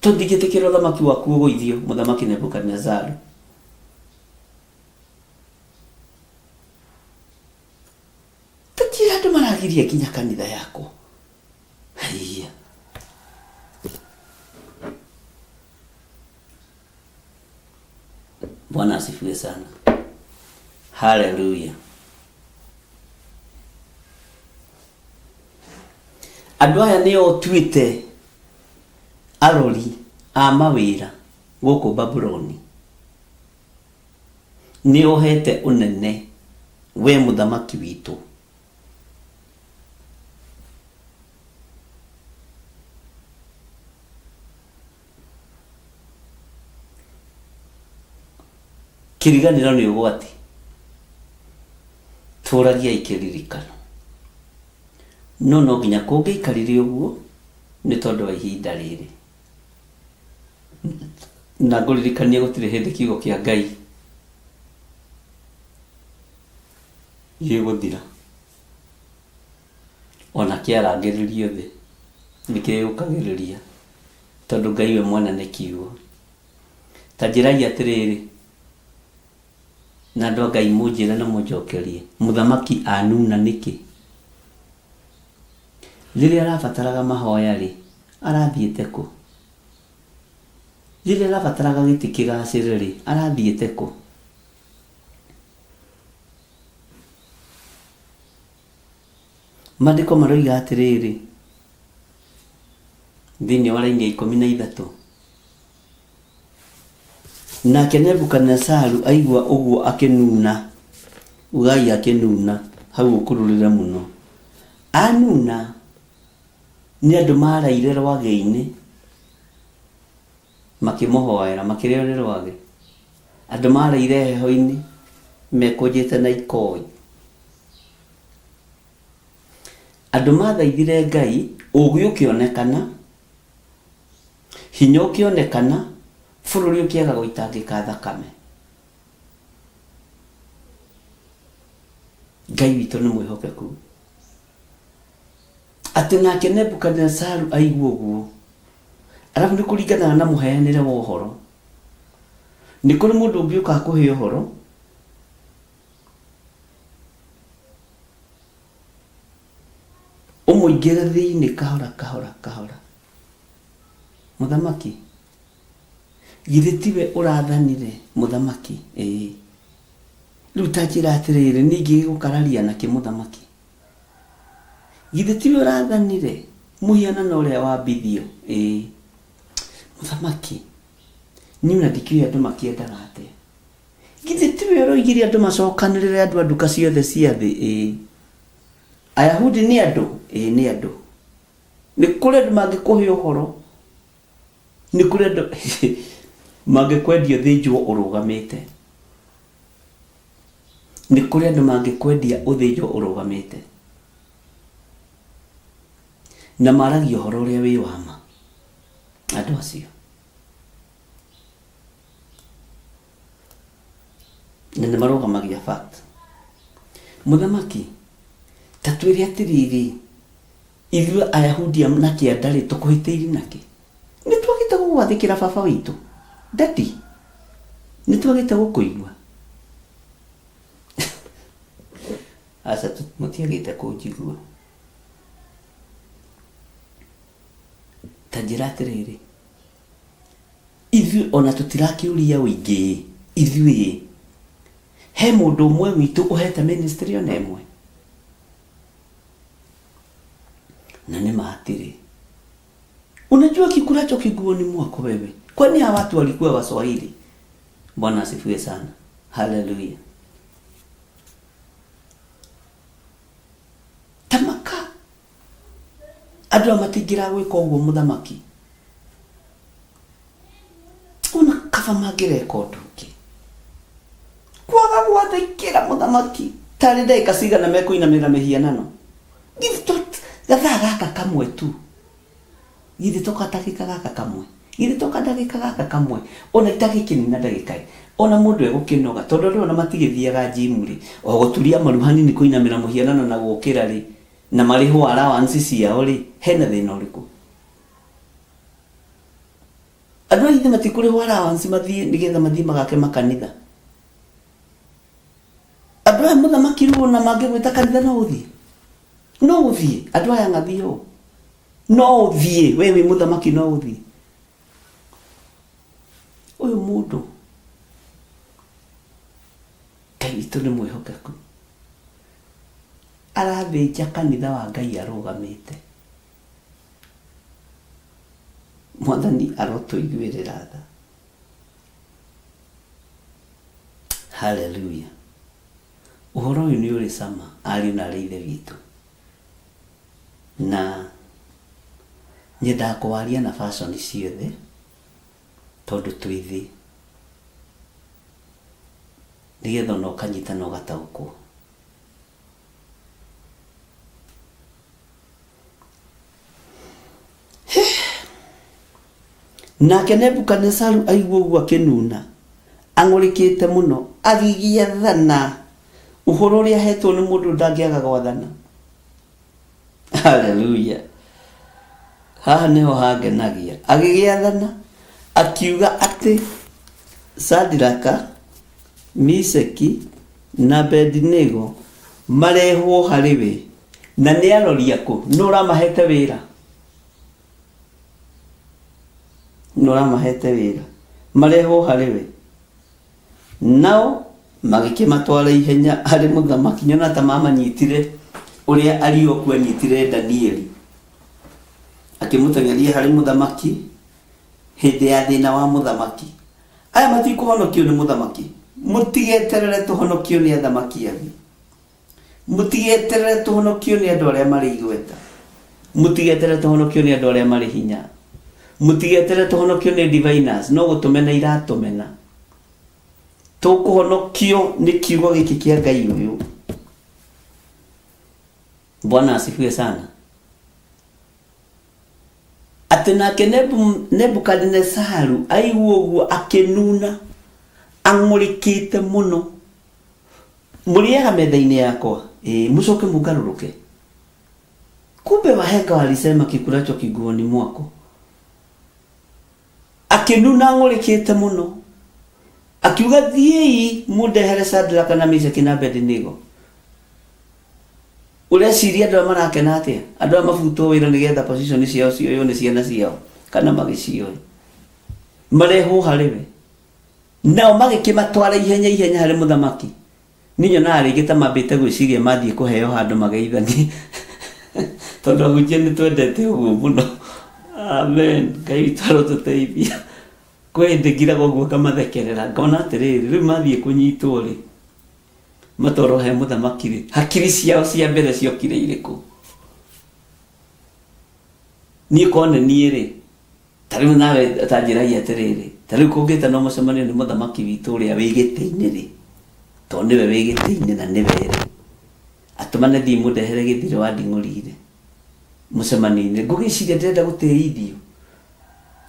tondũ ndingĩtĩkĩra ũthamaki waku ũgũithio, mũthamaki Nebukadinezaru. Tũtirĩ andũ maragiria nginya kanitha yakwa. Haiya. Bwana asifiwe sana. Haleluya. Andũ aya nĩo ũtuĩte arori a mawĩra gũkũ Babuloni. Nĩ ũhete ũnene we mũthamaki witũ. Kĩriganĩro nĩ ũgwati. Tũragiai kĩririkano. No no nginya kũngĩaikarire ũguo nĩ tondũ wa ihinda rĩrĩ. Na ngũririkanie gũtirĩ hĩndĩ kiugo kĩa Ngai gĩgũthira. Ona kĩarangĩrĩrio thĩ nĩ kĩyũkagĩrĩria tondũ Ngai we mwene nĩ kiugo. Ta njĩrai atĩrĩrĩ, na andũ a Ngai mũnjĩre na mũnjokerie, mũthamaki anuna nĩkĩ? Rĩrĩa arabataraga mahoya-rĩ, arathiĩte kũ? Rĩrĩa arabataraga gĩtĩ kĩgacĩre-rĩ, arathiĩte kũ? Maandĩko maroiga atĩrĩrĩ, thĩinĩ wa raini ya 13, Nake Nebukadinezaru aigua ũguo akĩnuna, ugai akĩnuna, hau ũkururĩre mũno. Anuna, nĩ andũ maraire rwagĩ-inĩ makĩmũhoera, makĩrĩo nĩ rwagĩ. Andũ maraire heho-inĩ mekũnjĩte na ikoi. Andũ mathaithire Ngai, ũgĩ ũkĩonekana, hinya ũkĩonekana, bũrũri ũkĩaga gũitangĩka thakame. Ngai witũ nĩ mwĩhokeku. Atĩ nake Nebukadinezaru aigua ũguo, arabu nĩ kũringanaga na mũheanĩre wa ũhoro. Nĩ kũrĩ mũndũ ũngĩ ũka akũhe ũhoro, Ũmũingĩre thĩinĩ kahora kahora kahora. Mũthamaki, githĩ tiwe ũrathanire mũthamaki? Ĩĩ. Rĩu ta njĩra atĩrĩrĩ, niĩ ingĩgĩgũkararia nakĩ mũthamaki? Githĩ tiwe ũrathanire mũhianano ũrĩa wambithio? Ĩĩ. Mũthamaki, niĩ ona ndikĩũĩ andũ makĩendaga atĩa. Githĩ tiwe ũroigire andũ macokanĩrĩre andũ a nduka ciothe cia thĩ? Ĩĩ. Ayahudi nĩ andũ? Ĩĩ nĩ andũ. Nĩ kũrĩ andũ mangĩkũhe ũhoro, nĩ kũrĩ andũ mangĩkwendia ũthĩnjwo ũrũgamĩte. Nĩ kũrĩ andũ mangĩkwendia ũthĩnjwo ũrũgamĩte. Na maragia ũhoro ũrĩa wĩ wa ma, andũ acio. Na nĩ marũgamagia fact. Mũthamaki, ta twĩre atĩrĩrĩ, ithuĩ Ayahudi a na kĩanda-rĩ, tũkũhĩtĩirie nakĩ? Nĩ twagĩte gũgwathĩkĩra baba witũ? Daddy, nĩ twagĩte gũkũigua? Aca, mũtiagĩte kũnjigua. Ta njĩra atĩrĩrĩ, ithuĩ ona tũtirakĩũria ũingĩ-ĩ, ithuĩ-ĩ, he mũndũ ũmwe witũ ũhete ministry ona ĩmwe? Na nĩ ma hatirĩ. Unajua kikulacho kiguoni mwako wewe. Kwani hawa watu walikuwa Waswahili? Bwana asifiwe sana. Haleluya. Tamaka. Andũ aya matingĩragwĩka ũguo mũthamaki. Ona kaba mangĩreka ũndũ ũngĩ. Kwaga gwathĩkĩra mũthamaki tarĩ ndagĩka cigana mekũinamĩrĩra mĩhianano. Githĩ to gathaa gaka kamwe tu. Githĩ to katagĩka gaka kamwe. Githĩ to kadagĩka gaka kamwe. Ona itagĩkĩnina ndagĩka ĩ. Ona mũndũ egũkĩnoga tondũ andũ ona matigĩthiaga njimu rĩ. O gũturia maru hanini kũinamĩra mũhianano na gũkĩra rĩ na marĩhwo allowance ciao rĩ hena thĩna ũrĩkũ? Andũ aya ithe matikũrĩhwo allowance mathiĩ nĩgetha mathiĩ magake makanitha. Andũ aya mũthamaki rĩu ona mangĩgwĩta kanitha no ũthiĩ? No ũthiĩ? Andũ aya ng'athi ũũ. No ũthiĩ? We wĩ mũthamaki no ũthiĩ? Ũyũ mũndũ Ngai witũ nĩ mwĩhokeku. Arathĩnja kanitha wa Ngai arũgamĩte. Mwathani arotũiguĩrĩra tha. Haleluya. Ũhoro ũyũ nĩ ũrĩ cama ariũ na arĩ ithe witũ. Na nyendaga kũwaria na fashion ciothe tondũ twĩ thĩ. Nĩgetha ona ũkanyita na ũgataũkwo. Nake Nebukadinezaru aigua ũguo akĩnuna, ang'ũrĩkĩte mũno, agĩgĩathana ũhoro ũrĩa ahetwo nĩ mũndũ ndangĩaga gwathana. Haleluya! Haha nĩho hangenagia. Agĩgĩathana akiuga atĩ Sadiraka, Misheki na Abedinego marehwo harĩ we. Na nĩ arori akũ? Nũ ũramahete wĩra? Nũ ũramahete wĩra? Marehwo harĩ we. Nao magĩkĩmatwara ihenya harĩ mũthamaki. Nyona ta mamanyitire ũrĩa Arioku anyitire Danieli. Akĩmũteng'eria harĩ mũthamaki hĩndĩ ya thĩna wa mũthamaki. Aya matikũhonokio nĩ mũthamaki. Mũtigeterere tũhonokio nĩ athamaki a thĩ. Mũtigeterere tũhonokio nĩ andũ arĩa marĩ igweta. Mũtigeterere tũhonokio nĩ andũ arĩa marĩ hinya. Mũtigeterere tũhonokio nĩ diviners, no gũtũmena iratũmena. Tũkũhonokio nĩ kiugo gĩkĩ kĩa Ngai ũyũ. Bwana asifiwe sana. Atĩ nake Nebukadinezaru aigua ũguo akĩnuna ang'ũrĩkĩte mũno. Mũrĩaga metha-inĩ yakwa? Ĩĩ, mũcoke mũngarũrũke. Kumbe wahenga walisema kikulacho kiguoni mwako. Akĩnuna ang'ũrĩkĩte mũno. Akiuga thiĩi mũndehere Shadraka na Meshaki na Abedinego. Ũreciria andũ aya marakena atĩa? Andũ aya mabutwo wĩra nĩgetha position ciao cioywo nĩ ciana ciao kana magĩcioe. Marehwo harĩ we. Nao magĩkĩmatwara ihenya ihenya harĩ mũthamaki. Niĩ nyonaga rĩngĩ ta mambĩte gwĩciria mathiĩ kũheo handũ mageithanie. Tondũ ahunjia nĩ twendete ũguo mũno. Amen. Ngai witũ arotũteithia. Kwĩ hĩndĩ ngiraga ũguo ngamathekerera ngona atĩrĩrĩ, rĩu mathiĩ kũnyitwo rĩ, matwarwo he mũthamaki-rĩ, hakiri ciao cia mbere ciokire irĩkũ? Niĩ korwo nĩ niĩ-rĩ, ta rĩu nawe ta njĩrai atĩrĩrĩ, ta rĩu kũngĩtanwo mũcemanio nĩ mũthamaki witũ ũrĩa wĩ gĩtĩ-inĩ-rĩ, tondũ nĩwe wĩ gĩtĩ-inĩ na nĩwe-rĩ, atũmane thiĩ mũndehere Gĩthirĩ wa Nding'ũri-rĩ, mũcemanio-inĩ, ngũgĩciria ndĩrenda gũtĩithio?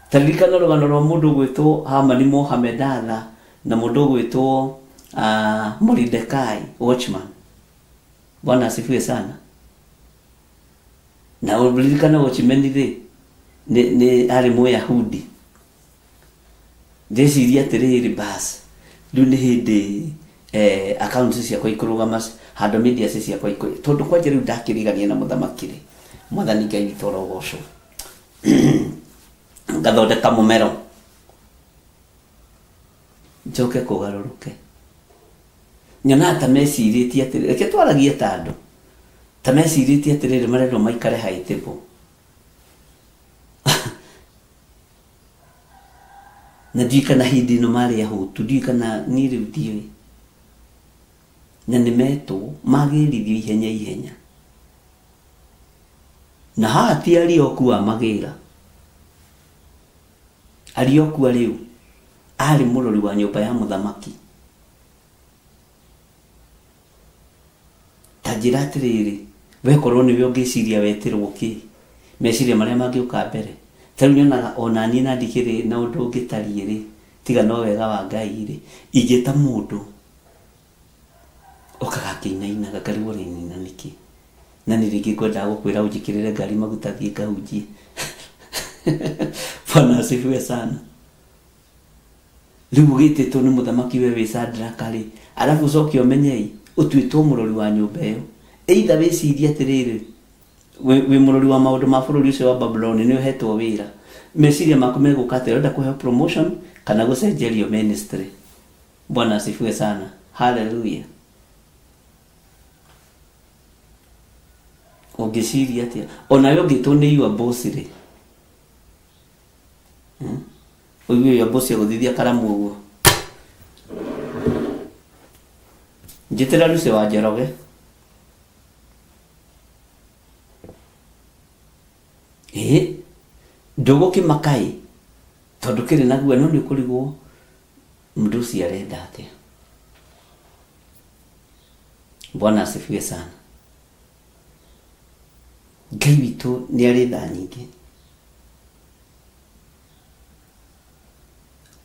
Ta ririkana rũgano rwa mũndũ ũgwĩtwo Hamani Mũhamedatha na mũndũ ũgwĩtwo Moridekai watchman. Bwana asifiwe sana. Na ũririkane watchman rĩ, nĩ nĩ arĩ Mũyahudi. Ndĩciria atĩrĩrĩ bas, rĩu nĩ hĩndĩ eh, accounts ciakwa ikũrũgama handũ media ciakwa ikũ tondũ kwanja rĩu ndakĩrigania na mũthamaki rĩ, mwathani Ngai witũ arogocwo. Ngathondeka mũmero njoke kũgarũrũke nyonaga ta mecirĩtie atĩrĩ reke twaragie ta andũ ta mecirĩtie atĩrĩrĩ marendwo maikare high table na ndiũĩ kana hĩndĩ ĩno marĩ ahũtu ndiũĩ kana niĩ rĩu ndiũĩ na nĩ metwo magĩrithio ihenya ihenya Na haha ti Arioku wamagĩra. Arioku arĩ ũ? Aarĩ mũrori wa nyũmba ya mũthamaki. Ta njĩra atĩrĩrĩ, we korwo nĩwe ũngĩciria wetĩrwo kĩ? Meciria marĩa mangĩũka mbere. Ta rĩu nyonaga o na niĩ na ndikĩrĩ na ũndũ ũngĩtariĩ-rĩ, tiga no wega wa Ngai-rĩ, ingĩta mũndũ okaga akĩinainaga ngarigwo ũrainaina nĩkĩ na nĩ rĩngĩ ngwendaga gũkwĩra ũnjĩkĩrĩre ngari maguta thiĩ ngahunjie bwana asifiwe sana rĩu ũgĩtĩtwo nĩ mũthamaki we wĩ Sadraka rĩ arabu ũcoke ũmenyei ũtuĩtwo mũrori wa nyũmba ĩyo either wĩcirie atĩrĩrĩ wĩ wĩ mũrori wa maũndũ ma bũrũri ũcio wa Babuloni nĩ ũhetwo wĩra meciria maku megũka atĩ ũrenda kũheo promotion kana gũcenjerio ministry Bwana asifiwe sana. Hallelujah. Ũngĩciria atĩa? Onawe ũngĩtwo nĩ your boss rĩ, hmm? Ũigue your boss agũthithia karamu ũguo. Njĩtĩra Lucy wa Njoroge. Ĩĩ, ndũgũkĩmaka ĩ, tondũ kĩrĩ na guoya no nĩ ũkũrigwo Mũndũ ũcio arenda atĩa? Bwana asifiwe sana. Ngai witũ nĩ arĩ tha nyingĩ.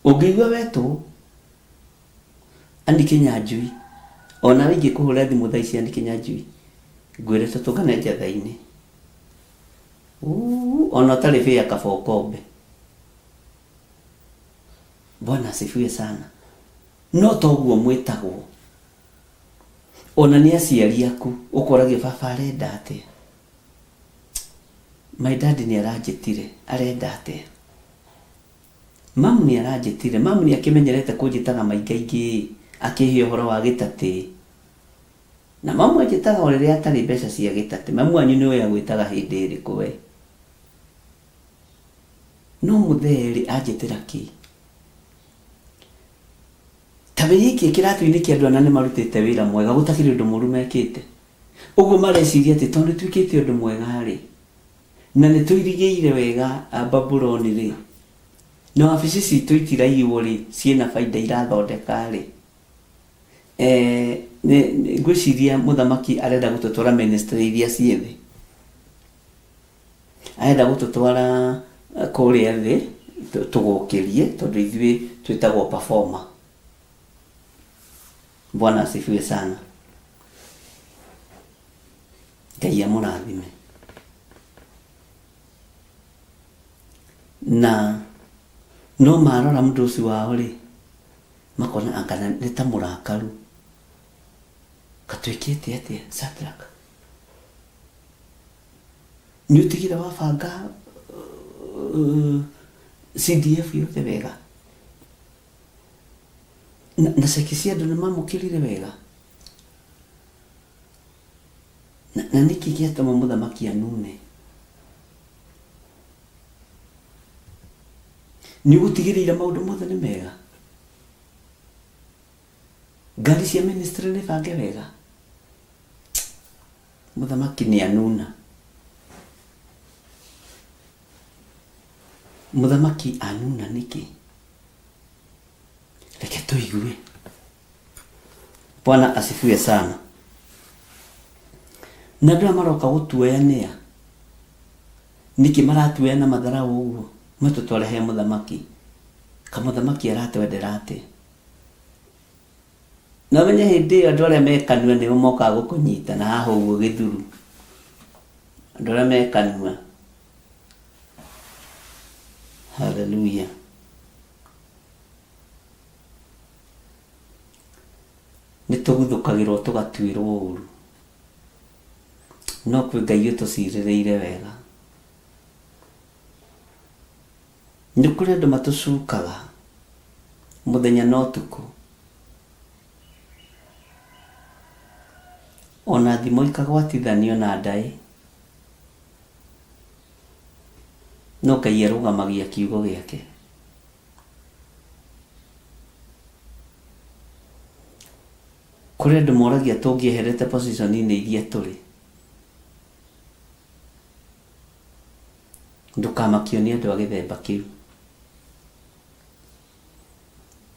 Ũngĩigua wetwo Andy Kĩnyanjui, onawe ingĩkũhũrĩra thimũ thaa ici Andy Kĩnyanjui, ngwĩre tũtũngane njatha-inĩ. Ona ũtarĩ bĩa kaba ũkombe. Bwana asifiwe sana. No toguo mwĩtagwo. Ona nĩ aciari aku ũkoragia baba arenda atĩa? My dad nĩ aranjĩtire, arenda atĩa? Mamu nĩ aranjĩtire, mamu nĩ akĩmenyerete kũnjĩtaga maingaingĩ akĩhe ũhoro wa gĩtatĩ. Na mamu anjĩtaga o rĩrĩa atarĩ mbeca cia gĩtatĩ. Mamu wanyu nĩ ũĩ agwĩtaga hĩndĩ ĩrĩkũ we? No mũthee-rĩ, anjĩtĩra kĩ? Ta wĩikie kĩratũ-inĩ kĩa andũ aya na nĩmarutĩte wĩra mwega, gũtakĩrĩ ũndũ mũũru mekĩte. Ũguo mareciria atĩ tondũ nĩtwĩkĩte ũndũ mwega-rĩ, na nĩtũirigĩire wega Babuloni-rĩ, na wabici citũ itiraiywo-rĩ, ciĩna baida irathondeka-rĩ, ngwĩciria mũthamaki arenda gũtũtwara ministry iria ciĩ thĩ. Arenda gũtũtwara kũrĩa thĩ tũgũkĩrie tondũ ithuĩ twĩtagwo performer. Bwana asifiwe sana. Ngai amũrathime. Na no marora mũndũ ũcio wao rĩ, makona anga nĩ ta mũrakaru. Katwĩkĩte atĩa Shadrach? Nĩ ũtigire wabanga CDF yothe wega na ceki cia andũ nĩ mamũkĩrire wega na nĩkĩ gĩatũma mũthamaki anune? Nĩ ũgũtigĩrĩire maũndũ mothe nĩ mega, ngari cia ministry nĩ bange wega. Mũthamaki nĩ anuna. Mũthamaki anuna nĩkĩ? Reke tũigue. Bwana asifiwe sana. Na andũ aya maroka gũtuoya nĩa? Nĩkĩ maratuoya na matharaũ ũguo? Matũtware he mũthamaki. Kamũthamaki aratwendera atĩa? Na ũmenye hĩndĩ ĩyo andũ arĩa me kanua nĩo mokaga gũkũnyita na haha ũguo gĩthuru. Andũ arĩa me kanua. Hallelujah. Nĩ tũguthũkagĩrwo tũgatuĩrwo ũru. No kwĩ Ngai ũtũcirĩrĩire wega. Nĩ kũrĩ andũ matũcukaga mũthenya na ũtukũ. Ona thimo ikagwatithanio na ndaĩ. No Ngai arũgamagia kiugo gĩake. Kũrĩ andũ moragia tũngĩeherete position-inĩ iria tũrĩ. Ndũkamakio nĩ andũ a gĩthemba kĩu.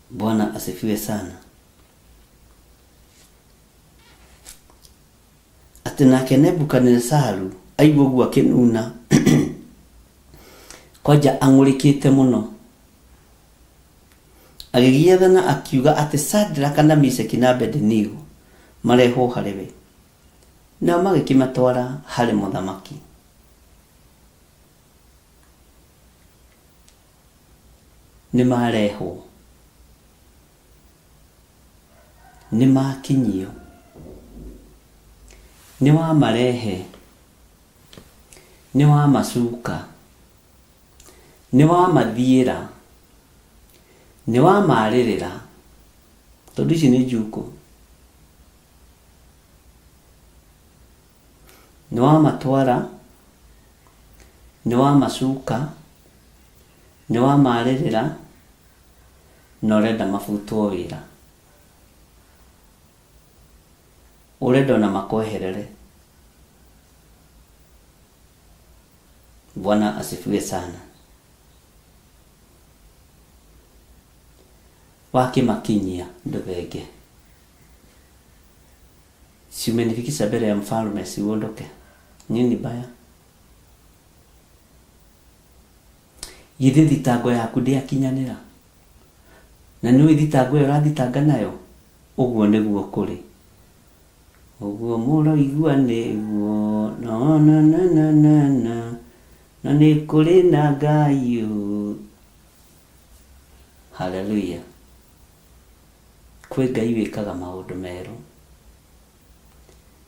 Bwana asifiwe sana. Atĩ nake Nebukadinesaru aigua ũguo akĩnuna, kwanja ang'ũrĩkĩte mũno. Agĩgĩathana akiuga atĩ Shadraka na Meshaki na Abedinego marehwo harĩ we. Nao magĩkĩmatwara harĩ mũthamaki. Nĩmarehwo. Nĩmakinyio. Nĩwamarehe. Nĩwamacuka. Nĩwamathiĩra. Nĩwamarĩrĩra. Tondũ ici nĩ njukũ. Nĩwamatwara. Nĩwamacuka. Nĩwamarĩrĩra. Na ũrenda mabutwo wĩra. Ũrenda ona makweherere. Bwana asifiwe sana. Wakĩmakinyia ndũthenge. Si umenifikisha mbele ya mfalme, si uondoke. Nini baya? Githĩ thitango yaku ndĩakinyanĩra? Na nĩũĩ thitango ĩyo ũrathitanga nayo? Ũguo nĩguo kũrĩ. Ũguo mũroigua nĩguo no na na na na na na nĩ kũrĩ na Ngai ũ. Hallelujah. Kwĩ Ngai wĩkaga maũndũ merũ.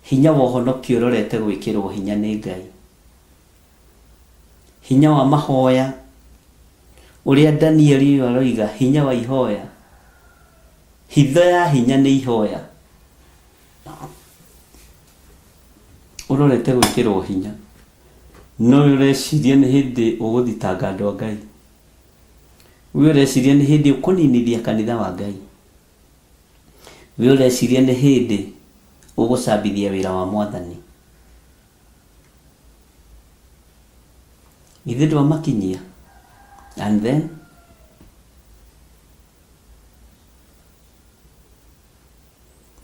Hinya wa ũhonokio ũrorete gwĩkĩrwo hinya nĩ Ngai. Hinya wa mahoya ũrĩa Danieli ũyũ aroiga, hinya wa ihoya. Hitho ya hinya nĩ ihoya. Ũrorete gwĩkĩrwo hinya. No we ũreciria nĩ hĩndĩ ũgũthitanga andũ a Ngai. We ũreciria nĩ hĩndĩ ũkũninithia kanitha wa Ngai. We ũreciria nĩ hĩndĩ ũgũcambithia wĩra wa Mwathani. Githĩ ndwamakinyia? And then?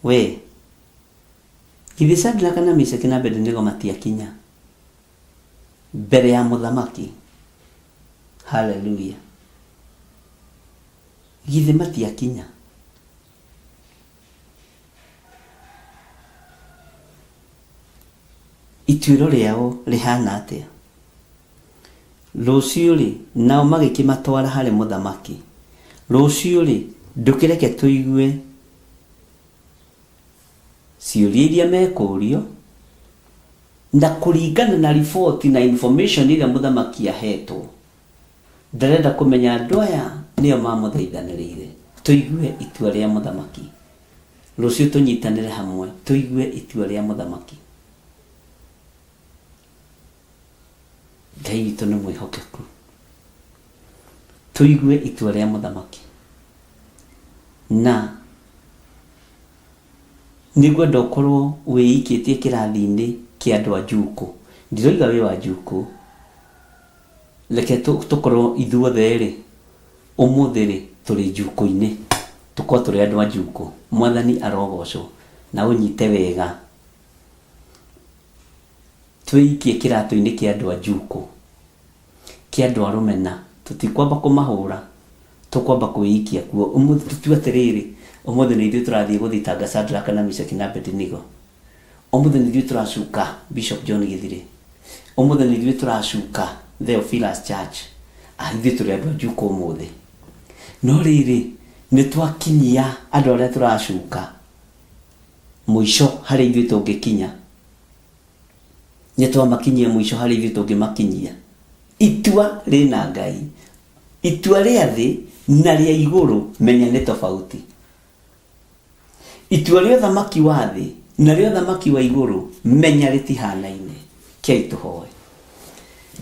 We, githĩ Shadraka na Meshaki na Abedinego matiakinya mbere ya mũthamaki? Haleluya! Githĩ matiakinya? Ituĩro rĩao rĩhaana atĩa? Rũciũ-rĩ, nao magĩkĩmatwara harĩ mũthamaki. Rũciũ-rĩ, ndũkĩreke tũigue ciũria iria mekũũrio, Na kũringana na riboti na information ĩrĩa mũthamaki ahetwo, ndarenda kũmenya andũ aya nĩo mamũthaithanĩrĩire. Tũigue itua rĩa mũthamaki. Rũciũ tũnyitanĩre hamwe tũigue itua rĩa mũthamaki. Ngai witũ nĩ mwĩhokeku. Tũigue itua rĩa mũthamaki. Na nĩngwenda ũkorwo wĩikĩtie kĩrathi-inĩ kĩa andũ a njukũ. Ndiroiga wĩ wa njukũ. Reke tũkorwo ithuothe-rĩ, ũmũthĩ-rĩ, tũrĩ njukũ-inĩ. Tũkorwo tũrĩ andũ a njukũ. Mwathani arogocwo. Na ũnyite wega. Twĩikie kĩratũ-inĩ kĩa andũ a njukũ. Kĩa andũ a rũmena. Tũtikwamba kũmahũra. Tũkwamba kwĩikia kuo. Ũmũthĩ tũtue atĩrĩrĩ, ũmũthĩ nĩ ithuĩ tũrathiĩ gũthitanga Shadraka na Meshaki na Abednego. Ũmũthĩ nĩ ithuĩ tũracuka Bishop John Gĩthirĩ. Ũmũthĩ nĩ ithuĩ tũracuka Theophilus Church. Ah, ithuĩ tũrĩ andũ a njukũ ũmũthĩ. No rĩrĩ, nĩ twakinyia andũ arĩa tũracuka mũico harĩa ithuĩ tũngĩkinya. Nĩ twamakinyia mũico harĩa ithuĩ tũngĩmakinyia. Itua rĩna Ngai. Itua rĩa thĩ na rĩa igũrũ menya nĩ tofauti. Itua rĩa ũthamaki wa thĩ na rĩa ũthamaki wa igũrũ menya rĩtihanaine. Kei tũhoe.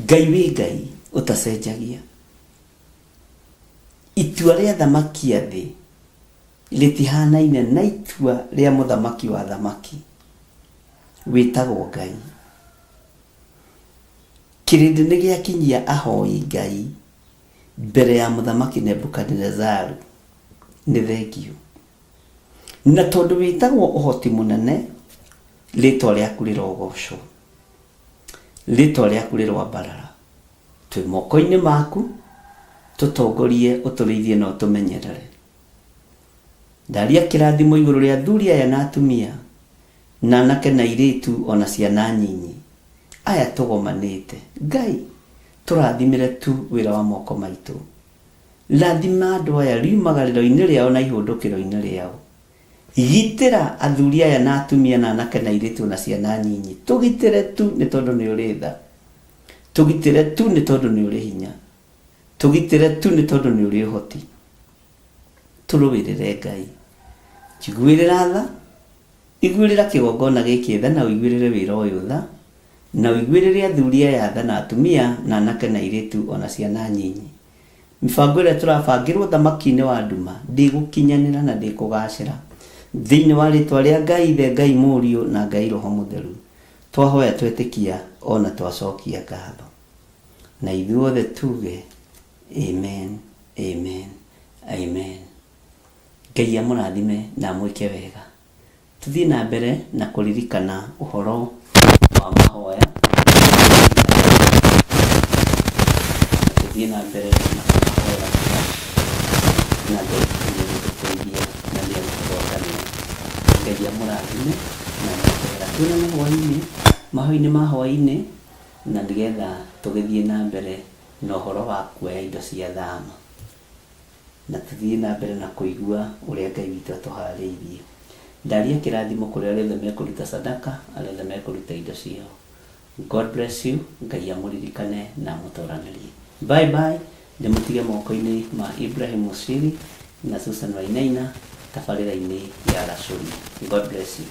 Ngai wĩ Ngai ũtacenjagia. Itua rĩa athamaki a thĩ rĩtihanaine na itua rĩa mũthamaki wa athamaki wĩtagwo Ngai. Kĩrĩndĩ nĩ gĩakinyia ahoi Ngai mbere ya mũthamaki Nebukadinezaru. Nĩ thengiũ. Na tondũ wĩtagwo ũhoti mũnene, rĩtwa rĩaku rĩrogocwo. Rĩtwa rĩaku rĩroambarara. Twĩ moko-inĩ maku, tũtongorie, ũtũrĩithie na ũtũmenyerere. Ndaria kĩrathimo igũrũ rĩa athuri aya na atumia, na anake na airĩtu o na ciana nyinyi, aya tũgomanĩte. Ngai, tũrathimĩre tu wĩra wa moko maitũ. Rathima andũ aya riumagarĩro-inĩ rĩao na ihũndũkĩro-inĩ rĩao. Gitĩra athuri aya na atumia na anake na airĩtu o na ciana nyinyi. Tũgitĩre tu nĩ tondũ nĩ ũrĩ tha. Tũgitĩre tu nĩ tondũ nĩ ũrĩ hinya. Tũgitĩre tu nĩ tondũ nĩ ũrĩ ũhoti. Tũrũĩrĩre Ngai. Njiguĩrĩra tha. Iguĩrĩra kĩgongona gĩkĩ tha na ũiguĩrĩre wĩra ũyũ tha, na ũiguĩrĩre athuri aya tha na atumia na anake na airĩtu o na ciana nyinyi. Mĩbango ĩrĩa tũrabangĩrwo ũthamaki-inĩ wa nduma ndĩgũkinyanĩra na ndĩkũgacĩra. Thĩinĩ wa rĩtwa rĩa Ngai Ithe, Ngai Mũriũ na Ngai Roho Mũtheru, twahoya twetĩkia o na twacokia ngatho. Na ithuothe tuge, Amen, amen, amen. Ngai amũrathime na amwĩke wega. Tũthiĩ na mbere na kũririkana ũhoro wa mahoya na tũthiĩ na mbere na kũmahoera mbura na Ngai witũ nĩ egũtũteithia na nĩ egũtũhotanĩra. Ngai amũrathime na amwĩke wega. Tuonane hwaĩ-inĩ, mahoya-inĩ ma hwaĩ-inĩ na nĩgetha tũgĩthiĩ na mbere na ũhoro wa kuoya indo cia thama. Na tũthiĩ na mbere na kũigua ũrĩa Ngai witũ atũhaarĩirie. Ndaria kĩrathimo kũrĩ arĩa othe mekũruta sadaka, arĩa othe mekũruta indo ciao. God bless you, Ngai amũririkane na amũtoranĩrie. Bye bye, ndĩmũtige moko-inĩ ma Ibrahim Musiri na Susan Wainaina tabarĩra-inĩ ya Racũria. God bless you.